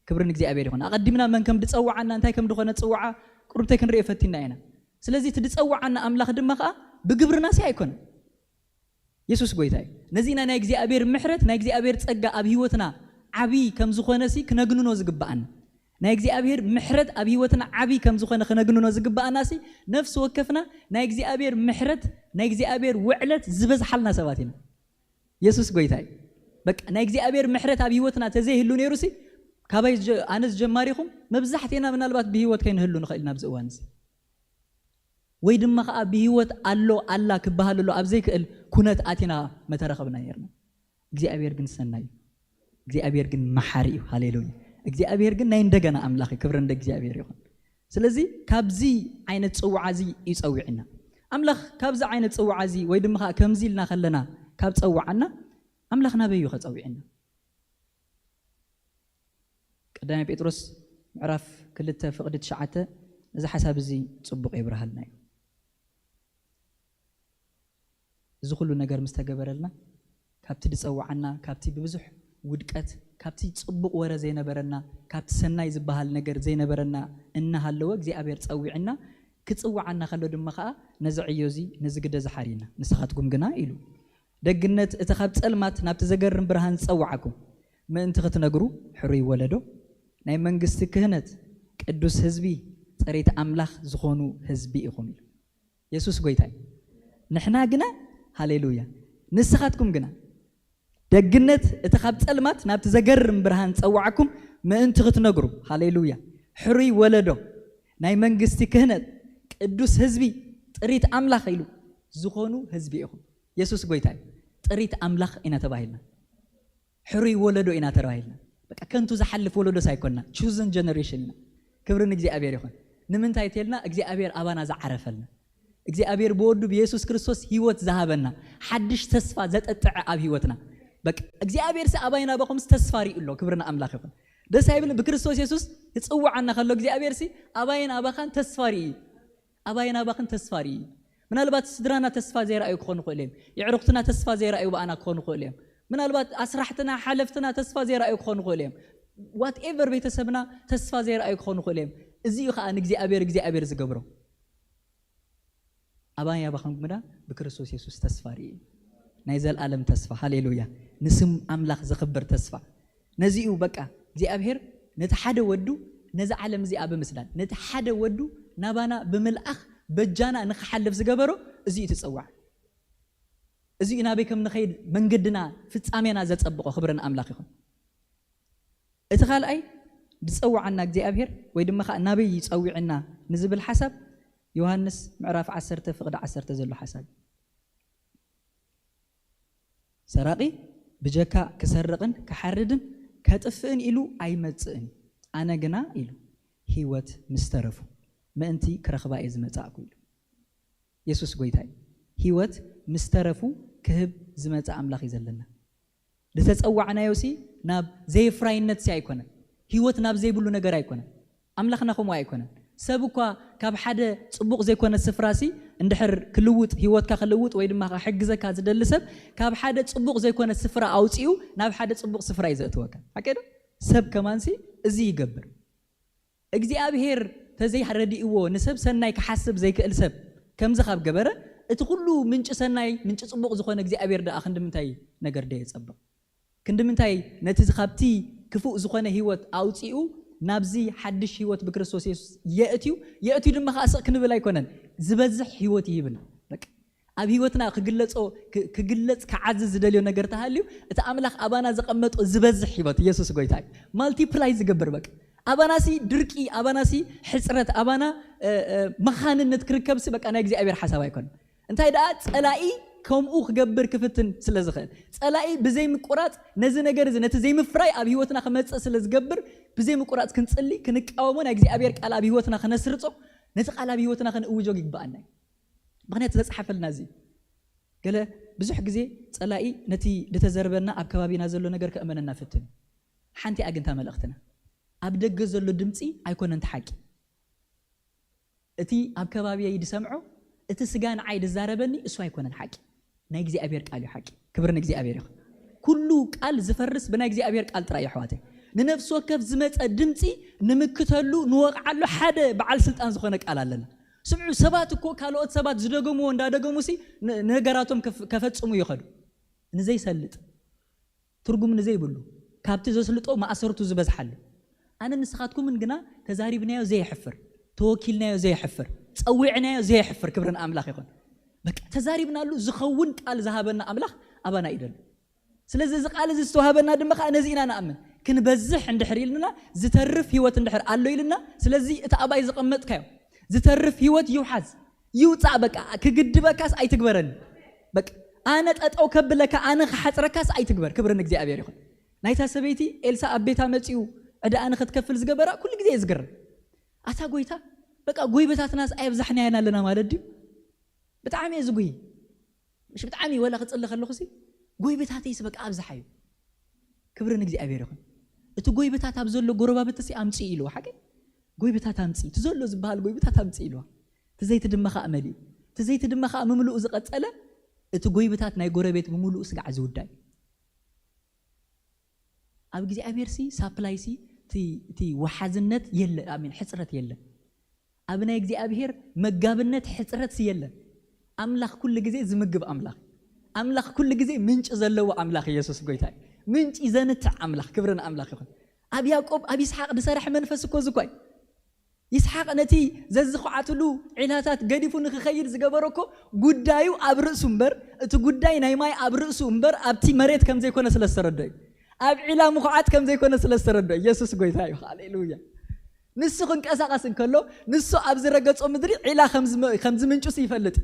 ክብሪ ንእግዚኣብሔር ይኹን። ኣቐዲምና መን ከም ዝጸውዓና፣ እንታይ ከም ዝኾነ ጽውዓ ቁሩብተይ ክንርኢ ፈቲና ኢና። ስለዚ እቲ ዝጸውዓና ኣምላኽ ድማ ኸኣ ብግብርና ሲ ኣይኮነን። የሱስ ጎይታ እዩ። ነዚ ኢና ናይ እግዚኣብሔር ምሕረት፣ ናይ እግዚኣብሔር ጸጋ ኣብ ህይወትና ዓቢ ከም ዝኾነ ሲ ክነግንኖ ዝግብኣና። ናይ እግዚኣብሔር ምሕረት ኣብ ህይወትና ዓቢ ከም ዝኾነ ክነግንኖ ዝግብኣና ሲ ነፍሲ ወከፍና ናይ እግዚኣብሔር ምሕረት፣ ናይ እግዚኣብሔር ውዕለት ዝበዝሓልና ሰባት ኢና። የሱስ ጎይታ እዩ። በቃ ናይ እግዚኣብሔር ምሕረት ኣብ ህይወትና ተዘይህሉ ነይሩ ሲ ካባይ ዝጀ-፣ ኣነ ዝጀማሪኹም መብዛሕቴና ምናልባት ብህይወት ከይንህሉ ንኽእል ኢና ኣብዚ እዋን እዚ። ወይ ድማ ኸዓ ብህይወት ኣሎ ኣላ ክበሃል ኣሎ ኣብ ዘይክእል ኩነት ኣቲና መተረኸብና ነይርና። እግዚኣብሔር ግን ሰናይ እዩ። እግዚኣብሔር ግን መሓሪ እዩ። ሃሌሉያ። እግዚኣብሔር ግን ናይ እንደገና ኣምላኽ እዩ። ክብሪ እንደ እግዚኣብሔር ይኹን። ስለዚ ካብዚ ዓይነት ጽውዓ እዚ እዩ ጸዊዕና። ኣምላኽ ካብዚ ዓይነት ጽውዓ እዚ ወይ ድማ ኸዓ ከምዚ ኢልና ከለና ካብ ጸውዓና ኣምላኽ ናበይ እዩ ከጸዊዕና? ቀዳማይ ጴጥሮስ ምዕራፍ ክልተ ፍቕዲ ትሽዓተ ነዚ ሓሳብ እዚ ጽቡቕ የብርሃልና እዩ። እዚ ኩሉ ነገር ምስ ተገበረልና፣ ካብቲ ዝጸውዓና፣ ካብቲ ብብዙሕ ውድቀት፣ ካብቲ ጽቡቕ ወረ ዘይነበረና፣ ካብቲ ሰናይ ዝበሃል ነገር ዘይነበረና እናሃለወ እግዚኣብሔር ጸዊዕና፣ ክጽውዓና ከሎ ድማ ኸኣ ነዚ ዕዮ እዚ፣ ነዚ ግደ እዚ ሓርዩና። ንስኻትኩም ግና ኢሉ፣ ደግነት እቲ ካብ ጸልማት ናብቲ ዘገርም ብርሃን ዝጸውዓኩም ምእንቲ ክትነግሩ፣ ሕሩይ ወለዶ፣ ናይ መንግስቲ ክህነት፣ ቅዱስ ህዝቢ፣ ጥሪት ኣምላኽ ዝኾኑ ህዝቢ ኢኹም ኢሉ። የሱስ ጎይታ እዩ። ንሕና ግና፣ ሃሌሉያ፣ ንስኻትኩም ግና ደግነት እቲ ካብ ጸልማት ናብቲ ዘገርም ብርሃን ጸዋዕኩም ምእንቲ ክትነግሩ፣ ሃሌሉያ፣ ሕሩይ ወለዶ፣ ናይ መንግስቲ ክህነት፣ ቅዱስ ህዝቢ፣ ጥሪት ኣምላኽ ኢሉ ዝኾኑ ህዝቢ ኢኹም። የሱስ ጎይታ እዩ። ጥሪት ኣምላኽ ኢና ተባሂልና። ሕሩይ ወለዶ ኢና ተባሂልና። በቃ ከንቱ ዝሓልፍ ወለዶስ ኣይኮንና። ቹዝን ጀነሬሽን ኢና። ክብሪ ንእግዚኣብሔር ይኹን። ንምንታይ ተልና እግዚኣብሔር ኣባና ዝዓረፈልና። እግዚኣብሔር ብወዱ ብየሱስ ክርስቶስ ህይወት ዝሃበና ሓድሽ ተስፋ ዘጠጥዐ ኣብ ህይወትና። በቃ እግዚኣብሔር ሲ ኣባይን ኣባኹምስ ተስፋ ርእዩ ኣሎ። ክብሪ ንኣምላኽ ይኹን። ደስ ኣይብል ብክርስቶስ የሱስ ይጽውዓና ከሎ እግዚኣብሔር ሲ ኣባይን ኣባኻን ተስፋ ርእዩ። ኣባይን ኣባኽን ተስፋ ርእዩ። ምናልባት ስድራና ተስፋ ዘይረኣዩ ክኾኑ ይኽእሉ እዮም። የዕሩኽትና ተስፋ ዘይረኣዩ ብኣና ክኾኑ ይኽእሉ እዮም። ምናልባት ኣስራሕትና፣ ሓለፍትና ተስፋ ዘይረኣዩ ክኾኑ ይኽእሉ እዮም። ዋትኤቨር ቤተሰብና ተስፋ ዘይረኣዩ ክኾኑ ይኽእሉ እዮም። እዚ እዩ ከዓ ንእግዚኣብሔር እግዚኣብሔር ዝገብሮ። ኣባይ ኣባኹም ግና ብክርስቶስ የሱስ ተስፋ ርእዩ። ናይ ዘልኣለም ተስፋ። ሃሌሉያ። ንስም ኣምላኽ ዘኽብር ተስፋ። ነዚኡ በቃ እግዚኣብሔር ነቲ ሓደ ወዱ ነዚ ዓለም እዚኣ ብምስዳድ፣ ነቲ ሓደ ወዱ ናባና ብምልኣኽ በጃና ንኽሓልፍ ዝገበሮ እዚ እዩ እቲ ጸዋዕ። እዚ እዩ ናበይ ከም ንኸይድ መንገድና ፍጻሜና ዘጸብቖ። ክብሪ ንኣምላኽ ይኹን። እቲ ካልኣይ ዝጸውዓና እግዚኣብሔር ወይ ድማ ኸዓ ናበይ ይጸውዕና ንዝብል ሓሳብ ዮሃንስ ምዕራፍ ዓሰርተ ፍቕዲ ዓሰርተ ዘሎ ሓሳብ እዩ። ሰራቒ ብጀካ ክሰርቕን ክሓርድን ከጥፍእን ኢሉ ኣይመጽእን፣ ኣነ ግና ኢሉ ህይወት ምስ ተረፉ ምእንቲ ክረኽባ እየ ዝመጻእኩ ኢሉ። የሱስ ጎይታ እዩ። ህይወት ምስ ተረፉ ክህብ ዝመጽእ ኣምላኽ እዩ ዘለና። ዝተጸዋዕናዮ ሲ ናብ ዘይፍራይነት ሲ ኣይኮነን። ህይወት ናብ ዘይብሉ ነገር ኣይኮነን። ኣምላኽና ከምኡ ኣይኮነን። ሰብ እኳ ካብ ሓደ ጽቡቕ ዘይኮነ ስፍራ ሲ እንድሕር ክልውጥ፣ ህይወትካ ክልውጥ ወይ ድማ ክሕግዘካ ዝደሊ ሰብ ካብ ሓደ ጽቡቕ ዘይኮነ ስፍራ ኣውጺኡ ናብ ሓደ ጽቡቕ ስፍራ እዩ ዘእትወካ። ሓቂ ዶ? ሰብ ከማን ሲ እዚ ይገብር። እግዚኣብሔር ተዘይረዲእዎ ንሰብ ሰናይ ክሓስብ ዘይክእል ሰብ ከምዚ ካብ ገበረ፣ እቲ ኩሉ ምንጪ ሰናይ፣ ምንጪ ጽቡቕ ዝኾነ እግዚኣብሔር ደኣ ክንዲ ምንታይ ነገር ዶ የጸብቕ? ክንዲ ምንታይ ነቲ ካብቲ ክፉእ ዝኾነ ህይወት ኣውጺኡ ናብዚ ሓድሽ ህይወት ብክርስቶስ የሱስ የእትዩ፣ የእትዩ ድማ ከኣ ስቕ ክንብል ኣይኮነን፣ ዝበዝሕ ህይወት ይህብና። በቃ ኣብ ህይወትና ክግለጾ፣ ክ-፣ ክግለጽ፣ ክዓዝዝ ዝደልዮ ነገር ተሃልዩ፣ እቲ ኣምላኽ ኣባና ዘቐመጦ ዝበዝሕ ህይወት፣ የሱስ ጎይታ እዩ። ማልቲፕላይ ዝገብር በቃ። ኣባናሲ ድርቂ፣ ኣባናሲ ሕጽረት፣ ኣባና፣ እ፣ እ፣ መኻንነት ክርከብሲ በቃ ናይ እግዚኣብሔር ሓሳብ ኣይኮነን። እንታይ ደኣ ጸላኢ ከምኡ ክገብር ክፍትን ስለ ዝኽእል፣ ጸላኢ ብዘይ ምቁራጽ ነዚ ነገር እዚ፣ ነቲ ዘይምፍራይ ኣብ ህይወትና ክመጽእ ስለ ዝገብር፣ ብዘይ ምቁራጽ ክንጽሊ፣ ክንቃወሞ፣ ናይ እግዚኣብሔር ቃል ኣብ ህይወትና ክነስርጾ፣ ነቲ ቃል ኣብ ህይወትና ክንእውጆ ይግብኣና እዩ። ምኽንያቱ ዝተጻሓፈልና እዚ እዩ። ገለ ብዙሕ ግዜ ጸላኢ ነቲ ዝተዘርበና ኣብ ከባቢና ዘሎ ነገር ከእመነና ፍትን እዩ። ሓንቲ እያ ግን እታ መልእኽትና። ኣብ ደገ ዘሎ ድምጺ ኣይኮነን እቲ ሓቂ። እቲ ኣብ ከባቢየይ ዝሰምዖ፣ እቲ ስጋ ንዓይ ዝዛረበኒ እሱ ኣይኮነን ሓቂ። ናይ እግዚኣብሔር ቃል እዩ ሓቂ። ክብሪ ንእግዚኣብሔር ይኹን። ኩሉ ቃል ዝፈርስ ብናይ እግዚኣብሔር ቃል ጥራይ እዩ ኣሕዋተይ። ንነፍሲ ወከፍ ዝመጸ ድምጺ ንምክተሉ፣ ንወቕዓሉ ሓደ በዓል ስልጣን ዝኾነ ቃል ኣለና። ስምዑ፣ ሰባት እኮ ካልኦት ሰባት ዝደገምዎ እንዳደገሙሲ ን-፣ ነገራቶም ከፍ-፣ ከፈጽሙ ይኸዱ። ንዘይሰልጥ ትርጉም ንዘይብሉ፣ ካብቲ ዘስልጦ ማእሰርቱ ዝበዝሓሉ። ኣነ ንስኻትኩምን ግና ተዛሪብናዮ ዘየሕፍር፣ ተወኪልናዮ ዘየሕፍር፣ ጸዊዕናዮ ዘየሕፍር፣ ክብሪ ንኣምላኽ ይኹን። በቃ ተዛሪብናሉ ዝኸውን ቃል ዝሃበና ኣምላኽ ኣባና እዩ ደሎ። ስለዚ እዚ ቃል እዚ ዝተዋህበና ድማ ከኣ ነዚ ኢና ንኣምን። ክንበዝሕ እንድሕር ኢልና፣ ዝተርፍ ህይወት እንድሕር ኣሎ ኢልና፣ ስለዚ እቲ ኣባይ ዘቐመጥካዮ ዝተርፍ ህይወት ይውሓዝ፣ ይውጻእ። በቃ ክግድበካስ ኣይትግበረኒ። በቃ ኣነ ጠጠው ከብለካ፣ ኣነ ክሓጽረካስ ኣይትግበር። ክብሪ ንእግዚኣብሔር ይኹን። ናይታ ሰበይቲ ኤልሳ ኣብ ቤታ መጺኡ ዕዳኣ ንኽትከፍል ዝገበራ ኩሉ ግዜ እየ ዝግርም። ኣታ ጎይታ፣ በቃ ጎይበታትናስ ኣየብዛሕናያን ኣለና ማለት ድዩ? ብጣዕሚ እየ ዝጉሂ። ምሽ ብጣዕሚ ወላ ክጽሊ ከለኹሲ ጎይበታተይስ በቃ ኣብዝሓ እዩ። ክብሪ ንእግዚኣብሔር ይኹን። እቲ ጎይበታት ኣብ ዘሎ ጎረባብትሲ ኣምጽኡ ኢልዎ። ሓቂ ጎይበታት ኣምጽኡ፣ እቲ ዘሎ ዝበሃል ጎይበታት ኣምጽኡ ኢልዎ። እቲ ዘይቲ ድማ ከኣ መሊኡ። እቲ ዘይቲ ድማ ከኣ ምምልኡ ዝቐጸለ፣ እቲ ጎይበታት ናይ ጎረቤት ብምሉኡ ስጋዕ ዝውዳእ እዩ። ኣብ እግዚኣብሔር ሲ ሳፕላይ ሲ እቲ፣ እቲ ወሓዝነት የለ፣ ኣሜን፣ ሕጽረት የለ። ኣብ ናይ እግዚኣብሔር መጋብነት ሕጽረት ሲ የለን። ኣምላኽ ኩሉ ግዜ ዝምግብ ኣምላኽ። ኣምላኽ ኩሉ ግዜ ምንጪ ዘለዎ ኣምላኽ ኢየሱስ ጎይታ እዩ። ምንጪ ዘንትዕ ኣምላኽ፣ ክብሪ ንኣምላኽ ይኹን። ኣብ ያዕቆብ፣ ኣብ ይስሓቅ ዝሰርሐ መንፈስ እኮ እዚ እኮ እዩ። ይስሓቅ ነቲ ዘዝኹዓትሉ ዒላታት ገዲፉ ንክኸይድ ዝገበሮ እኮ ጉዳዩ ኣብ ርእሱ እምበር፣ እቲ ጉዳይ ናይ ማይ ኣብ ርእሱ እምበር ኣብቲ መሬት ከም ዘይኮነ ስለ ዝተረድኦ እዩ። ኣብ ዒላ ምኹዓት ከም ዘይኮነ ስለ ዝተረድኦ። ኢየሱስ ጎይታ እዩ። ሃሌሉያ። ንሱ ክንቀሳቐስ እንከሎ፣ ንሱ ኣብ ዝረገጾ ምድሪ ዒላ ከም ዝመ-፣ ከም ዝምንጩ ይፈልጥ።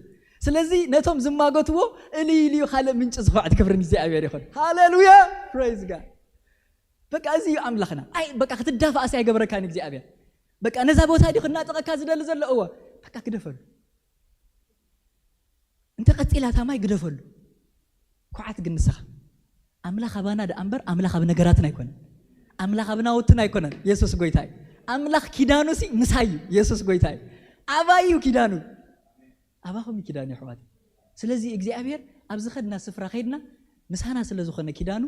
ስለዚ ነቶም ዝማጎትዎ እልይ ኢሉ ካልእ ምንጪ ዝኹዕት። ክብሪ ንእግዚኣብሔር ይኹን። ሃሌሉያ። Praise God። በቃ እዚ እዩ ኣምላኽና። ኣይ በቃ ክትዳፋእሲ ኣይገበረካን እግዚኣብሔር። በቃ ነዛ ቦታ ዲ ክናጠቐካ ዝደሊ ዘሎ እወ። በቃ ግደፈሉ። እንተ ቀጺላ እታ ማይ ግደፈሉ። ኩዓት ግን ንስኻ። ኣምላኽ ኣባና ደኣ እምበር ኣምላኽ ኣብ ነገራትና ኣይኮነን። ኣምላኽ ኣብ ናውትና ኣይኮነን። ኢየሱስ ጎይታ እዩ። ኣምላኽ ኪዳኑ ሲ ምሳይ እዩ። ኢየሱስ ጎይታ እዩ። ኣባይ እዩ ኪዳኑ። ኣባኹም እዩ ኪዳኑ የሕዋት። ስለዚ እግዚኣብሔር ኣብ ዝኸድና ስፍራ ከይድና ምሳና ስለ ዝኾነ ኪዳኑ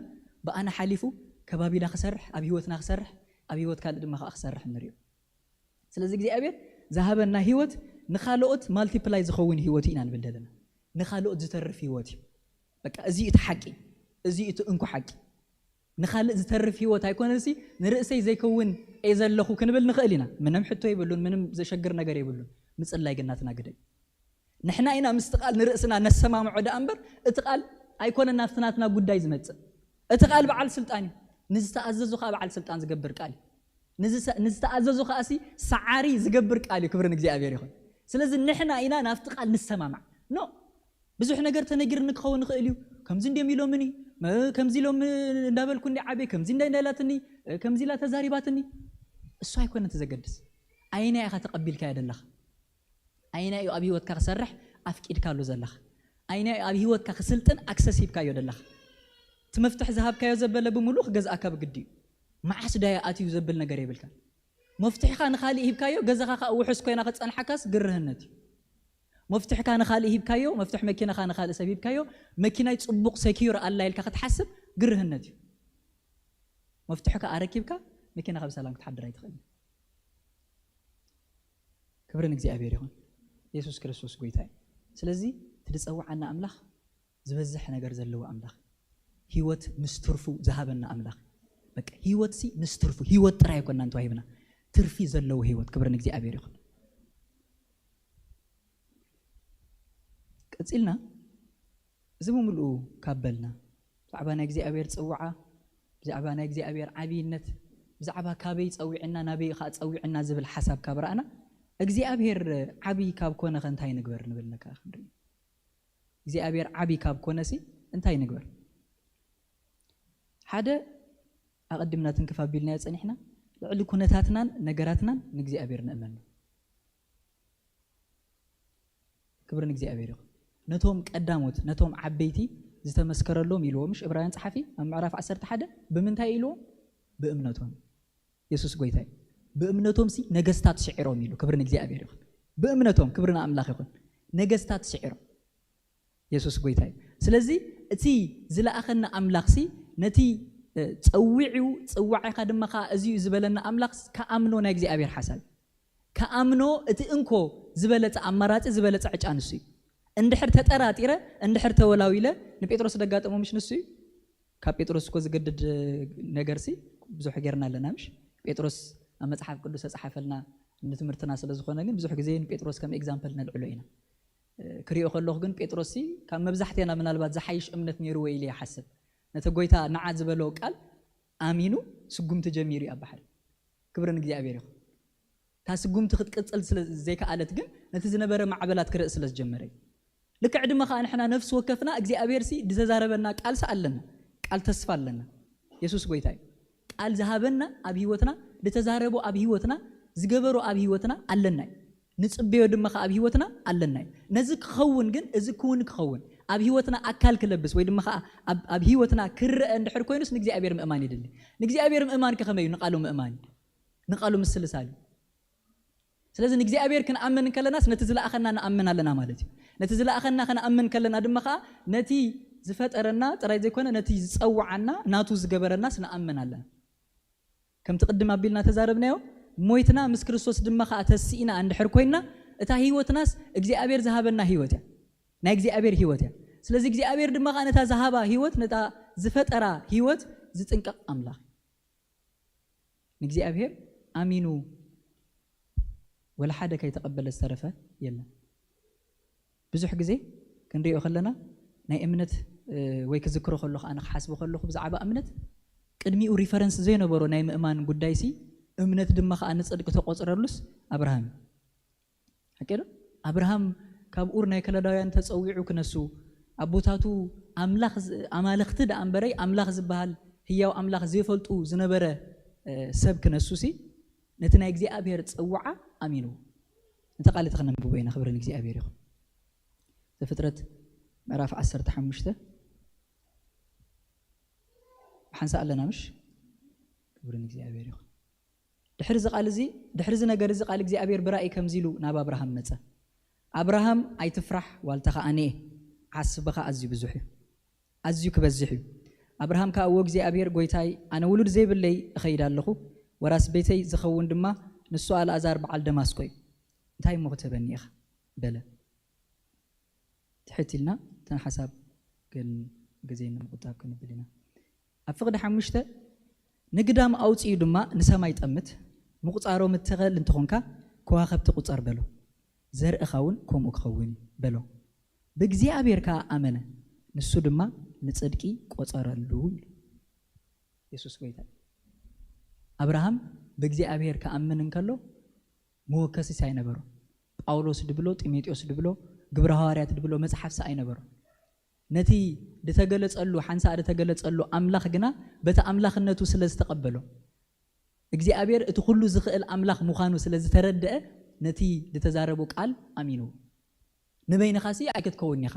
ብኣና ሓሊፉ ከባቢና ክሰርሕ፣ ኣብ ህይወትና ክሰርሕ፣ ኣብ ህይወት ካልእ ድማ ከኣ ክሰርሕ ንሪኦ። ስለዚ እግዚኣብሔር ዝሃበና ህይወት ንኻልኦት ማልቲፕላይ ዝኸውን ህይወት ኢና ንብል ዘለና። ንኻልኦት ዝተርፍ ህይወት እዩ። በቃ እዚ እቲ ሓቂ፣ እዚ እቲ እንኮ ሓቂ። ንኻልእ ዝተርፍ ህይወት ኣይኮነን ሲ ንርእሰይ ዘይከውን እየ ዘለኹ ክንብል ንኽእል ኢና። ምንም ሕቶ የብሉን፣ ምንም ዘሸግር ነገር የብሉን። ምጽላይ ግን ናትና ግደ እዩ። ንሕና ኢና ምስቲ ቃል ንርእስና ነሰማምዖ ደኣ እምበር፣ እቲ ቃል ኣይኮነን ናብቲ ናትና ጉዳይ ዝመጽእ። እቲ ቃል በዓል ስልጣን እዩ። ንዝተኣዘዙ ከኣ በዓል ስልጣን ዝገብር ቃል እዩ። ንዝሰ-፣ ንዝተኣዘዙ ከኣ ሲ ሰዓሪ ዝገብር ቃል እዩ። ክብሪ ንእግዚኣብሔር ይኹን። ስለዚ ንሕና ኢና ናብቲ ቃል ንሰማማዕ። ኖ፣ ብዙሕ ነገር ተነጊርኒ ክኸውን ይኽእል እዩ። ከምዚ እንድዮም ኢሎምኒ፣ መ-፣ ከምዚ ኢሎም እንዳበልኩ እንዲ ዓብየ፣ ከምዚ እንዳ እንዳላትኒ፣ ከምዚ ኢላ ተዛሪባትኒ። እሱ ኣይኮነን እቲ ዘገድስ። ኣየናይ ኢኻ ተቐቢልካዮ ዘለኻ? ኣየናይ እዩ ኣብ ህይወትካ ክሰርሕ ኣፍቂድካሉ ዘለኻ? ኣየናይ እዩ ኣብ ህይወትካ ክስልጥን ኣክሰስ ሂብካዮ ዘለኻ? እቲ መፍትሒ ዝሃብካዮ ዘበለ ብምሉእ ክገዝኣካ ብግዲ እዩ። መዓስ ዳያ ኣትዩ ዘብል ነገር የብልካ። መፍትሕኻ ንኻልእ ሂብካዮ፣ ገዛኻ ከኣ ውሑስ ኮይና ክጸንሓካስ ግርህነት እዩ። መፍትሕካ ንኻልእ ሂብካዮ፣ መፍትሕ መኪናኻ ንኻልእ ሰብ ሂብካዮ፣ መኪናይ ጽቡቕ ሰኪዩር ኣላ ኢልካ ክትሓስብ ግርህነት እዩ። መፍትሕካ ኣረኪብካ መኪናኻ ብሰላም ክትሓድር ኣይትኽእልን። ክብሪ ንእግዚኣብሔር ይኹን። የሱስ ክርስቶስ ጎይታ እዩ። ስለዚ እቲ ዝጸውዓና ኣምላኽ ዝበዝሕ ነገር ዘለዎ ኣምላኽ፣ ህይወት ምስ ትርፉ ዝሃበና ኣምላኽ። በቃ ህይወት ሲ ምስ ትርፉ፣ ህይወት ጥራይ ኣይኮናን ተዋሂብና፣ ትርፊ ዘለዎ ህይወት። ክብሪ ንእግዚኣብሔር ይኹን። ቀጺልና እዚ ብምልኡ ካብ በልና፣ ብዛዕባ ናይ እግዚኣብሔር ጽውዓ፣ ብዛዕባ ናይ እግዚኣብሔር ዓብይነት፣ ብዛዕባ ካበይ ጸዊዕና ናበይ ከኣ ጸዊዕና ዝብል ሓሳብ ካብ ረኣና፣ እግዚኣብሔር ዓብይ ካብ ኮነ ከ እንታይ ንግበር ንብል ነካ ክንርኢ። እግዚኣብሔር ዓብይ ካብ ኮነሲ እንታይ ንግበር? ሓደ፣ ኣቐዲምና ትንክፍ ኣቢልናዮ ጸኒሕና፣ ልዕሊ ኩነታትናን ነገራትናን ንእግዚኣብሔር ንእመኖ። ክብሪ ንእግዚኣብሔር ይኹን። ነቶም ቀዳሞት፣ ነቶም ዓበይቲ ዝተመስከረሎም ኢልዎ፣ ምሽ ዕብራውያን ጸሓፊ ኣብ ምዕራፍ ዓሰርተ ሓደ ብምንታይ ኢልዎ? ብእምነቶም። የሱስ ጎይታ እዩ። ብእምነቶም ሲ ነገስታት ስዒሮም ኢሉ። ክብሪ ንእግዚኣብሔር ይኹን። ብእምነቶም፣ ክብሪ ንኣምላኽ ይኹን። ነገስታት ስዒሮም። የሱስ ጎይታ እዩ። ስለዚ እቲ ዝለኣኸና ኣምላኽ ሲ ነቲ፣ እ፣ ጸዊዑ፣ ጽዋዕኻ ድማ ከኣ እዚ እዩ ዝበለና ኣምላኽ ክኣምኖ ናይ እግዚኣብሔር ሓሳብ እዩ። ክኣምኖ እቲ እንኮ ዝበለጸ ኣማራጺ፣ ዝበለጸ ዕጫ ንሱ እዩ። እንድሕር ተጠራጢረ፣ እንድሕር ተወላዊለ፣ ንጴጥሮስ ደጋጠሞ ምሽ ንሱ እዩ። ካብ ጴጥሮስ እኮ ዝገድድ ነገር ሲ ብዙሕ ጌርና ኣለና ምሽ? ጴጥሮስ ኣብ መጽሓፍ ቅዱስ ተጻሓፈልና ንትምህርትና ስለ ዝኾነ ግን ብዙሕ ግዜ ንጴጥሮስ ከም ኤግዛምፕል ነልዕሎ ኢና። እ፣ ክሪኦ ከለኹ ግን ጴጥሮስ ሲ ካብ መብዛሕትያና ምናልባት ዝሓይሽ እምነት ነይርዎ ኢለ ይሓስብ። ነቲ ጎይታ ንዓ ዝበሎ ቃል ኣሚኑ ስጉምቲ ጀሚሩ እዩ ኣብ ባሕሪ። ክብሪ ንእግዚኣብሔር ይኹን። እታ ስጉምቲ ክትቅጽል ስለ ዘይከኣለት ግን ነቲ ዝነበረ ማዕበላት ክርኢ ስለ ዝጀመረ እዩ። ልክዕ ድማ ከኣ ንሕና ነፍሲ ወከፍና እግዚኣብሔር ሲ ዝተዛረበና ቃል ሲ ኣለና። ቃል ተስፋ ኣለና። የሱስ ጎይታ እዩ። ቃል ዝሃበና ኣብ ህይወትና፣ ዝተዛረቦ ኣብ ህይወትና፣ ዝገበሮ ኣብ ህይወትና ኣለና እዩ። ንጽበዮ ድማ ከኣ ኣብ ህይወትና ኣለና እዩ። ነዚ ክኸውን ግን፣ እዚ ክውን ክኸውን፣ ኣብ ህይወትና ኣካል ክለብስ ወይ ድማ ከኣ ኣብ፣ ኣብ ህይወትና ክረአ እንድሕር ኮይኑስ ንእግዚኣብሔር ምእማን የድሊ። ንእግዚኣብሔር ምእማን ከ ከመይ እዩ? ንቃሉ ምእማን እዩ። ንቃሉ ምስልሳል እዩ። ስለዚ ንእግዚኣብሔር ክንኣምን እንከለናስ ነቲ ዝለኣኸና ንኣምን ኣለና ማለት እዩ። ነቲ ዝለኣኸና ክንኣምን ከለና ድማ ከኣ ነቲ ዝፈጠረና ጥራይ ዘይኮነ ነቲ ዝጸውዓና ናቱ ዝገበረናስ ንኣምን ኣለና። ከምቲ ቅድም ኣቢልና ተዛረብናዮ፣ ሞይትና ምስ ክርስቶስ ድማ ከኣ ተሲእና እንድሕር ኮይንና፣ እታ ህይወትናስ እግዚኣብሔር ዝሃበና ህይወት እያ። ናይ እግዚኣብሔር ህይወት እያ። ስለዚ እግዚኣብሔር ድማ ከኣ ነታ ዝሃባ ህይወት፣ ነታ ዝፈጠራ ህይወት ዝጥንቀቕ ኣምላኽ እዩ። ንእግዚኣብሔር ኣሚኑ ወላ ሓደ ከይተቐበለ ዝተረፈ የለን። ብዙሕ ግዜ ክንሪኦ ከለና ናይ እምነት ወይ ክዝክሮ ከለኹ ኣነ ክሓስቦ ከለኹ ብዛዕባ እምነት ቅድሚኡ ሪፈረንስ ዘይነበሮ ናይ ምእማን ጉዳይ ሲ እምነት ድማ ከዓ ንፅድቂ ተቆፅረሉስ ኣብርሃም እዩ። ሓቂ ዶ? ኣብርሃም ካብ ኡር ናይ ከለዳውያን ተፀዊዑ ክነሱ ኣቦታቱ ኣምላኽ ኣማልኽቲ ደኣ እምበረይ ኣምላኽ ዝበሃል ህያው ኣምላኽ ዘይፈልጡ ዝነበረ ሰብ ክነሱ ሲ ነቲ ናይ እግዚኣብሔር ፅውዓ ኣሚኑ። ነቲ ቃል እቲ ክነንብቦ ኢና። ክብሪ ንእግዚኣብሔር ይኹን። ዘፍጥረት ምዕራፍ ዓሰርተ ሓሙሽተ ሓንሳ ኣለና ምሽ? ክብሪ ንእግዚኣብሔር ይኹን። ድሕሪ እዚ ቃል እዚ ድሕሪ እዚ ነገር እዚ ቃል እግዚኣብሔር ብራእይ ከምዚ ኢሉ ናብ ኣብርሃም መጸ። ኣብርሃም ኣይትፍራሕ፣ ዋልታ ከኣ ንኤ፣ ዓስብኻ ኣዝዩ ብዙሕ እዩ፣ ኣዝዩ ክበዝሕ እዩ። ኣብርሃም ከኣ እዎ እግዚኣብሔር ጎይታይ፣ ኣነ ውሉድ ዘይብለይ እኸይድ ኣለኹ፣ ወራስ ቤተይ ዝኸውን ድማ ንሱ ኣልኣዛር በዓል ደማስቆ እዩ። እንታይ እሞ ክትህበኒ ኢኻ? በለ። ትሕት ኢልና እተን ሓሳብ ግን ግዜ ንምቁጣብ ክንብል ኢና። ኣብ ፍቕዲ ሓሙሽተ ንግዳም ኣውፅኡ ድማ ንሰማይ ጠምት፣ ምቁፃሮም እትኽእል እንተኾንካ ከዋኸብቲ ቁፀር በሎ፣ ዘርእኻ እውን ከምኡ ክኸውን እዩ በሎ። ብእግዚኣብሔር ከዓ ኣመነ፣ ንሱ ድማ ንፅድቂ ቆፀረሉ ኢሉ። የሱስ ጎይታ። ኣብርሃም ብእግዚኣብሔር ክኣምን እንከሎ መወከሲስ ኣይነበሮ። ጳውሎስ ድብሎ፣ ጢሞቴዎስ ድብሎ፣ ግብረ ሃዋርያት ድብሎ መጽሓፍሲ ኣይነበሮ። ነቲ ድተገለጸሉ ሓንሳእ ድተገለጸሉ ኣምላኽ ግና በቲ ኣምላኽነቱ ስለ ዝተቐበሎ እግዚኣብሔር እቲ ኩሉ ዝኽእል ኣምላኽ ምዃኑ ስለ ዝተረድአ ነቲ ድተዛረቦ ቃል ኣሚኑ። ንበይንኻሲ ኣይክትከውን ኢኻ።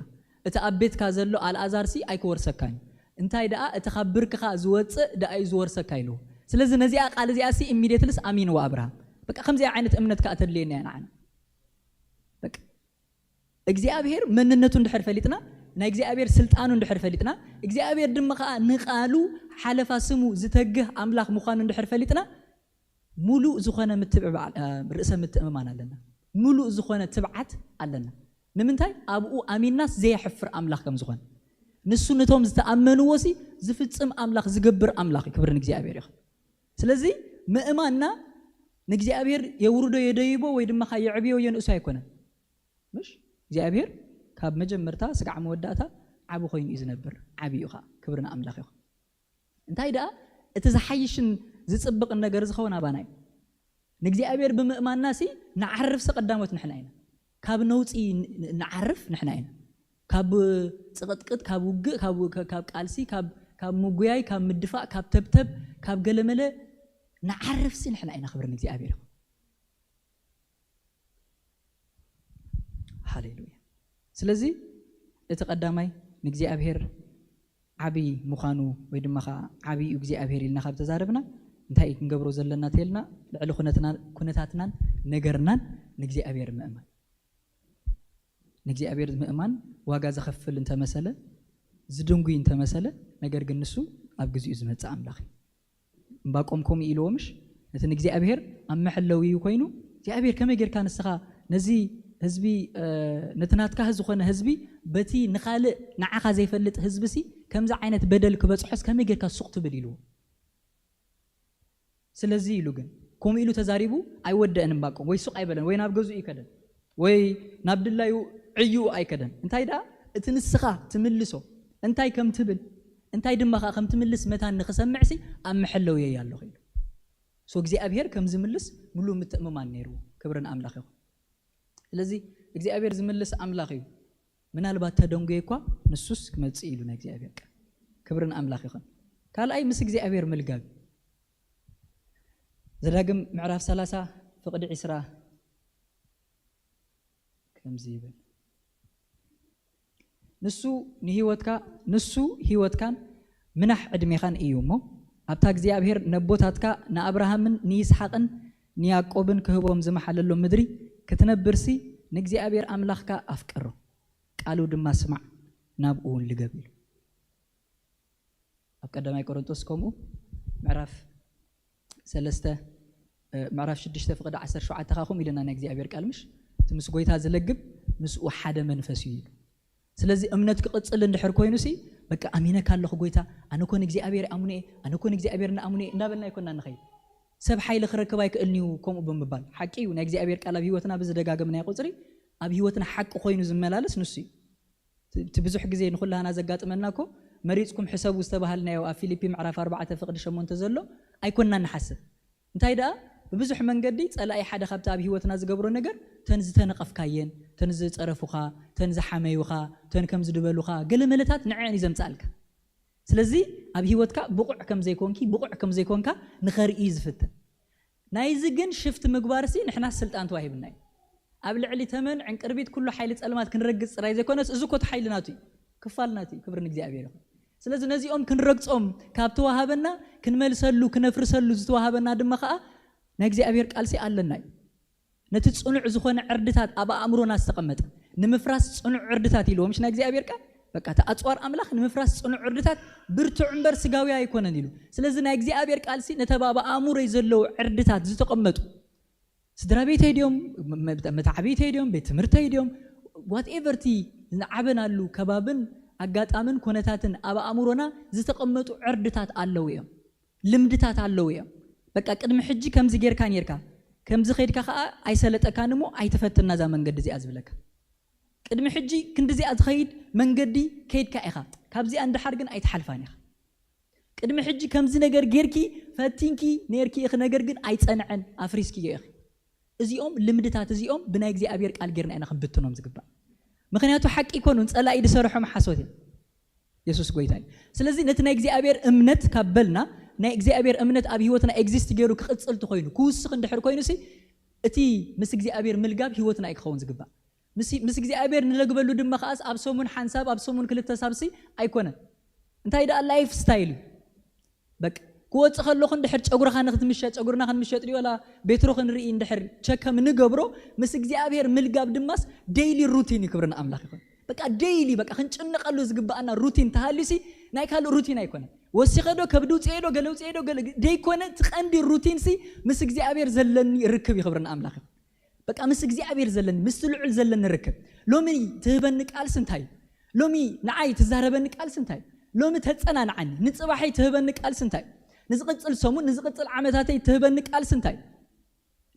እቲ ኣብ ቤትካ ዘሎ ኣልኣዛርሲ ኣይክወርሰካን እዩ። እንታይ ደኣ እቲ ካብ ብርክኻ ዝወፅእ ደኣ እዩ ዝወርሰካ ኢልዎ። ስለዚ ነዚኣ ቃል እዚኣሲ ኢሚድየትልስ ኣሚንዎ ኣብርሃም። በቃ ከምዚኣ ዓይነት እምነት ከኣ ተድልየና እያ ንዓና። በቃ እግዚኣብሔር መንነቱ እንድሕር ፈሊጥና፣ ናይ እግዚኣብሔር ስልጣኑ እንድሕር ፈሊጥና፣ እግዚኣብሔር ድማ ከኣ ንቃሉ ሓለፋ ስሙ ዝተግህ ኣምላኽ ምዃኑ እንድሕር ፈሊጥና፣ ሙሉእ ዝኾነ ምትብዕባዕ ርእሰ ምትእምማን ኣለና። ሙሉእ ዝኾነ ትብዓት ኣለና። ንምንታይ? ኣብኡ ኣሚንናስ ዘየሕፍር ኣምላኽ ከም ዝኾነ፣ ንሱ ነቶም ዝተኣመንዎ ሲ ዝፍጽም ኣምላኽ፣ ዝገብር ኣምላኽ እዩ። ክብሪ ንእግዚኣብሔር ይኹን። ስለዚ ምእማንና ንእግዚኣብሔር የውርዶ የደይቦ ወይ ድማ ካ የዕብዮ የንእሶ ኣይኮነን። ምሽ እግዚኣብሔር ካብ መጀመርታ ስጋዕ መወዳእታ ዓቢ ኮይኑ እዩ ዝነብር። ዓቢ እዩ ኸዓ። ክብሪ ንኣምላኽ ይኹን። እንታይ ደኣ እቲ ዝሓይሽን ዝጽብቕን ነገር ዝኸውን ኣባና እዩ። ንእግዚኣብሔር ብምእማንና ሲ ንዓርፍ ሲ ቀዳሞት ንሕና ኢና። ካብ ነውጺ ን-፣ ንዓርፍ ንሕና ኢና። ካብ ጽቕጥቅጥ፣ ካብ ውግእ፣ ካብ፣ ካብ ቃልሲ፣ ካብ፣ ካብ ምጉያይ፣ ካብ ምድፋእ፣ ካብ ተብተብ፣ ካብ ገለመለ ንዓርፍ ሲ ንሕና ኢና። ክብሪ ንእግዚኣብሔር ይኹን። ሃሌሉያ። ስለዚ እቲ ቀዳማይ ንእግዚኣብሔር ዓቢ ምዃኑ ወይ ድማ ኸዓ ዓቢ እዩ እግዚኣብሔር ኢልና ካብ ተዛረብና እንታይ እዩ ክንገብሮ ዘለና ተልና ልዕሊ ኩነትና-፣ ኩነታትናን ነገርናን ንእግዚኣብሔር ምእማን። ንእግዚኣብሔር ምእማን ዋጋ ዘኸፍል እንተመሰለ፣ ዝድንጉይ እንተመሰለ፣ ነገር ግን ንሱ ኣብ ግዚኡ ዝመጽእ ኣምላኽ እዩ። እምባቆም ከምኡ ኢልዎ ምሽ? ነቲ ንእግዚኣብሔር ኣብ መሐለዊኡ ኮይኑ፣ እግዚኣብሔር ከመይ ጌርካ ንስኻ ነዚ ህዝቢ፣ እ፣ ነቲ ናትካ ዝኾነ ህዝቢ በቲ ንኻልእ ንዓኻ ዘይፈልጥ ህዝቢ ሲ ከምዚ ዓይነት በደል ክበጽሖስ ከመይ ጌርካ ሱቕ ትብል ኢልዎ። ስለዚ ኢሉ ግን ከምኡ ኢሉ ተዛሪቡ ኣይወደአን እምባቆም፣ ወይ ሱቕ ኣይበለን፣ ወይ ናብ ገዝኡ ኣይከደን፣ ወይ ናብ ድላዩ ዕይኡ ኣይከደን። እንታይ ደኣ እቲ ንስኻ ትምልሶ እንታይ ከም ትብል እንታይ ድማ ኸዓ ከም ትምልስ መታን ንኽሰምዕ ሲ ኣብ መሐለውየይ ኣለኹ ኢሉ። ሶ እግዚኣብሔር ከም ዝምልስ ምሉእ ምትእምማን ነይርዎ። ክብሪ ንኣምላኽ ይኹን። ስለዚ እግዚኣብሔር ዝምልስ ኣምላኽ እዩ። ምናልባት ተደንጉየ እኳ ንሱስ ክመጽእ ኢሉ ናይ እግዚኣብሔር ቃል። ክብሪ ንኣምላኽ ይኹን። ካልኣይ ምስ እግዚኣብሔር ምልጋብ። ዘዳግም ምዕራፍ ሰላሳ ፍቕዲ ዕስራ ከምዚ ይብል። ንሱ ንህይወትካ፣ ንሱ ህይወትካን ምናሕ ዕድሜኻን እዩ እሞ፣ ኣብታ እግዚኣብሔር ነቦታትካ ንኣብርሃምን ንይስሓቅን ንያዕቆብን ክህቦም ዝመሓለሎም ምድሪ ክትነብርሲ ንእግዚኣብሔር ኣምላኽካ ኣፍቅሮ፣ ቃሉ ድማ ስማዕ፣ ናብኡ እውን ልገብ ኢሉ። ኣብ ቀዳማይ ቆሮንቶስ ከምኡ ምዕራፍ ሰለስተ፣ እ፣ ምዕራፍ ሽዱሽተ ፍቕዲ ዓሰርተ ሸውዓተ ኸዓ ከምኡ ኢልና ናይ እግዚኣብሔር ቃል ምሽ? እቲ ምስ ጎይታ ዝለግብ ምስኡ ሓደ መንፈስ እዩ ኢሉ። ስለዚ እምነት ክቕጽል እንድሕር ኮይኑ ሲ፣ በቃ ኣሚነካ ኣለኹ ጎይታ፣ ኣነ ኮን እግዚኣብሔር ኣሙነ እየ፣ ኣነ ኮን እግዚኣብሔር ንኣሙነ እየ እንዳበልና ኣይኮንና ንኸይድ። ሰብ ሓይሊ ክረክብ ኣይክእልንዩ ከምኡ ብምባል። ሓቂ እዩ፣ ናይ እግዚኣብሔር ቃል ኣብ ህይወትና ብዝደጋገምናዮ ቁፅሪ ኣብ ህይወትና ሓቂ ኮይኑ ዝመላለስ ንሱ እዩ። እቲ ብዙሕ ግዜ ንኹላህና ዘጋጥመና እኮ፣ መሪፅኩም ሕሰቡ ዝተባሃልናዮ ኣብ ፊልፒ ምዕራፍ ኣርባዕተ ፍቕዲ ሸሞንተ ዘሎ ኣይኮንና ንሓስብ። እንታይ ደኣ፣ ብብዙሕ መንገዲ ፀላኢ ሓደ ካብቲ ኣብ ህይወትና ዝገብሮ ነገር፣ ተን ዝተነቐፍካየን፣ ተን ዝፀረፉኻ፣ ተን ዝሓመዩኻ፣ ተን ከም ዝድበሉኻ፣ ገለ መለታት ንዐን እዩ ዘምፃልካ። ስለዚ ኣብ ህይወትካ ብቑዕ ከም ዘይኮንኪ፣ ብቑዕ ከም ዘይኮንካ ንኸርኢ ዝፍትን። ናይዚ ግን ሽፍት ምግባርሲ ንሕና ስልጣን ተዋሂብና እዩ። ኣብ ልዕሊ ተመን ዕንቅርቢት ኩሉ ሓይሊ ጸልማት ክንረግጽ ጥራይ ዘይኮነስ፣ እዚ ኮት ሓይሊ ናቱ እዩ፣ ክፋል ናቱ እዩ። ክብሪ ንእግዚኣብሔር ይኹን። ስለዚ ነዚኦም ክንረግጾም ካብ ተዋሃበና፣ ክንመልሰሉ፣ ክነፍርሰሉ ዝተዋሃበና ድማ ኸኣ ናይ እግዚኣብሔር ቃልሲ ኣለና እዩ። ነቲ ጽኑዕ ዝኾነ ዕርድታት ኣብ ኣእምሮና ዝተቐመጠ፣ ንምፍራስ ጽኑዕ ዕርድታት ኢልዎ፣ ምሽ ናይ እግዚኣብሔር ቃል? በቃ፣ እቲ ኣጽዋር ኣምላኽ ንምፍራስ ጽኑዕ ዕርድታት ብርቱዕ እምበር ስጋዊ ኣይኮነን ኢሉ። ስለዚ ናይ እግዚኣብሔር ቃልሲ ነቲ ኣብ ኣእምሮይ ዘለዉ ዕርድታት ዝተቐመጡ፣ ስድራ ቤተይ ድዮም፣ መ-፣ መ-፣ መታዕብይተይ ድዮም፣ ቤት ትምህርተይ ድዮም፣ ዋትኤቨር እቲ ዝዓበናሉ ከባብን ኣጋጣምን ኮነታትን ኣብ ኣእምሮና ዝተቐመጡ ዕርድታት ኣለዉ እዮም። ልምድታት ኣለዉ እዮም። በቃ፣ ቅድሚ ሕጂ ከምዚ ጌርካ ኔርካ፣ ከምዚ ኸይድካ ኸኣ ኣይሰለጠካን እሞ ኣይትፈትና እዛ መንገዲ እዚኣ ዝብለካ። ቅድሚ ሕጂ ክንዲዚኣ ዝኸይድ መንገዲ ከይድካ ኢኻ፣ ካብዚኣ እንድሓር ግን ኣይትሓልፋን ኢኻ። ቅድሚ ሕጂ ከምዚ ነገር ጌርኪ፣ ፈቲንኪ ኔርኪ ኢኺ፣ ነገር ግን ኣይጸንዐን፣ ኣፍሪስክዮ ኢኺ። እዚኦም ልምድታት እዚኦም ብናይ እግዚኣብሔር ቃል ጌርና ኢና ክንብትኖም ዝግባእ። ምኽንያቱ ሓቂ ኣይኮኑን፣ ጸላኢ ዝሰርሖም ሓሶት እዮም። የሱስ ጎይታ እዩ። ስለዚ ነቲ ናይ እግዚኣብሔር እምነት ካብ በልና፣ ናይ እግዚኣብሔር እምነት ኣብ ህይወትና ኤግዚስት ገይሩ ክቕጽል እንተኾይኑ፣ ክውስኽ እንድሕር ኮይኑሲ፣ እቲ ምስ እግዚኣብሔር ምልጋብ ህይወትና እዩ ክኸውን ዝግባእ። ምስ፣ ምስ እግዚኣብሔር ንለግበሉ ድማ ከኣስ ኣብ ሰሙን ሓንሳብ፣ ኣብ ሰሙን ክልተ ሳብሲ ኣይኮነን። እንታይ ደኣ ላይፍ ስታይል እዩ። በቃ፣ ክወጽእ ከለኹ እንድሕር ጨጉርኻ ንክትምሸጥ፣ ጨጉርና ክንምሸጥ ድዩ፣ ወላ ቤትሮ ክንርኢ እንድሕር ቸከም ንገብሮ፣ ምስ እግዚኣብሔር ምልጋብ ድማስ ዴይሊ ሩቲን እዩ። ክብሪ ንኣምላኽ ይኹን። በቃ፣ ዴይሊ፣ በቃ፣ ክንጭነቐሉ ዝግባኣና ሩቲን ተሃልዩሲ፣ ናይ ካልእ ሩቲን ኣይኮነን። ወሲኸ ዶ፣ ከብዲ ውፅኤ ዶ፣ ገለ ውፅኤ ዶ፣ ገለ ደይኮነ፣ እቲ ቀንዲ ሩቲንሲ ምስ እግዚኣብሔር ዘለኒ ርክብ እዩ። ክብሪ ንኣምላኽ ይኹን። በቃ፣ ምስ እግዚኣብሔር ዘለኒ፣ ምስቲ ልዑል ዘለኒ ርክብ። ሎሚ ትህበኒ ቃልሲ እንታይ እዩ? ሎሚ ንዓይ ትዛረበኒ ቃልሲ እንታይ እዩ? ሎሚ ተጸናንዓኒ፣ ንጽባሐይ ትህበኒ ቃልሲ እንታይ እዩ? ንዝቕጽል ሰሙን፣ ንዝቕጽል ዓመታተይ ትህበኒ ቃልሲ እንታይ እዩ?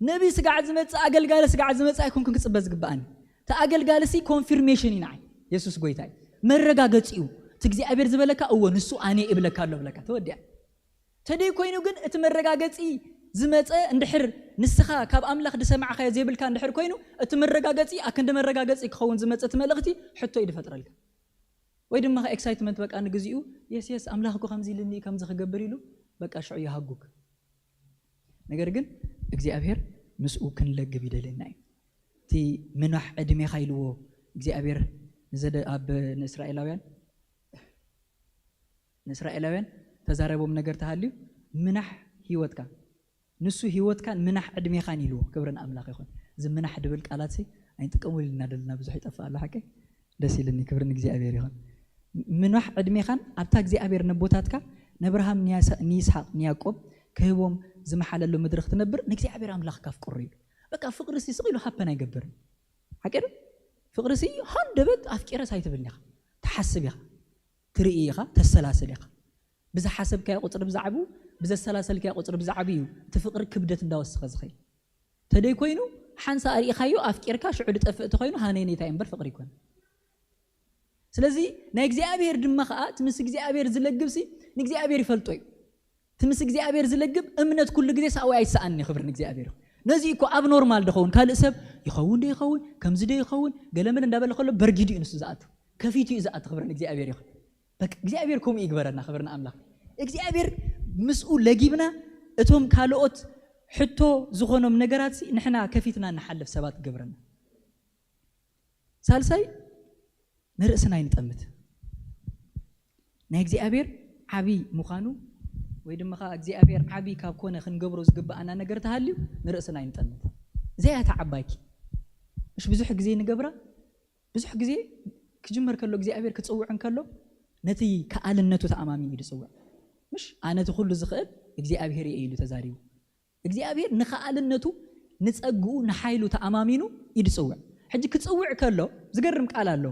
ነቢ ስጋዕ ዝመጽእ፣ ኣገልጋሊ ስጋዕ ዝመጽእ ኣይኮንኩን ክጽበ ዝግብኣኒ። እቲ ኣገልጋሊሲ ኮንፊርሜሽን እዩ ንዓይ። የሱስ ጎይታ እዩ። መረጋገጺ እዩ። እቲ እግዚኣብሔር ዝበለካ፣ እወ፣ ንሱ ኣነ እብለካ ኣሎ ብለካ። ተወዲኣ። ተደይ ኮይኑ ግን እቲ መረጋገጺ ዝመጸ እንድሕር ንስኻ ካብ ኣምላኽ ዝሰማዕካዮ ዘይብልካ እንድሕር ኮይኑ፣ እቲ መረጋገጺ ኣክንዲ መረጋገጺ ክኸውን ዝመጸ እቲ መልእኽቲ ሕቶ እዩ ዝፈጥረልካ። ወይ ድማ ኤክሳይትመንት በቃ ንግዚኡ፣ የስ፣ የስ፣ ኣምላኽ እኮ ከምዚ ኢልኒ እዩ፣ ከምዚ ክገብር ኢሉ፣ በቃ ሽዑ ይሃጉክ። ነገር ግን እግዚኣብሔር ምስኡ ክንለግብ ይደልየና እዩ። እቲ ምናሕ ዕድሜኻ ኢልዎ እግዚኣብሔር ንዘደ-፣ ኣብ ንእስራኤላውያን፣ ንእስራኤላውያን ተዛረቦም ነገር ተሃልዩ፣ ምናሕ ህይወትካ፣ ንሱ ህይወትካን ምናሕ ዕድሜኻን ኢልዎ። ክብሪ ንኣምላኽ ይኹን። እዚ ምናሕ ድብል ቃላት ሲ ኣይንጥቀሙሉ ኢና ደለና፣ ብዙሕ ይጠፍእ ኣሎ ሓቀይ። ደስ ኢልኒ። ክብሪ ንእግዚኣብሔር ይኹን። ምናሕ ዕድሜኻን ኣብታ እግዚኣብሔር ነቦታትካ፣ ነብርሃም፣ ንያሳ-፣ ንይስሓቅ፣ ንያዕቆብ ክህቦም ዝመሓለሉ ምድሪ ክትነብር ንእግዚኣብሔር ኣምላኽካ ኣፍቅሮ ኢሉ። በቃ ፍቅሪ ሲ ስቕ ኢሉ ሃፐን ኣይገብርን። ሓቂ ዶ? ፍቅሪ ሲ ሃንደበት ኣፍቂረስ ኣይትብልን ኢኻ። ትሓስብ ኢኻ። ትርኢ ኢኻ፣ ተሰላስል ኢኻ። ብዝሓሰብካዮ ቁጽሪ ብዛዕብኡ፣ ብዘሰላሰልካዮ ቁጽሪ ብዛዕብኡ እዩ እቲ ፍቅሪ ክብደት እንዳወሰኸ ዝኸይድ። ተደይ ኮይኑ ሓንሳ ኣርኢኻዮ ኣፍቂርካ ሽዑ ድጠፍእ ተኾይኑ ሃነይ ነይታይ እምበር ፍቅሪ ይኮን። ስለዚ ናይ እግዚኣብሔር ድማ ኸኣ እቲ ምስ እግዚኣብሔር ዝለግብ ሲ ንእግዚኣብሔር ይፈልጦ እዩ። እቲ ምስ እግዚኣብሔር ዝለግብ እምነት ኩሉ ግዜ ሳዊ ኣይሰኣን እዩ። ክብሪ ንእግዚኣብሔር ይኹን። ነዚ እኮ ኣብ ኖርማል ደኸውን ካልእ ሰብ ይኸውን ዶ ይኸውን፣ ከምዚ ዶ ይኸውን፣ ገለመለ እንዳበለ ከሎ በርጊዱ እዩ ንሱ ዝኣቱ፣ ከፊቱ እዩ ዝኣቱ። ክብሪ ንእግዚኣብሔር ይኹን። በቃ እግዚኣብሔር ከምኡ ይግበረና። ክብሪ ንኣምላኽ። እግዚኣብሔር ምስኡ ለጊብና እቶም ካልኦት ሕቶ ዝኾኖም ነገራት ሲ ንሕና ከፊትና ንሓልፍ ሰባት ይገብረና። ሳልሳይ፣ ንርእስና ኣይንጠምት። ናይ እግዚኣብሔር ዓቢ ምዃኑ ወይ ድማ ኸዓ እግዚኣብሔር ዓቢ ካብ ኮነ ክንገብሮ ዝግብኣና ነገር ተሃልዩ ንርእስና ኣይንጠምት። እዚኣ እያ እታ ዓባይኪ። እሺ፣ ብዙሕ ግዜ ንገብራ። ብዙሕ ግዜ ክጅመር ከሎ እግዚኣብሔር ክጽውዕ እንከሎ ነቲ ከኣልነቱ ተኣማሚኑ እዩ ዝጽውዕ። ምሽ ኣነ እቲ ኩሉ ዝኽእል እግዚኣብሔር እየ ኢሉ ተዛሪቡ። እግዚኣብሔር ንኸኣልነቱ፣ ንጸግኡ፣ ንሓይሉ ተኣማሚኑ እዩ ዝጽውዕ። ሕጂ ክጽውዕ ከሎ ዝገርም ቃል ኣሎ።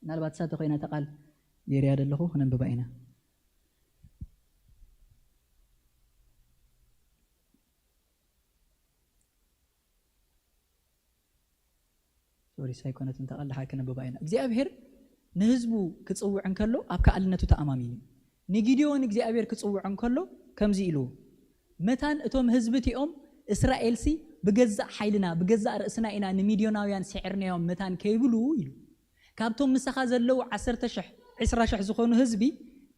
ምናልባት ሳተ ኮይና እታ ቃል ገይረያ ዘለኹ ክነንብባ ኢና። ፖሊስ ኣይኮነትን፣ ተቐልሓ ክነብባ ኢና። እግዚኣብሔር ንህዝቡ ክጽውዕ እንከሎ ኣብ ከኣልነቱ ተኣማሚኑ እዩ። ንጊድዮን እግዚኣብሔር ክጽውዕ እንከሎ ከምዚ ኢሉ፣ "መታን እቶም ህዝቢ እቲኦም እስራኤልሲ ብገዛእ ሓይልና ብገዛእ ርእስና ኢና ንሚድዮናውያን ስዒርናዮም መታን ከይብሉ" ኢሉ። "ካብቶም ምሳኻ ዘለዉ ዓሰርተ ሽሕ፣ ዕስራ ሽሕ ዝኾኑ ህዝቢ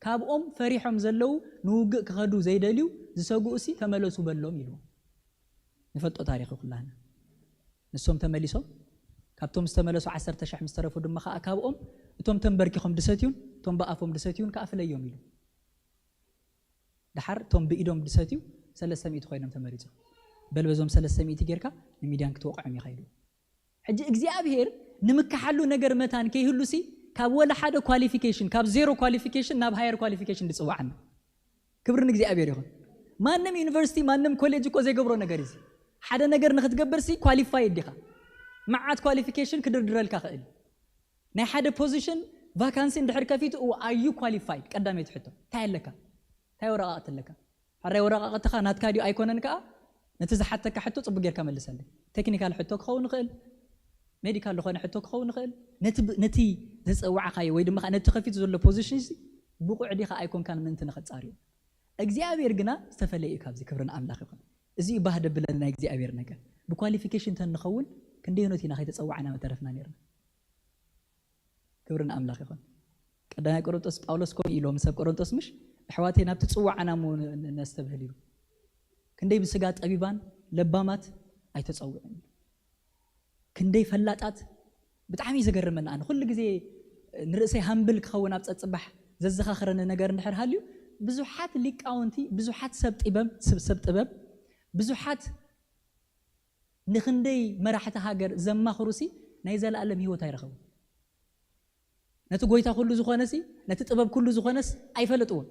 ካብኦም ፈሪሖም ዘለዉ ንውግእ ክኸዱ ዘይደልዩ ዝሰግኡሲ ተመለሱ በሎም" ኢሉ። ንፈልጦ ታሪኽ ኩላህና። ንሶም ተመሊሶም፣ ካብቶም ዝተመለሱ ዓሰርተ ሽሕ ምስ ተረፉ ድማ ከኣ ካብኦም እቶም ተንበርኪኾም ድሰትዩን እቶም ብኣፎም ድሰትዩን ከኣ ፍለዮም ኢሉ። ደሓር እቶም ብኢዶም ድሰትዩ ሰለስተ ሚእቲ ኮይኖም ተመሪጾም። "በል በዞም ሰለስተ ሚእቲ ጌርካ ንሚድያን ክትወቕዖም ኢኻ" ኢሉ። ሕጂ እግዚኣብሔር ንምክሓሉ ነገር መታን ከይህሉሲ ካብ ወላ ሓደ ኳሊፊኬሽን፣ ካብ ዜሮ ኳሊፊኬሽን ናብ ሃየር ኳሊፊኬሽን ድጽውዓና። ክብሪ ንእግዚኣብሔር ይኹን። ማንም ዩኒቨርሲቲ፣ ማንም ኮሌጅ እኮ ዘይገብሮ ነገር እዩ። ሓደ ነገር ንክትገብር ሲ ኳሊፋይድ ዲኻ? መዓት ኳሊፊኬሽን ክድርድረልካ ክእል። ናይ ሓደ ፖዚሽን ቫካንሲ እንድሕር ከፊቱ፣ "እዎ፣ ኣዩ ኳሊፋይድ?" ቀዳመይቲ ሕቶ፣ "እንታይ ኣለካ? እንታይ ወረቃቅቲ ኣለካ?" ሕራይ ወረቃቅትኻ ናትካ ድዩ ኣይኮነን ከኣ፣ ነቲ ዝሓተካ ሕቶ ጽቡቅ ጌርካ መልሰለይ። ቴክኒካል ሕቶ ክኸውን ይኽእል፣ ሜዲካል ዝኾነ ሕቶ ክኸውን ይኽእል። ነቲ ብ-፣ ነቲ ዘጸዋዕካዮ ወይ ድማ ነቲ ከፊቱ ዘሎ ፖዚሽን ሲ ብቑዕ ዲኻ ኣይኮንካን ምእንቲ ንኸጻርዮ። እግዚኣብሔር ግና ዝተፈለየ እዩ ካብዚ። ክብሪ ንኣምላኽ ይኹን። እዚ እዩ ባህ ደብለኒ ናይ እግዚኣብሔር ነገር። ብኳሊፊኬሽን ተንኸውን ክንደየኖት ኢና ከይተጸዋዕና መተረፍና ነርና። ክብሪ ንኣምላኽ ይኹን። ቀዳማይ ቆሮንጦስ ጳውሎስ ከምኡ ኢሎም ሰብ ቆሮንጦስ፣ ምሽ ኣሕዋተይ ናብቲ ጽዋዕና እሞ ን-፣ ን-፣ ነስተብህል ኢሉ። ክንደይ ብስጋ ጠቢባን ለባማት ኣይተጸውዕን ኢሉ። ክንደይ ፈላጣት፣ ብጣዕሚ እዩ ዘገርመኒ። ኣነ ኩሉ ግዜ ንርእሰይ ሃምብል ክኸውን ኣብ ጸጽባሕ ዘዘኻኽረኒ ነገር እንድሕር ሃልዩ፣ ብዙሓት ሊቃውንቲ፣ ብዙሓት ሰብ ጥበብ፣ ሰብ፣ ሰብ ጥበብ፣ ብዙሓት ንክንደይ መራሕቲ ሃገር ዘማኽሩሲ ናይ ዘለኣለም ህይወት ኣይረኸቡን። ነቲ ጎይታ ኩሉ ዝኾነሲ፣ ነቲ ጥበብ ኩሉ ዝኾነስ ኣይፈለጥዎን።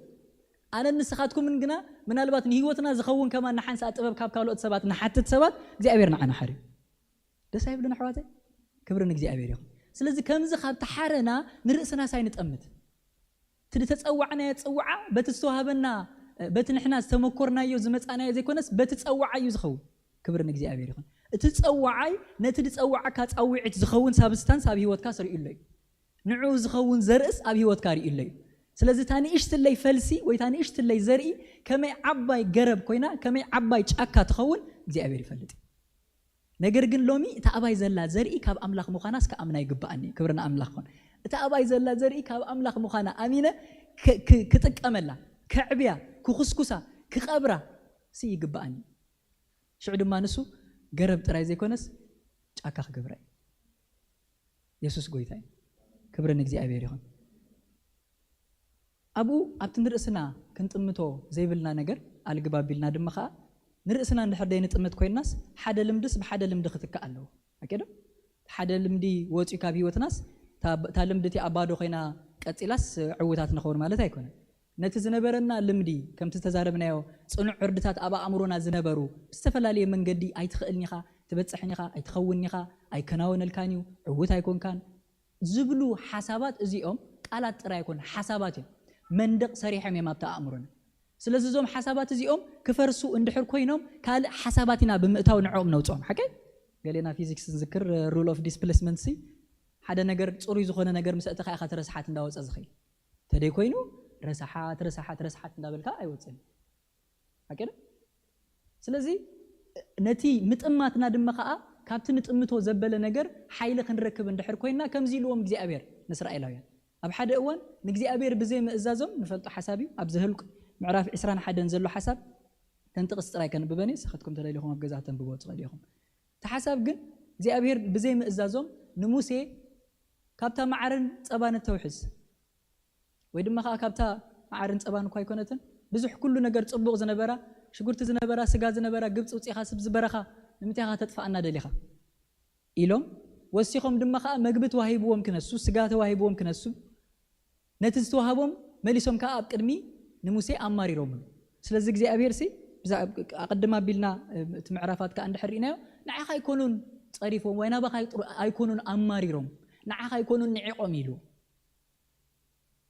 ኣነን ንስኻትኩምን ግና ምናልባት ንህይወትና ዝኸውን ከማን ንሓንሳእ ጥበብ ካብ ካልኦት ሰባት ንሓትት ሰባት እግዚኣብሔር ንዓና ሓርዩ። ደስ ኣይብልን ኣሕዋተይ? ክብሪ ንእግዚኣብሔር ይኹን። ስለዚ ከምዚ ካብ ተሓረና ንርእስናስ ኣይንጠምት። እቲ ዝተጸዋዕናዮ ጽውዓ በቲ ዝተዋህበና፣ በቲ ንሕና ዝተመኮርናዮ ዝመጻእናዮ ዘይኮነስ በቲ ጸዋዓይ እዩ ዝኸውን። ክብሪ ንእግዚኣብሔር ይኹን። እቲ ጸዋዓይ ነቲ ዝጸዋዓካ ጻውዒት ዝኸውን ሳብስታንስ ኣብ ህይወትካ ስርዩሎ እዩ። ንዕኡ ዝኸውን ዘርእስ ኣብ ህይወትካ ርእዩሎ እዩ። ስለዚ እታ ንእሽትለይ ፈልሲ ወይ እታ ንእሽትለይ ዘርኢ ከመይ ዓባይ ገረብ ኮይና፣ ከመይ ዓባይ ጫካ ትኸውን እግዚኣብሔር ይፈልጥ እዩ። ነገር ግን ሎሚ እታ ኣባይ ዘላ ዘርኢ ካብ ኣምላኽ ምዃናስ ክኣምና ይግብኣኒ። ክብሪ ንኣምላኽ ይኹን። እታ ኣባይ ዘላ ዘርኢ ካብ ኣምላኽ ምዃና ኣሚነ ክ-፣ ክ-፣ ክጥቀመላ፣ ከዕብያ፣ ክኹስኩሳ፣ ክቐብራ ሲ ይግብኣኒ። ሽዑ ድማ ንሱ ገረብ ጥራይ ዘይኮነስ ጫካ ክገብራ እዩ። የሱስ ጎይታ እዩ። ክብሪ ንእግዚኣብሔር ይኹን። ኣብኡ ኣብቲ ንርእስና ክንጥምቶ ዘይብልና ነገር ኣልግብ ኣቢልና ድማ ኸኣ ንርእስና እንድሕር ደይንጥምት ኮይንናስ ሓደ ልምድስ ብሓደ ልምዲ ክትካእ ኣለዎ። ኣኬዶ? ሓደ ልምዲ ወፂኡ ካብ ህይወትናስ እታ፣ እታ ልምዲ እቲኣ ባዶ ኮይና ቀፂላስ ዕውታት ንኸውን ማለት ኣይኮነን። ነቲ ዝነበረና ልምዲ ከምቲ ዝተዛረብናዮ ጽኑዕ ዕርድታት ኣብ ኣእምሮና ዝነበሩ ብዝተፈላለየ መንገዲ ኣይትኽእልን ኢኻ፣ ትበጽሕን ኢኻ፣ ኣይትኸውንን ኢኻ፣ ኣይከናወነልካን እዩ፣ ዕውት ኣይኮንካን ዝብሉ ሓሳባት እዚኦም ቃላት ጥራይ ኣይኮኑን፣ ሓሳባት እዮም። መንደቕ ሰሪሖም እዮም ኣብቲ ኣእምሮና። ስለዚ እዞም ሓሳባት እዚኦም ክፈርሱ እንድሕር ኮይኖም ካልእ ሓሳባት ኢና ብምእታው ንዕኦም ነውጽኦም። ሓቀይ? ገሌና ፊዚክስ ንዝክር፣ ሩል ኦፍ ዲስፕሌስመንት ሲ ሓደ ነገር ጽሩይ ዝኾነ ነገር ምስ ኣእተኻ ኢኻ እቲ ረስሓት እንዳወጸ ዝኸይድ። ተደይ ኮይኑ ረስሓት፣ ረስሓት፣ ረስሓት እንዳበልካ ኣይወጽእን። ሓቂ ዶ? ስለዚ ነቲ ምጥማትና ድማ ኸኣ ካብቲ ንጥምቶ ዘበለ ነገር ሓይሊ ክንረክብ እንድሕር ኮይንና፣ ከምዚ ኢልዎም እግዚኣብሔር ንእስራኤላውያን። ኣብ ሓደ እዋን ንእግዚኣብሔር ብዘይ ምእዛዞም፣ ንፈልጦ ሓሳብ እዩ፣ ኣብ ዘኍልቍ ምዕራፍ ዕስራን ሓደን ዘሎ ሓሳብ፣ ተን ጥቕሲ ጥራይ ከንብበን እየ፣ ንስኻትኩም ተደሊኹም ኣብ ገዛ ከተንብብዎ ትኽእሉ ኢኹም። እቲ ሓሳብ ግን እግዚኣብሔር ብዘይ ምእዛዞም ንሙሴ ካብታ መዓርን ጸባን እተውሕዝ ወይ ድማ ኸዓ ካብታ መዓርን ጸባን እኳ ኣይኮነትን፣ ብዙሕ ኩሉ ነገር ጽቡቕ ዝነበራ፣ ሽጉርቲ ዝነበራ፣ ስጋ ዝነበራ ግብጺ ውጺኻ ስብ ዝበረኻ ንምንታይ ኢኻ ተጥፍኣና ደሊኻ? ኢሎም ወሲኾም ድማ ኸዓ መግቢ ተዋሂብዎም ክነሱ፣ ስጋ ተዋሂብዎም ክነሱ፣ ነቲ ዝተዋህቦም መሊሶም ከኣ ኣብ ቅድሚ ንሙሴ ኣማሪሮምሉ። ስለዚ እግዚኣብሔር ሲ ብዛ-፣ ኣቐድም ኣቢልና እቲ ምዕራፋት ከኣ እንድሕር ርኢናዮ፣ ንዓኻ ኣይኮኑን ጸሪፎም ወይ ናባኻ ኣይጥሩ-፣ ኣይኮኑን ኣማሪሮም፣ ንዓኻ ኣይኮኑን ንዒቖም ኢሉ።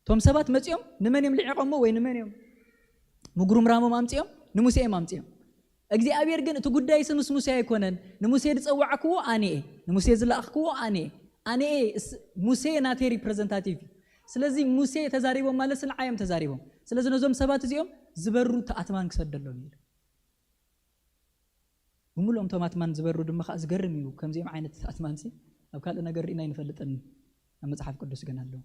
እቶም ሰባት መጺኦም ንመን እዮም ልዒቖሞ ወይ ንመን እዮም ምጉርምራሞም ኣምጺኦም? ንሙሴ እዮም ኣምጺኦም። እግዚኣብሔር ግን እቲ ጉዳይ ምስ ሙሴ ኣይኮነን። ንሙሴ ዝጸዋዕክዎ ኣነ እየ፣ ንሙሴ ዝለኣኽክዎ ኣነ እየ። ኣነ እየ እስ- ሙሴ ናተይ ሪፕሬዘንታቲቭ እዩ። ስለዚ ሙሴ ተዛሪቦም ማለት ንዓዮም ተዛሪቦም። ስለዚ ነዞም ሰባት እዚኦም ዝበሩ ኣትማን ክሰደሎም እዩ። ብምሉኦም እቶም ኣትማን ዝበሩ ድማ ከዓ ዝገርም እዩ። ከምዚኦም ዓይነት ኣትማንሲ ኣብ ካልእ ነገር ርኢና ኣይንፈልጥን፣ ኣብ መጽሓፍ ቅዱስ ግን ኣለዉ።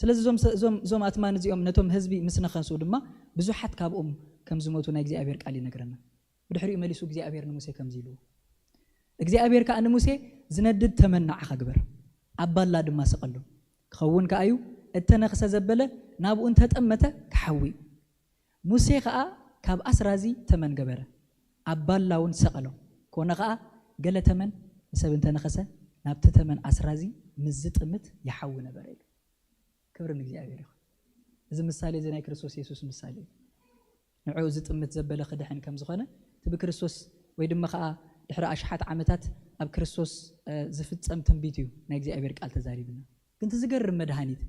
ስለዚ እዞም ሰ- እዞም እዞም ኣትማን እዚኦም ነቶም ህዝቢ ምስ ነኸሱ ድማ ብዙሓት ካብኦም ከም ዝሞቱ ናይ እግዚኣብሔር ቃል ይነግረና። ብድሕሪኡ መሊሱ እግዚኣብሔር ንሙሴ ከምዚ ኢልዎ፣ እግዚኣብሔር ከዓ ንሙሴ፣ ዝነድድ ተመን ንዓኻ ግበር፣ ኣብ ባላ ድማ ስቐሎ፣ ክኸውን ከዓ እዩ፣ እተነኽሰ ዘበለ ናብኡ እንተጠመተ ክሓዊ እዩ። ሙሴ ከዓ ካብ ኣስራዚ ተመን ገበረ፣ ኣብ ባላ እውን ሰቐሎ። ኮነ ከዓ ገለ ተመን ንሰብ እንተነኸሰ ናብቲ ተመን ኣስራዚ ምስ ዝጥምት ይሓዊ ነበረ ኢሉ። ክብሪ ንእግዚኣብሔር ይኹን። እዚ ምሳሌ እዚ ናይ ክርስቶስ የሱስ ምሳሌ እዩ። ንዕኡ ዝጥምት ዘበለ ክድሕን ከም ዝኾነ እቲ ብክርስቶስ ወይ ድማ ከዓ ድሕሪ ኣሽሓት ዓመታት ኣብ ክርስቶስ እ፣ ዝፍጸም ትንቢት እዩ ናይ እግዚኣብሔር ቃል ተዛሪብና። ግን እቲ ዝገርም መድሃኒት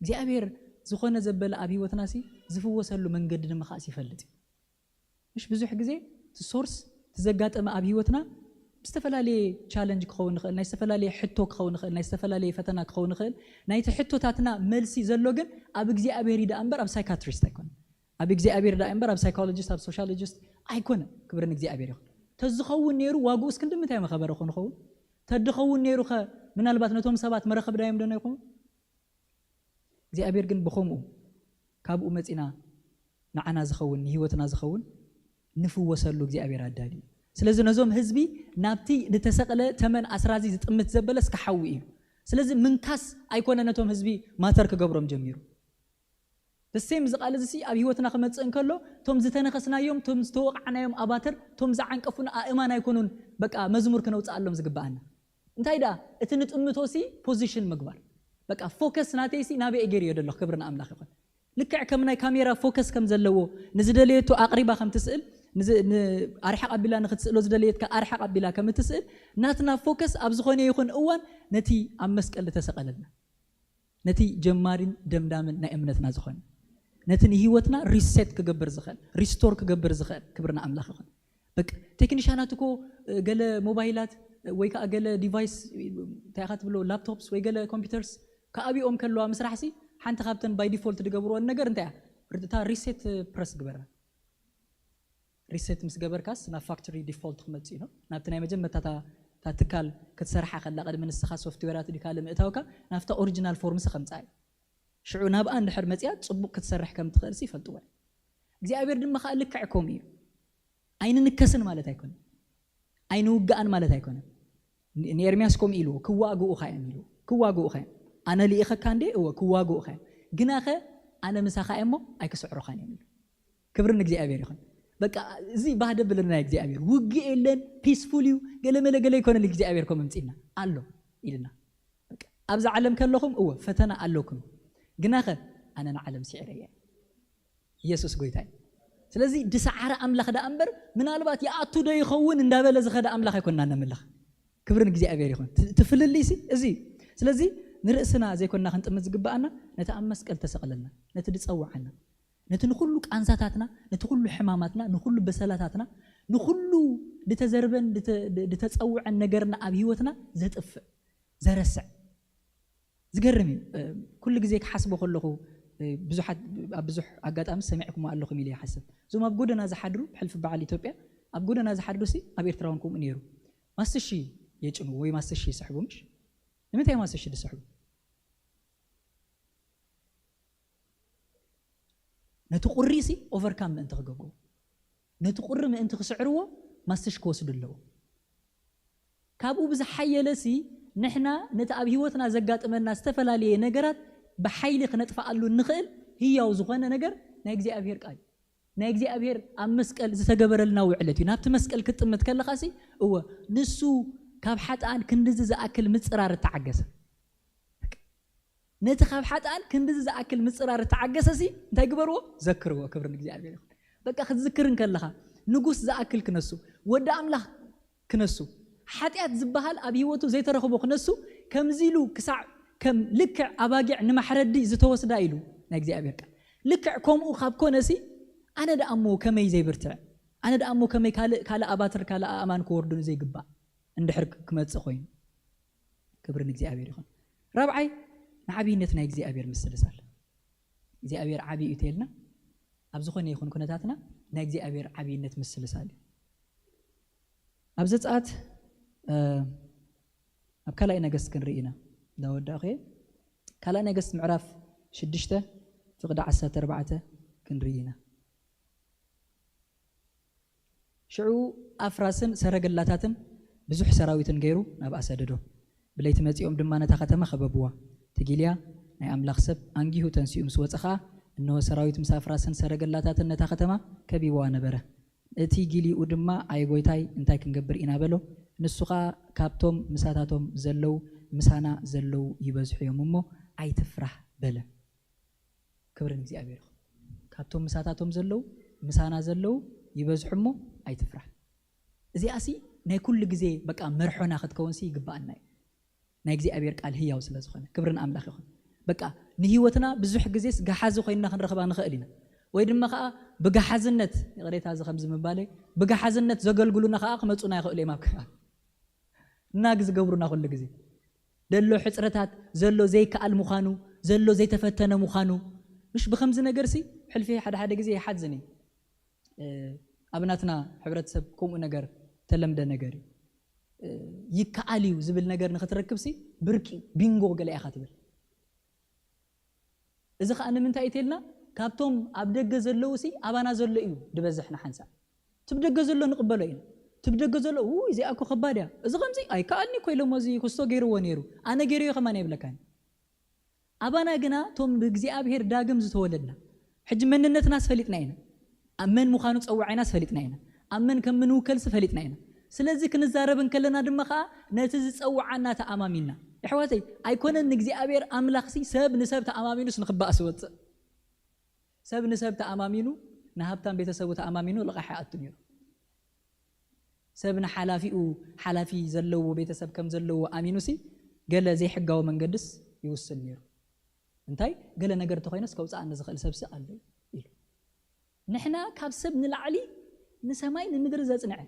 እግዚኣብሔር ዝኾነ ዘበለ ኣብ ህይወትና ሲ ዝፍወሰሉ መንገዲ ድማ ከዓስ ይፈልጥ እዩ። ምሽ ብዙሕ ግዜ እቲ ሶርስ እቲ ዘጋጠመ ኣብ ህይወትና ብዝተፈላለየ ቻለንጅ ክኸውን ይኽእል፣ ናይ ዝተፈላለየ ሕቶ ክኸውን ይኽእል፣ ናይ ዝተፈላለየ ፈተና ክኸውን ይኽእል። ናይቲ ሕቶታትና መልሲ ዘሎ ግን ኣብ እግዚኣብሔር እዩ ደኣ እምበር ኣብ ሳይካትሪስት ኣይኮነን። ኣብ እግዚኣብሔር ደኣ እምበር ኣብ ሳይኮሎጂስት፣ ኣብ ሶሻሎጂስት ኣይኮነን። ክብርን እግዚኣብሔር ይኹን። ተዝኸውን ነይሩ ዋግኡስ ክንዲ ምንታይ መኸበረ ኮን ኸውን? ተድኸውን ነይሩ ኸ ምናልባት ነቶም ሰባት መረኸብ ዳዮም ደነ ይኹኑ? እግዚኣብሔር ግን ብኸምኡ ካብኡ መጺና ንዓና ዝኸውን ንህይወትና ዝኸውን ንፍወሰሉ እግዚኣብሔር ኣዳልዩ። ስለዚ ነዞም ህዝቢ ናብቲ ዝተሰቕለ ተመን ኣስራዚ ዝጥምት ዘበለ እስከ ሓዊ እዩ። ስለዚ ምንካስ ኣይኮነ ነቶም ህዝቢ ማተር ክገብሮም ጀሚሩ። ተሴም እዚ ቃል እዚ ኣብ ህይወትና ክመጽእ እንከሎ እቶም ዝተነኸስናዮም እቶም ዝተወቕዓናዮም ኣባትር እቶም ዝዓንቀፉን ኣእማን ኣይኮኑን። በቃ መዝሙር ክነውፅኣሎም ዝግብኣና እንታይ ደኣ እቲ ንጥምቶ ሲ ፖዚሽን ምግባር። በቃ ፎከስ ናተይ ሲ ናበይ ገይር እዮ ደለኹ። ክብሪ ንኣምላኽ ይኹን። ልክዕ ከም ናይ ካሜራ ፎከስ ከም ዘለዎ ንዝደለየቶ ኣቕሪባ ከም ትስእል ንዝ- ን- ኣርሓቕ ኣቢላ ንክትስእሎ ዝደለየትካ ኣርሓቕ ኣቢላ ከም እትስእል ናትና ፎከስ ኣብ ዝኾነ ይኹን እዋን ነቲ ኣብ መስቀል ዝተሰቐለልና ነቲ ጀማሪን ደምዳምን ናይ እምነትና ዝኾነ ነቲ ንህይወትና ሪሴት ክገብር ዝኽእል ሪስቶር ክገብር ዝኽእል ክብሪ ንኣምላኽ ይኹን። በቃ ቴክኒሻናት እኮ እ፣ ገለ ሞባይላት እ፣ ወይ ከዓ ገለ ዲቫይስ እ፣ እንታይ ኢኻ ትብሎ ላፕቶፕስ ወይ ገለ ኮምፒውተርስ ከኣብኦም ከለዋ ምስራሕ ሲ ሓንቲ ካብተን ባይ ዲፎልት ዝገብርወን ነገር እንታይ እያ? እታ ሪሴት ፕረስ ግበራ። ሪሴት ምስ ገበርካስ ናብ ፋክትሪ ዲፎልት ክመጽእ እዩ። ናብቲ ናይ መጀመርታ እታ እታ ትካል ክትሰርሓ ከላ ቅድሚ ንስኻ ሶፍትዌራት ድካለ ምእታውካ ናብታ ኦሪጂናል ፎርምስ ከምጻእ እዩ። ሽዑ ናብኣ እንድሕር መጽያ ጽቡቕ ክትሰርሕ ከም ትኽእል ሲ ይፈልጥዎ እዮም። እግዚኣብሔር ድማ ከዓ ልክዕ ከምኡ እዩ። ኣይንንከስን ማለት ኣይኮነን። ኣይንውግኣን ማለት ኣይኮነን። ን- ንኤርምያስ ከምኡ ኢልዎ ክዋግኡ ኻዮም ኢልዎ ክዋግኡ ኻዮም። ኣነ ልኢኸካ እንዴ እወ ክዋግኡ ኻዮም። ግናኸ ኣነ ምሳኻ እየ እሞ ኣይክስዕሩኻን እዮም ኢሉ። ክብሪ ንእግዚኣብሔር ይኹን። በቃ እዚ ባህደ ብለና እግዚኣብሔር ውግእ የለን ፒስፉል እዩ። ገለ መለ ገለ ይኮነል እግዚኣብሔር ከም ምጽና ኣሎ ኢልና። በቃ ኣብዚ ዓለም ከለኹም እወ ፈተና ኣለኩም። ግናኸ ኣነ ንዓለም ስዒረ እየ። ኢየሱስ ጎይታ እዩ። ስለዚ ድሰዓረ ኣምላኽ ደኣ እምበር ምናልባት ይኣቱ ዶ ይኸውን እንዳበለ ዝኸደ ኣምላኽ ኣይኮንና ነምልኽ። ክብሪ ንእግዚኣብሔር ይኹን። ት- ትፍልልይ ሲ እዚ እዩ። ስለዚ ንርእስና ዘይኮንና ክንጥምት ዝግብኣና ነቲ ኣብ መስቀል ተሰቕለልና ነቲ ድጸውዓና ነቲ ንኹሉ ቃንዛታትና ነቲ ኩሉ ሕማማትና ንኹሉ በሰላታትና ንኹሉ ድተዘርበን ድተ- ድ- ድተጸውዐን ነገርና ኣብ ህይወትና ዘጥፍእ ዘረስዕ ዝገርም እዩ። እ፣ ኩሉ ግዜ ክሓስቦ ከለኹ እ፣ ብዙሓት ኣብ ብዙሕ ኣጋጣሚ ሰሚዕኩሞ ኣለኹም ኢለ ይሓስብ። እዞም ኣብ ጎደና ዝሓድሩ ብሕልፊ በዓል ኢትዮጵያ ኣብ ጎደና ዝሓድሩ ሲ ኣብ ኤርትራ እውን ከምኡ ነይሩ። ማስሽ የጭኑ ወይ ማስሽ ይስሕቡ ምሽ ንምንታይ ማስሽ ዝስሕቡ? ነቲ ቁሪ ሲ ኦቨርካም ምእንቲ ክገብሩ ነቲ ቁሪ ምእንቲ ክስዕርዎ ማስሽ ክወስዱ ኣለዎ። ካብኡ ብዝሓየለ ሲ ንሕና ነቲ ኣብ ህይወትና ዘጋጥመና ዝተፈላለየ ነገራት ብሓይሊ ክነጥፍኣሉ እንኽእል ህያው ዝኾነ ነገር ናይ እግዚኣብሔር ቃል እዩ። ናይ እግዚኣብሔር ኣብ መስቀል ዝተገበረልና ውዕለት እዩ። ናብቲ መስቀል ክትጥምት ከለኻ ሲ እወ ንሱ ካብ ሓጥኣን ክንድዚ ዝኣክል ምፅራር እተዓገሰ ነቲ ካብ ሓጥኣን ክንድዚ ዝኣክል ምፅራር እተዓገሰ ሲ እንታይ ግበርዎ? ዘክርዎ። ክብሪ ንእግዚኣብሔር ይኹን። በቃ ክትዝክር እንከለኻ ንጉስ ዝኣክል ክነሱ ወዲ ኣምላኽ ክነሱ ሓጢኣት ዝበሃል ኣብ ህይወቱ ዘይተረኽቦ ክነሱ ከምዚ ኢሉ ክሳዕ ከም ልክዕ ኣባጊዕ ንማሕረዲ ዝተወስዳ ኢሉ ናይ እግዚኣብሔር ቃል ልክዕ ከምኡ ካብ ኮነሲ ኣነ ደኣ እሞ ከመይ ዘይብርትዕ ኣነ ደኣ እሞ ከመይ ካልእ ካልእ ኣባትር ካልእ ኣእማን ክወርዱኒ ዘይግባእ እንድሕር ክመጽእ ኮይኑ? ክብሪ ንእግዚኣብሔር ይኹን። ራብዓይ፣ ንዓብይነት ናይ እግዚኣብሔር ምስልሳል። እግዚኣብሔር ዓብዪ እዩ ተልና፣ ኣብ ዝኾነ ይኹን ኩነታትና ናይ እግዚኣብሔር ዓብይነት ምስልሳል እዩ። ኣብ ዘጸኣት ኣብ ካልኣይ ነገስት ክንርኢ ኢና። እንዳወዳእኹ እየ። ካልኣይ ነገስት ምዕራፍ ሽዱሽተ ፍቕዲ ዓሰርተ ኣርባዕተ ክንርኢ ኢና። ሽዑ ኣፍራስን ሰረገላታትን ብዙሕ ሰራዊትን ገይሩ ናብኣ ሰደዶ። ብለይቲ መጺኦም ድማ ነታ ከተማ ከበብዋ። ትጊልያ ናይ ኣምላኽ ሰብ ኣንጊሁ ተንሲኡ ምስ ወጸ ኸኣ፣ እንሆ ሰራዊት ምስ ኣፍራስን ሰረገላታትን ነታ ከተማ ከቢብዋ ነበረ። እቲ ጊልይኡ ድማ ኣይ ጎይታይ እንታይ ክንገብር ኢና በሎ። ንሱ ኸኣ ካብቶም ምሳታቶም ዘለዉ ምሳና ዘለዉ ይበዝሑ እዮም እሞ ኣይትፍራህ በለ። ክብሪ ንእግዚኣብሔር ይኹን። ካብቶም ምሳታቶም ዘለዉ ምሳና ዘለዉ ይበዝሑ እሞ ኣይትፍራህ። እዚኣሲ ናይ ኩሉ ግዜ በቃ መርሖና ክትከውንሲ ይግባኣና እዩ። ናይ እግዚኣብሔር ቃል ህያው ስለ ዝኾነ ክብሪ ንኣምላኽ ይኹን። በቃ ንህይወትና ብዙሕ ግዜስ ገሓዚ ኮይንና ክንረኽባ ንኽእል ኢና። ወይ ድማ ኸዓ ብገሓዝነት፣ ይቕሬታ እዚ ከምዚ ምባለይ፣ ብገሓዝነት ዘገልግሉና ኸዓ ክመጹና ይኽእሉ እዮም ኣብ ከባቢ። እናግ ዝገብሩና ኩሉ ግዜ ዘሎ ሕጽረታት፣ ዘሎ ዘይከኣል ምዃኑ፣ ዘሎ ዘይተፈተነ ምዃኑ፣ ምሽ ብኸምዚ ነገርሲ ሕልፊ ሓደ ሓደ ግዜ ይሓዝን እዩ። ኣብ ናትና ሕብረተሰብ ከምኡ ነገር ተለምደ ነገር እዩ። ይከኣል እዩ ዝብል ነገር ንኽትረክብሲ ብርቂ ቢንጎ ገለ ኢኻ ትብል። እዚ ኸኣ ንምንታይ እዩ ተልና? ካብቶም ኣብ ደገ ዘለዉ ሲ ኣባና ዘሎ እዩ ድበዝሕ ንሓንሳእ። ትብ ደገ ዘሎ ንቕበሎ ኢና። ትብ ደገ ዘሎ፣ "ው፣ እዚኣ እኮ ከባድ እያ። እዚ ከምዚ ኣይከኣልኒ እኮ ኢሎሞ እዚ ክስቶ ገይርዎ ነይሩ። ኣነ ገይረዮ ከማን ኣይብለካን." ኣባና ግና እቶም ብእግዚኣብሔር ዳግም ዝተወለድና፣ ሕጂ መንነትናስ ፈሊጥና ኢና። ኣብ መን ምዃኑ ጸዋዒናስ ፈሊጥና ኢና። ኣብ መን ከም ምንውከልሲ ፈሊጥና ኢና። ስለዚ ክንዛረብ እንከለና ድማ ኸኣ ነቲ ዝጸውዓና ተኣማሚንና። የሕዋተይ፣ ኣይኮነን ንእግዚኣብሔር ኣምላኽሲ ሰብ ንሰብ ተኣማሚኑስ ንኽባእስ ዝወጽእ። ሰብ ንሰብ ተኣማሚኑ፣ ንሃብታም ቤተሰቡ ተኣማሚኑ ልቓሕ ይኣቱ ነይሩ። ሰብ ንሓላፊኡ፣ ሓላፊ ዘለዎ ቤተሰብ ከም ዘለዎ ኣሚኑሲ ገለ ዘይሕጋዊ መንገድስ ይውስን ነይሩ። እንታይ? ገለ ነገር እንተኾይነስ ከውጽኣኒ ዝኽእል ሰብሲ ኣሎ እዩ ኢሉ። ንሕና ካብ ሰብ ንላዕሊ ንሰማይ ንምድሪ ዘጽንዐ፣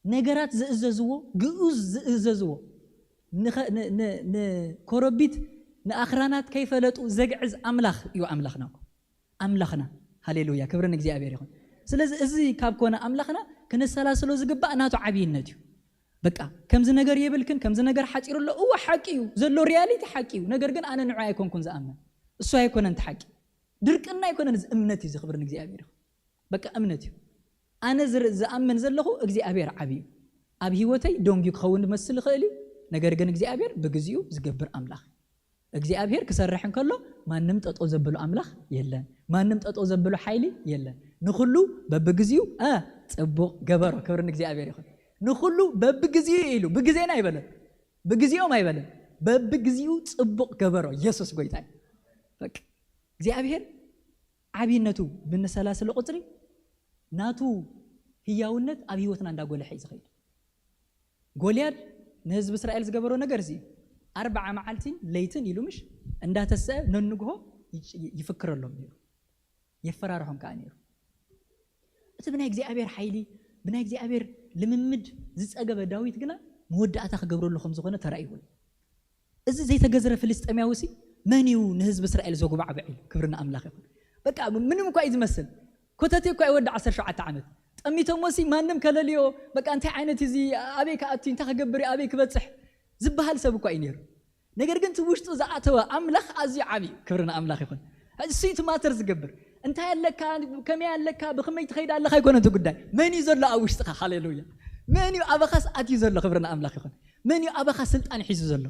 ነገራት ዝእዘዝዎ፣ ግኡዝ ዝእዘዝዎ፣ ንኸ-፣ ን-፣ ን-፣ ንኮረቢት ንኣኽራናት ከይፈለጡ ዘግዕዝ ኣምላኽ እዩ ኣምላኽና እኮ። ኣምላኽና። ሃሌሉያ፣ ክብሪ ንእግዚኣብሔር ይኹን። ስለዚ እዚ ካብ ኮነ ኣምላኽና፣ ክነሰላስሎ ዝግባእ ናቱ ዓብይነት እዩ። በቃ፣ ከምዚ ነገር የብልክን፣ ከምዚ ነገር ሓጺሩ ኣሎ። እወ፣ ሓቂ እዩ። ዘሎ ሪያሊቲ ሓቂ እዩ። ነገር ግን ኣነ ንዑ ኣይኮንኩን ዝኣምን። እሱ ኣይኮነን እቲ ሓቂ። ድርቅና ኣይኮነን፣ እዚ እምነት እዩ። እዚ ክብሪ ንእግዚኣብሔር ይኹን። በቃ፣ እምነት እዩ። ኣነ ዝር-፣ ዝኣምን ዘለኹ እግዚኣብሔር ዓብዪ እዩ። ኣብ ህይወተይ ደንጉዩ ክኸውን ዝመስል ይኽእል እዩ። ነገር ግን እግዚኣብሔር ብግዚኡ ዝገብር ኣምላኽ እዩ። እግዚኣብሔር ክሰርሕ እንከሎ ማንም ጠጠው ዘብሎ ኣምላኽ የለን። ማንም ጠጠው ዘብሎ ሓይሊ የለን። ንኹሉ በብግዚኡ፣ እ፣ ጽቡቕ ገበሮ። ክብሪ ንእግዚኣብሔር ይኹን። ንኹሉ በብግዚኡ ኢሉ፣ ብግዜና ኣይበለን። ብግዚኦም ኣይበለን። በብግዚኡ ጽቡቕ ገበሮ። ኢየሱስ ጎይታ እዩ። በቃ፣ እግዚኣብሔር ዓብይነቱ ብንሰላስሎ ቁጽሪ ናቱ ህያውነት ኣብ ህይወትና እንዳጎለሐ እዩ ዝኸይድ። ጎልያድ ንህዝቢ እስራኤል ዝገበሮ ነገር እዚ እዩ። ኣርብዓ መዓልቲን ለይትን ኢሉ ምሽ እንዳተሰአ ነንግሆ ይጭ-፣ ይፍክረሎም ነይሩ። የፈራርሖም ከኣ ነይሩ። እቲ ብናይ እግዚኣብሔር ሓይሊ፣ ብናይ እግዚኣብሔር ልምምድ ዝጸገበ ዳዊት ግና መወዳእታ ክገብረሉ ከም ዝኾነ ተራእይዎ እዩ። እዚ ዘይተገዝረ ፍልስጤማዊ ሲ መን እዩ ንህዝቢ እስራኤል ዘጉባዕብዕ ኢሉ? ክብሪ ንኣምላኽ ይኹን። በቃ ምንም እኳ እዩ ዝመስል። ኮተቴ እኳ እዩ ወዲ ዓሰርተ ሸውዓተ ዓመት። ጠሚቶሞ ሲ ማንም ከለልዮ፣ በቃ እንታይ ዓይነት እዚ፣ ኣበይ ክኣቱ፣ እንታይ ክገብር፣ ኣበይ ክበጽሕ ዝበሃል ሰብ እኳ እዩ ነይሩ። ነገር ግን እቲ ውሽጡ ዝኣተወ ኣምላኽ ኣዝዩ ዓቢ እዩ። ክብሪ ንኣምላኽ ይኹን። ሕጂ እሱ እዩ እቲ ማተር ዝገብር። እንታይ ኣለካ፣ ከመይ ኣለካ፣ ብኸመይ ትኸይድ ኣለኻ ኣይኮነን እቲ ጉዳይ። መን እዩ ዘሎ ኣብ ውሽጥኻ? ሃሌሉያ። መን እዩ ኣባኻስ ኣትዩ ዘሎ? ክብሪ ንኣምላኽ ይኹን። መን እዩ ኣባኻ ስልጣን ሒዙ ዘሎ?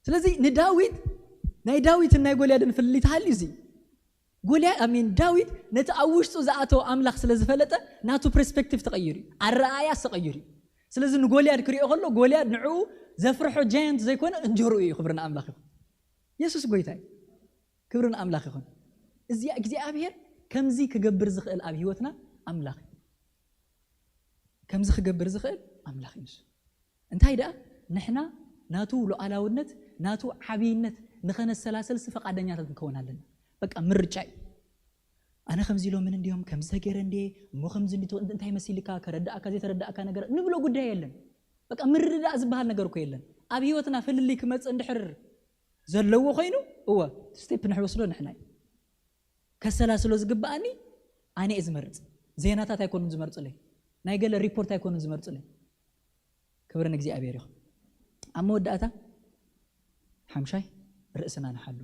ስለዚ ንዳዊት፣ ናይ ዳዊትን ናይ ጎልያድን ፍልልይ ተሃልዩ እዚ። ጎልያ-፣ ኣሜን፣ ዳዊት ነቲ ኣብ ውሽጡ ዝኣተወ ኣምላኽ ስለ ዝፈለጠ ናቱ ፐርስፔክቲቭ ተቐይሩ እዩ። ኣረኣእያስ ተቐይሩ እዩ። ስለዚ ንጎልያድ ክሪኦ ከሎ ጎልያድ ንዕኡ ዘፍርሖ ጃያንት ዘይኮነ እንጀርኡ እዩ። ክብሪ ንኣምላኽ ይኹን። የሱስ ጎይታ እዩ። ክብሪ ንኣምላኽ ይኹን። እዚ እግዚኣብሔር ከምዚ ክገብር ዝኽእል ኣብ ህይወትና ኣምላኽ እዩ። ከምዚ ክገብር ዝኽእል ኣምላኽ እዩ ንሱ። እንታይ ደኣ ንሕና ናቱ ሉዓላውነት፣ ናቱ ዓብይነት ንኸነሰላሰልሲ ፈቓደኛታት ንከውን ኣለና። በቃ ምርጫ እዩ። ኣነ ከምዚ ኢሎምን እንዲዮም፣ ከምዚ ተገይረ እንዲየ፣ እሞ ከምዚ እንዲ ትኾን፣ እንታይ መሲልካ፣ ከረዳእካ ዘይተረዳእካ ነገር ንብሎ ጉዳይ የለን። በቃ ምርዳእ ዝበሃል ነገር እኮ የለን። ኣብ ህይወትና ፍልልይ ክመጽእ እንድሕር ዘለዎ ኮይኑ፣ እወ፣ ስቴፕ ንሕወስዶ ንሕና እዩ። ከሰላስሎ ዝግብኣኒ ኣነ እየ ዝመርጽ። ዜናታት ኣይኮኑን ዝመርጹለይ። ናይ ገለ ሪፖርት ኣይኮኑን ዝመርጹለይ። ክብሪ ንእግዚኣብሔር ይኹን። ኣብ መወዳእታ ሓምሻይ ርእስና ንሓሉ።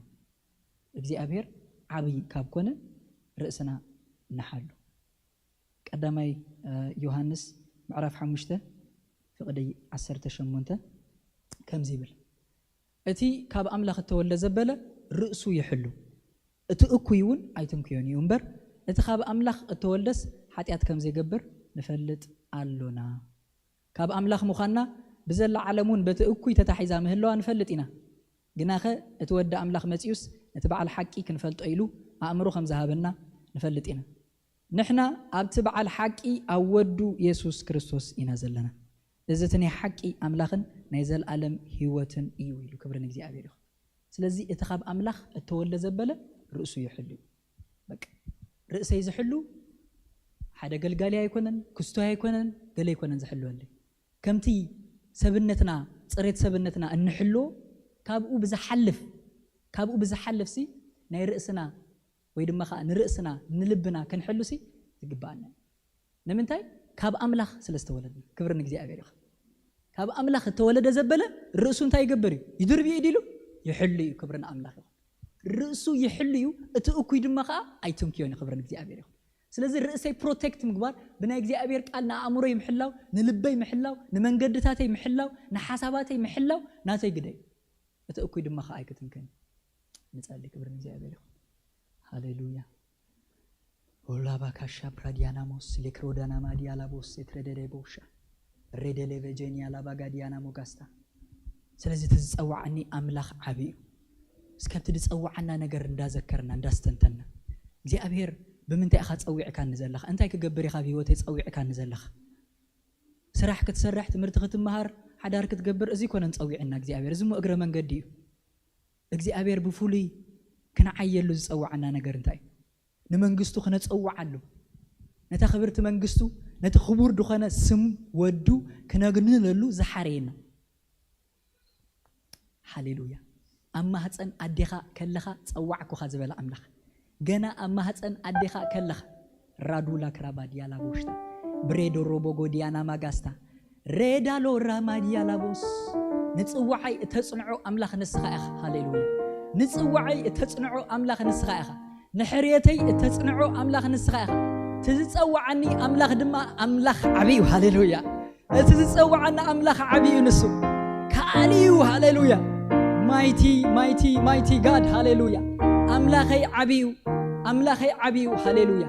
እግዚኣብሔር ዓብይ ካብ ኮነ ርእስና ንሓሉ። ቀዳማይ ዮሃንስ ምዕራፍ ሓሙሽተ ፍቕዲ ዓሰርተ ሸሞንተ ከምዚ ይብል፣ እቲ ካብ ኣምላኽ እተወልደ ዘበለ ርእሱ ይሕሉ፣ እቲ እኩይ እውን ኣይትንክዮን እዩ እምበር፣ እቲ ካብ ኣምላኽ እተወልደስ ሓጢኣት ከም ዘይገብር ንፈልጥ ኣሎና። ካብ ኣምላኽ ምዃንና ብዘላ ዓለም እውን በቲ እኩይ ተታሒዛ ምህለዋ ንፈልጥ ኢና። ግናኸ እቲ ወዲ ኣምላኽ መጺኡስ ነቲ በዓል ሓቂ ክንፈልጦ ኢሉ ኣእምሮ ከም ዝሃበና ንፈልጥ ኢና። ንሕና ኣብቲ በዓል ሓቂ ኣብ ወዱ የሱስ ክርስቶስ ኢና ዘለና። እዚ እቲ ናይ ሓቂ ኣምላኽን ናይ ዘለኣለም ህይወትን እዩ ኢሉ። ክብሪ ንእግዚኣብሔር ይኹን። ስለዚ እቲ ካብ ኣምላኽ እተወልደ ዘበለ ርእሱ ይሕሉ እዩ። በቃ ርእሰይ ዝሕሉ ሓደ ገልጋሊ ኣይኮነን፣ ክስቶይ ኣይኮነን፣ ገለ ኣይኮነን ዝሕልወለይ። ከምቲ ሰብነትና፣ ጽሬት ሰብነትና እንሕልዎ ካብኡ ብዝሓልፍ፣ ካብኡ ብዝሓልፍ ሲ ናይ ርእስና ወይ ድማ ኸዓ ንርእስና ንልብና ክንሕሉ ሲ ዝግብኣና እዩ። ንምንታይ? ካብ ኣምላኽ ስለ ዝተወለድና። ክብሪ ንእግዚኣብሔር ይኹን። ካብ ኣምላኽ እተወለደ ዘበለ ርእሱ እንታይ ይገብር እዩ? ይድርቢ እዩ ድሉ? ይሕሉ እዩ። ክብሪ ንኣምላኽ ይኹን። ርእሱ ይሕሉ እዩ፣ እቲ እኩይ ድማ ኸዓ ኣይትንክዮን እዩ። ክብሪ ንእግዚኣብሔር ይኹን። ስለዚ ርእሰይ ፕሮቴክት ምግባር ብናይ እግዚኣብሔር ቃል ንኣእምሮይ ምሕላው፣ ንልበይ ምሕላው፣ ንመንገድታተይ ምሕላው፣ ንሓሳባተይ ምሕላው ናተይ ግደ እዩ። እቲ እኩይ ድማ ኸዓ ኣይክትንከን። ንጸሊ። ክብሪ ንእግዚኣብሔር ይኹን። ሃሌሉያ። ኦላባ ካሻ ፕራዲያናሞስ ሌክሮዳናማ ዲያላቦስ ኤትረደደ ቦሻ ሬደሌ ቬጀኒያ ላባጋ ዲያናሞ ጋስታ። ስለዚ እቲ ዝጸዋዓኒ ኣምላኽ ዓቢ እዩ። እስከ ኣብቲ ዝጸዋዓና ነገር እንዳዘከርና እንዳስተንተና፣ እግዚኣብሔር ብምንታይ ኢኻ ጸዊዕካኒ ዘለኻ? እንታይ ክገብር ኢኻ ኣብ ህይወተይ ጸዊዕካኒ ዘለኻ? ስራሕ ክትሰርሕ፣ ትምህርቲ ክትመሃር፣ ሓዳር ክትገብር፣ እዚ ኮነን ጸዊዕና እግዚኣብሔር። እዚ እሞ እግረ መንገዲ እዩ። እግዚኣብሔር ብፍሉይ ክንዓየሉ ዝጸዋዓና ነገር እንታይ እዩ? ንመንግስቱ ክነጸውዓሉ፣ ነታ ክብርቲ መንግስቱ፣ ነቲ ክቡር ዝኾነ ስም ወዱ ክነግንነሉ ዝሓረየና። ሃሌሉያ። ኣብ ማህፀን ኣዴኻ ከለኻ ጸዋዕኩኻ ዝበለ ኣምላኽ፣ ገና ኣብ ማህፀን ኣዴኻ ከለኻ፣ ራዱላ ክራባ ዲያላ ቦሽታ፣ ብሬዶ ሮቦጎ ዲያና ማጋስታ፣ ሬዳሎ ራማ ዲያላ ቦስ፣ ንጽዋዓይ እተጽንዖ ኣምላኽ ንስኻ ኢኻ። ሃሌሉያ። ንጽዋዓይ እተጽንዖ ኣምላኽ ንስኻ ኢኻ። ንሕርየተይ እተጽንዖ ኣምላኽ ንስኻ ኢኻ። እቲ ዝጸውዓኒ ኣምላኽ ድማ ኣምላኽ ዓቢ እዩ። ሃሌሉያ። እቲ ዝጸውዓኒ ኣምላኽ ዓቢ እዩ። ንሱ ከኣሊ እዩ። ሃሌሉያ። ማይቲ፣ ማይቲ፣ ማይቲ ጋድ። ሃሌሉያ። ኣምላኸይ ዓቢ እዩ። ኣምላኸይ ዓቢ እዩ። ሃሌሉያ።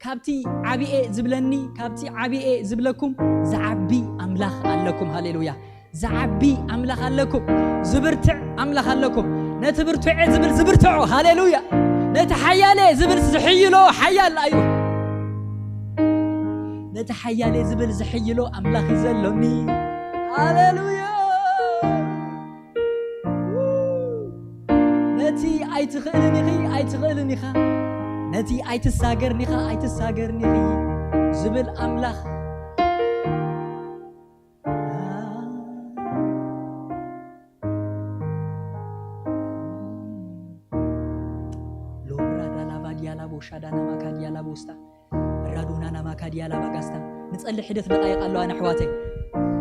ካብቲ ዓቢኤ ዝብለኒ፣ ካብቲ ዓቢኤ ዝብለኩም ዝዓቢ ኣምላኽ ኣለኩም። ሃሌሉያ። ዝዓቢ ኣምላኽ ኣለኩም። ዝብርትዕ ኣምላኽ ኣለኩም። ነቲ ብርቱዐ ዝብል ዝብርትዖ። ሃሌሉያ። ነቲ ሓያለ ዝብል ዝሕይሎ ሓያል እዩ። ነቲ ሓያለ ዝብል ዝሕይሎ ኣምላኽ እዩ ዘሎኒ። ሃሌሉያ። ነቲ ኣይትኽእልን ኢኺ፣ ኣይትኽእልን ኢኻ፣ ነቲ ኣይትሳገርን ኢኻ፣ ኣይትሳገርን ኢኺ ዝብል ኣምላኽ። ሎብራ ዳላባ ዲያላ ቦሻ ዳና ማካ ዲያላ ቦስታ ራዱናና ማካ ዲያላ ባጋስታ። ንጸሊ ሒደት ደቃይቕ ኣለዋ ኣሕዋተይ።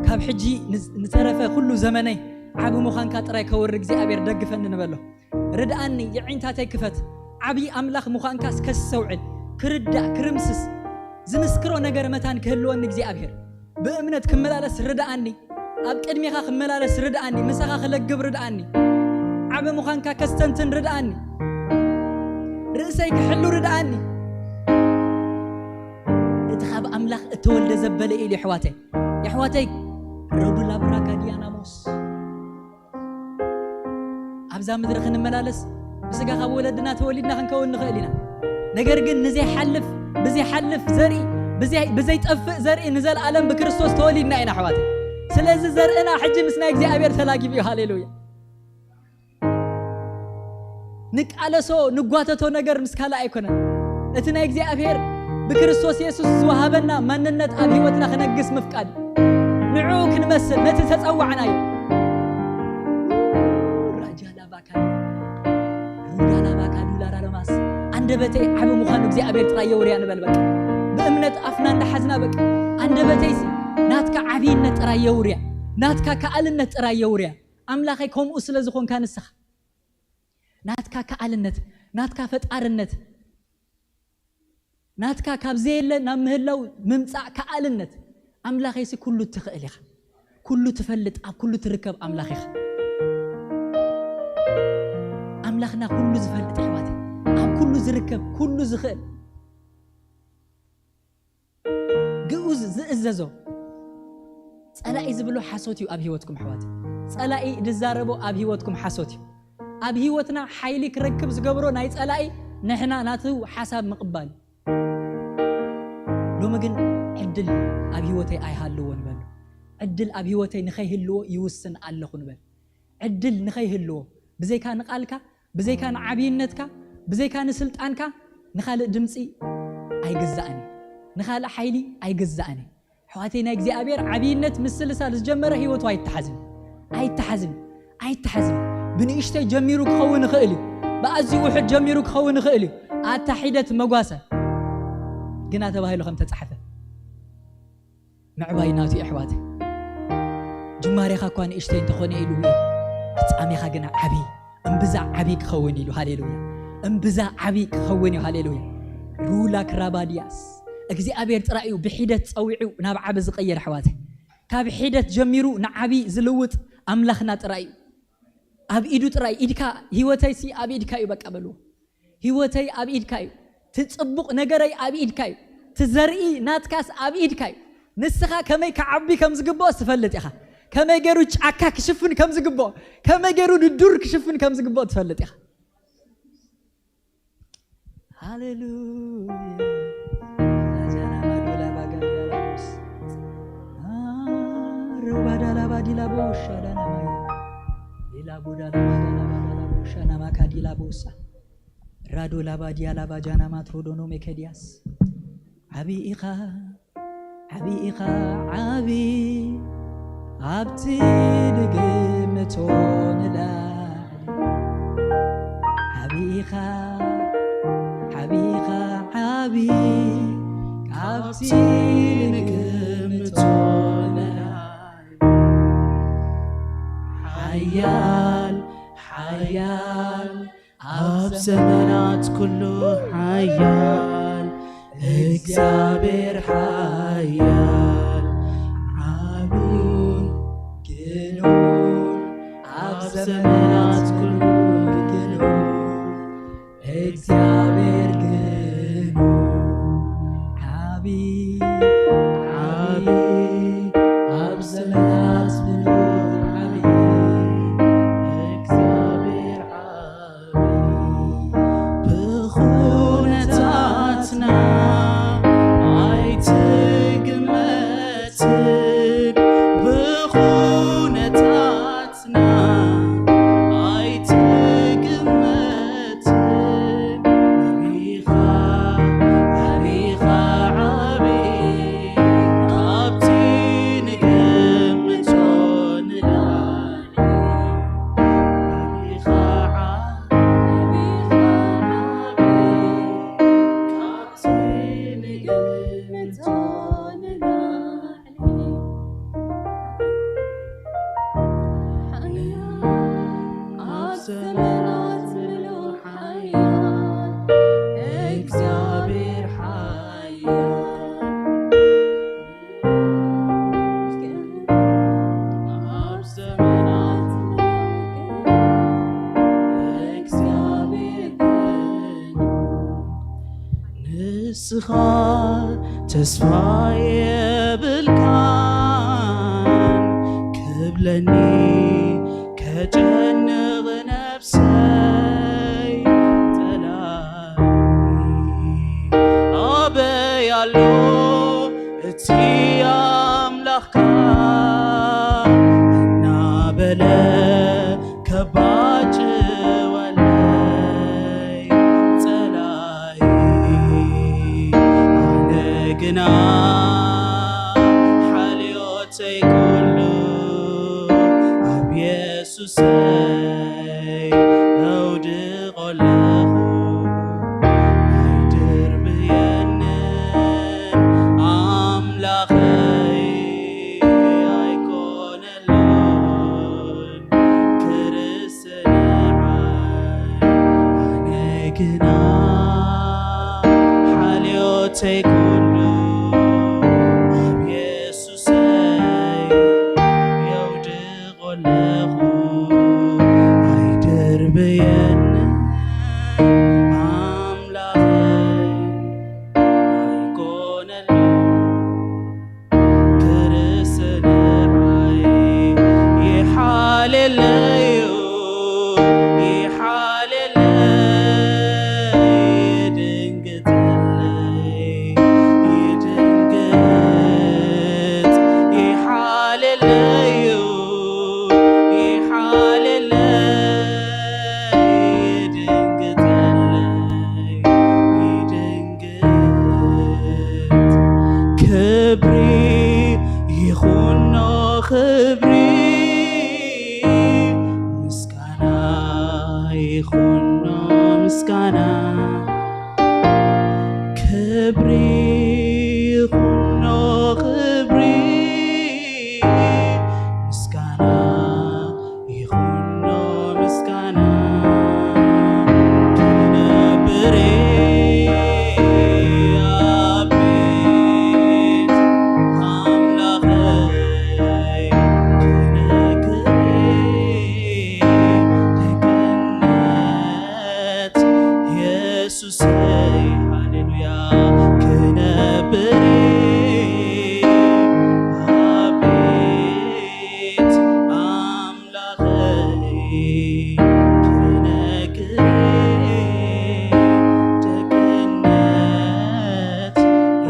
ካብ ሕጂ ንዝ-፣ ንዝተረፈ ኩሉ ዘመነይ ዓቢ ምዃንካ ጥራይ ከወሪ እግዚኣብሔር ደግፈኒ ንበሎ። ርድኣኒ፣ የዒንታተይ ክፈት። ዓቢ ኣምላኽ ምዃንካ እስከ ዝሰውዕል፣ ክርዳእ፣ ክርምስስ፣ ዝምስክሮ ነገር መታን ክህልወኒ እግዚኣብሔር። ብእምነት ክመላለስ ርድኣኒ። ኣብ ቅድሜኻ ክመላለስ ርድኣኒ። ምሳኻ ክለግብ ርድኣኒ። ዓቢ ምዃንካ ከስተንትን ርድኣኒ። ርእሰይ ክሕሉ ርድኣኒ። እቲ ካብ ኣምላኽ እተወልደ ዘበለ ኢሉ የሕዋተይ። የሕዋተይ፣ ረዱላ ብራካ ዲያናሞስ። ኣብዛ ምድሪ ክንመላለስ ብስጋ ካብ ወለድና ተወሊድና ክንከውን ንኽእል ኢና። ነገር ግን ንዘይሓልፍ፣ ብዘይሓልፍ ዘርኢ፣ ብዘይ-፣ ብዘይጠፍእ ዘርኢ ንዘለኣለም ብክርስቶስ ተወሊድና ኢና ኣሕዋት። ስለዚ ዘርእና ሕጂ ምስ ናይ እግዚኣብሔር ተላጊቡ እዩ። ሃሌሉያ። ንቃለሶ፣ ንጓተቶ ነገር ምስ ካልእ ኣይኮነን። እቲ ናይ እግዚኣብሔር ብክርስቶስ የሱስ ዝወሃበና ማንነት ኣብ ህይወትና ክነግስ ምፍቃድ፣ ንዕኡ ክንመስል ነቲ ተጸዋዕናዮ። ራጃላ ባካዲ ሩዳላ ባካዱላ ራለማስ፣ ኣንደበተይ ዓቢ ምዃኑ እግዚኣብሔር ጥራይ የውርያ ንበል። በቃ ብእምነት ኣፍና እንዳሓዝና፣ በቃ ኣንደበተይሲ ናትካ ዓብይነት ጥራይ የውርያ፣ ናትካ ከኣልነት ጥራይ የውርያ። ኣምላኸይ ከምኡ ስለ ዝኾንካ ንስኻ ናትካ ከኣልነት፣ ናትካ ፈጣርነት፣ ናትካ ካብ ዘየለ ናብ ምህላው ምምጻእ ከኣልነት፣ ኣምላኸይሲ ኩሉ ትኽእል ኢኻ። ኩሉ ትፈልጥ፣ ኣብ ኩሉ ትርከብ ኣምላኽ ኢኻ። ኣምላኽና ኩሉ ዝፈልጥ ኣሕዋት፣ ኣብ ኩሉ ዝርከብ፣ ኩሉ ዝኽእል፣ ግኡዝ ዝእዘዞ፣ ጸላኢ ዝብሎ ሓሶት እዩ ኣብ ህይወትኩም ኣሕዋት። ጸላኢ ዝዛረቦ ኣብ ህይወትኩም ሓሶት እዩ። ኣብ ህይወትና ሓይሊ ክረክብ ዝገብሮ ናይ ጸላኢ ንሕና ናቱ ሓሳብ ምቕባል። ሎሚ ግን ዕድል ኣብ ህይወተይ ኣይሃልዎ ንበል። ዕድል ኣብ ህይወተይ ንኸይህልዎ ይውስን ኣለኹ ንበል። ዕድል ንኸይህልዎ፣ ብዘይካ ንቓልካ፣ ብዘይካ ንዓብይነትካ፣ ብዘይካ ንስልጣንካ፣ ንኻልእ ድምፂ ኣይግዛእን እዩ። ንኻልእ ሓይሊ ኣይግዛእን እዩ። ኣሕዋተይ፣ ናይ እግዚኣብሔር ዓብይነት ምስልሳል ዝጀመረ ህይወቱ ኣይተሓዝን፣ ኣይተሓዝን፣ ኣይተሓዝን። ብንእሽተይ ጀሚሩ ክኸውን ይኽእል እዩ። ብኣዝዩ ውሑድ ጀሚሩ ክኸውን ይኽእል እዩ። ኣታ ሒደት መጓሰ ግና ተባሂሉ ከም ተጻሕፈ፣ ምዕባይ ናቱ እዩ ኣሕዋተይ። ጅማሬኻ እኳ ንእሽተይ እንተኾነ ኢሉ እዩ፣ ፍጻሜኻ ግና ዓቢ፣ እምብዛ ዓቢ ክኸውን ኢሉ። ሃሌሉያ። እምብዛ ዓቢ ክኸውን እዩ። ሃሌሉያ። ሩላ ክራባዲያስ፣ እግዚኣብሔር ጥራይ እዩ ብሒደት ጸዊዑ ናብ ዓቢ ዝቕየር ኣሕዋተይ። ካብ ሒደት ጀሚሩ ንዓቢ ዝልውጥ ኣምላኽና ጥራይ እዩ። ኣብ ኢዱ ጥራይ፣ ኢድካ፣ ህይወተይሲ ኣብ ኢድካ እዩ፣ በቃ በልዎ። ህይወተይ ኣብ ኢድካ እዩ። እቲ ጽቡቕ ነገረይ ኣብ ኢድካ እዩ። እቲ ዘርኢ ናትካስ ኣብ ኢድካ እዩ። ንስኻ ከመይ ክዓቢ ከም ዝግብኦ ትፈልጥ ኢኻ። ከመይ ገይሩ ጫካ ክሽፍን ከም ዝግብኦ፣ ከመይ ገይሩ ንዱር ክሽፍን ከም ዝግብኦ ትፈልጥ ኢኻ። ሃሌሉያ። ላጃና ማዶላ ባጋንዳላቦስ። ሮባዳላ ባዲላ ቦሻ ዳና ማይ። ሌላ ቦዳላ ባዳላ ባዳላ ቦሻ ናማካ ዲላ ቦሳ። ራዶ ላባዲያ ላባጃና ማትሮዶኖ ሜከዲያስ። ዓቢ ኢኻ፣ ዓቢ ኢኻ፣ ዓቢ ኣብቲ ንግምቶ ንላዕሊ። ዓቢ ኢኻ፣ ዓቢ ኢኻ፣ ዓቢ ካብቲ ንግምቶ ንላዕሊ። ሓያል፣ ሓያል ኣብ ዘመናት ኩሉ ሓያል እግዚኣብሔር ሓያል ዓብን ግኑን ኣብ ዘመናት ኩሉ ግኑን እግዚኣብሔር ግኑን ዓቢ ዓቢ ኣብ ዘመናት ኩሉ ዓቢ እግዚኣብሔር ዓቢ ብኹነታትና ኣይትግመትን ብኹነታትና ኣይትግመትን ኣቢኻ ኣቢኻ ዓቢ ካብቲ ንግምቶ ንላዕሊ ኣቢኻ ዓቢ ንስኻ ተስፋ የብልካን ክብለኒ ከጨንቕ ነብሰይ ጠላሚ ኣበይ ኣሎ እቲ ኣምላኽካ እናበለ ከባጭወለይ ጸላኢ ግና ሓልዮተይ ኩሉ ኣብ የሱሰይ ኣውድቖ ኣለኹ። ኣይድርብየንን ኣምላኸይ ኣይኮነ ሎን ክርስንዓይ ኣነ ግና ሓልዮተይ ኩሉ ኣብ የሱሰይ የውድቖ ኣለኹ። ኣይድርብየንን ኣምላኸይ ኣይኮነ ሎን ክርስንዓይ ይሓልለዩ ይሓልለይ ይድንግጸለይ ይድንግጽ ይሓልለዩ ይሓልለይ ይድንግጸለይ ይድንግጽ ክብሪ ይኹኖ ክብሪ ምስጋና ይኹኖ ምስጋና ክብሪ ይኹኖ ክብሪ ምስጋና ይኹኖ ምስጋና ክነብር ኣብ ቤት ኣምላኸይ ክነግር ደግነት የሱሰይ ሃሌሉያ ክነብር ኣብ ቤት ኣምላኸይ ክነግር ደግነት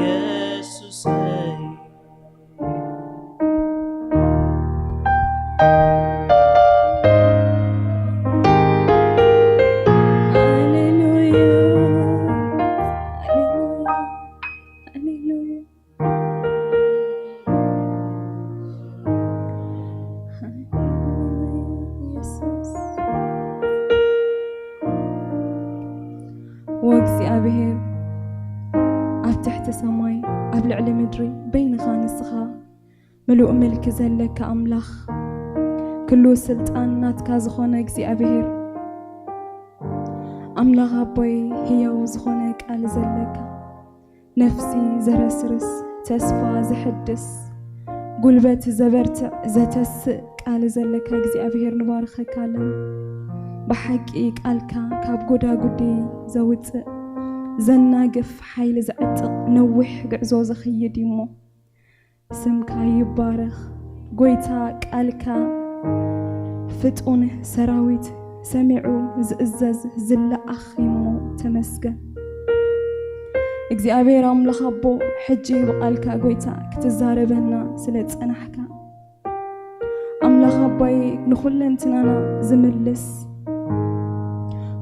የሱሰይ ሃሌሉያ ሃሌሉያ ሃሌሉያ ሃሌሉያ ኢየሱስ ወእግዚኣብሔር ኣብ ትሕቲ ሰማይ ኣብ ልዕሊ ምድሪ በይንኻ ንስኻ ምሉእ ምልኪ ዘለካ ኣምላኽ ክሉ ስልጣን ናትካ ዝኾነ እግዚኣብሔር ኣምላኽ ኣቦይ ህያው ዝኾነ ቃል ዘለካ ነፍሲ ዘረስርስ ተስፋ ዘሕድስ ጉልበት ዘበርትዕ ዘተስእ ቃል ዘለካ እግዚኣብሔር ንባርኸካ ኣለና። ብሓቂ ቃልካ ካብ ጎዳጉዲ ዘውፅእ ዘናግፍ ሓይሊ ዘዕጥቕ ነዊሕ ግዕዞ ዘኽይድ እዩሞ ስምካ ይባረኽ ጎይታ። ቃልካ ፍጡን ሰራዊት ሰሚዑ ዝእዘዝ ዝለኣኽ እዩሞ ተመስገን እግዚኣብሔር ኣምላኽ ኣቦ። ሕጂ ብቃልካ ጎይታ ክትዛረበና ስለ ዝጸናሕካ ኣምላኽ ኣባይ ንኹለንትናና ዝምልስ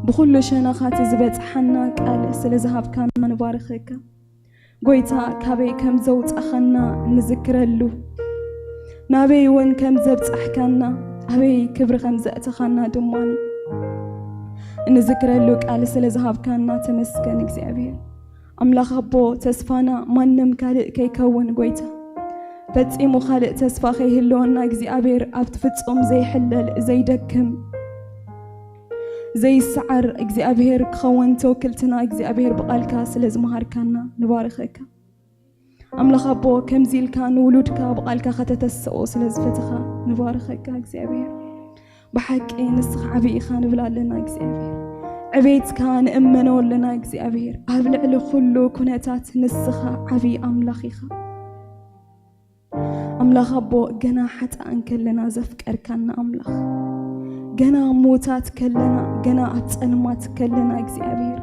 ብኹሉ ሸነኻት ዝበጽሓና ቃል ስለ ዝሃብካና ንባርኸካ። ጎይታ ካበይ ከም ዘውጻኻና ንዝክረሉ ናበይ እውን ከም ዘብጻሕካና ኣበይ ክብሪ ከም ዘእተኻና ድማ እንዝክረሉ ቃል ስለ ዝሃብካና ተመስገን እግዚኣብሔር። ኣምላኽ ኣቦ ተስፋና ማንም ካልእ ከይከውን ጎይታ ፈጺሙ ካልእ ተስፋ ከይህልወና እግዚኣብሔር ኣብቲ ፍጹም ዘይሕለል ዘይደክም ዘይሰዓር እግዚኣብሔር ክኸውን ተወክልትና እግዚኣብሔር ብቓልካ ስለ ዝመሃርካና ንባርኸካ። ኣምላኽ ኣቦ ከምዚ ኢልካ ንውሉድካ ብቓልካ ከተተስኦ ስለ ዝፈተኻ ንባርኸካ እግዚኣብሔር። ብሓቂ ንስኻ ዓብዪ ኢኻ ንብል ኣለና እግዚኣብሔር። ዕቤትካ ንእመኖ ኣለና እግዚኣብሔር። ኣብ ልዕሊ ኩሉ ኩነታት ንስኻ ዓብዪ ኣምላኽ ኢኻ። ኣምላኽ ኣቦ ገና ሓጥኣን ከለና ዘፍቀርካና ኣምላኽ ገና ሞታት ከለና ገና ኣብ ጸልማት ከለና እግዚኣብሔር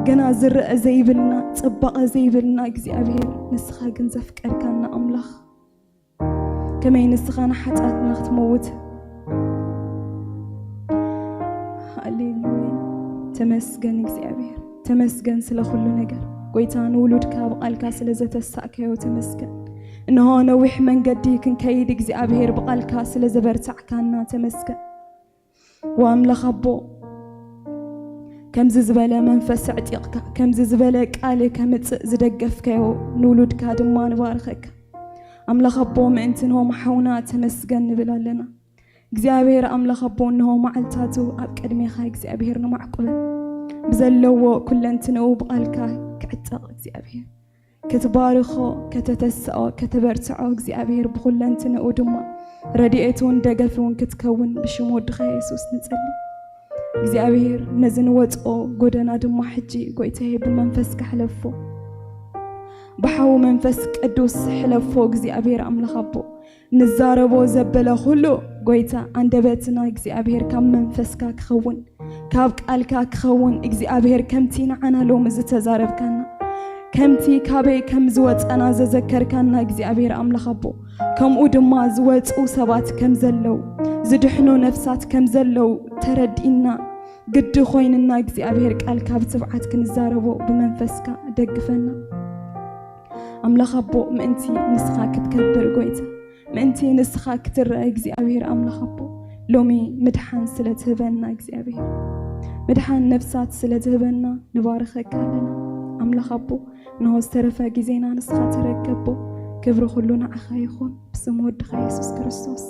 ገና ዝረአ ዘይብልና ጽባቐ ዘይብልና እግዚኣብሔር ንስኻ ግን ዘፍቀርካና ኣምላኽ ከመይ ንስኻ ንሓጢኣትና ክትመውት ሃሌሉያ ተመስገን እግዚኣብሔር ተመስገን ስለ ኩሉ ነገር ጎይታ ንውሉድካ ብቓልካ ስለ ዘተሳእከዮ ተመስገን። እንሆ ነዊሕ መንገዲ ክንከይድ እግዚኣብሔር ብቓልካ ስለ ዘበርታዕካና ተመስገን። ወኣምላኽ ኣቦ፣ ከምዚ ዝበለ መንፈስ ኣዕጢቕካ፣ ከምዚ ዝበለ ቃል ከምጽእ ዝደገፍካዮ ንውሉድካ ድማ ንባርኸካ። ኣምላኽ ኣቦ፣ ምእንቲ ንሆም ሓውና ተመስገን ንብል ኣለና። እግዚኣብሔር ኣምላኽ ኣቦ፣ እንሆ መዓልታቱ ኣብ ቅድሜኻ እግዚኣብሔር ንማዕቁበን። ብዘለዎ ኩለንትንኡ ብቓልካ ክዕጠቕ እግዚኣብሔር ክትባርኾ፣ ከተተስኦ፣ ከተበርትዖ እግዚኣብሔር ብኹለንትንኡ ድማ ረድኤቱን ደገፉን ክትከውን ብሽም ወድኻ የሱስ ንጸሊ። እግዚኣብሔር ነዚ ንወጽኦ ጎደና ድማ ሕጂ ጎይታዬ ብመንፈስካ ሕለፎ። ብሓው መንፈስ ቅዱስ ሕለፎ እግዚኣብሔር ኣምላኽ ኣቦ። ንዛረቦ ዘበለ ኩሉ ጎይታ ኣንደበትና እግዚኣብሔር ካብ መንፈስካ ክኸውን፣ ካብ ቃልካ ክኸውን እግዚኣብሔር ከምቲ ንዓና ሎሚ ዝተዛረብካና፣ ከምቲ ካበይ ከም ዝወጸና ዘዘከርካና እግዚኣብሔር ኣምላኽ ኣቦ፣ ከምኡ ድማ ዝወጹ ሰባት ከም ዘለዉ፣ ዝድሕኑ ነፍሳት ከም ዘለዉ ተረዲእና፣ ግዲ ኮይንና እግዚኣብሔር ቃልካ ብትብዓት ክንዛረቦ ብመንፈስካ ደግፈና። ኣምላኽ ኣቦ ምእንቲ ንስኻ ክትከብር ጎይታ፣ ምእንቲ ንስኻ ክትረአ እግዚኣብሔር ኣምላኽ ኣቦ፣ ሎሚ ምድሓን ስለ ትህበና እግዚኣብሔር፣ ምድሓን ነፍሳት ስለ ትህበና ንባርኸካ ኣለና። ኣምላኽ ኣቦ፣ እንሆ ዝተረፈ ግዜና ንስኻ ተረከቦ። ክብሪ ኩሉ ንዓኻ ይኹን፣ ብስም ወድኻ የሱስ ክርስቶስ።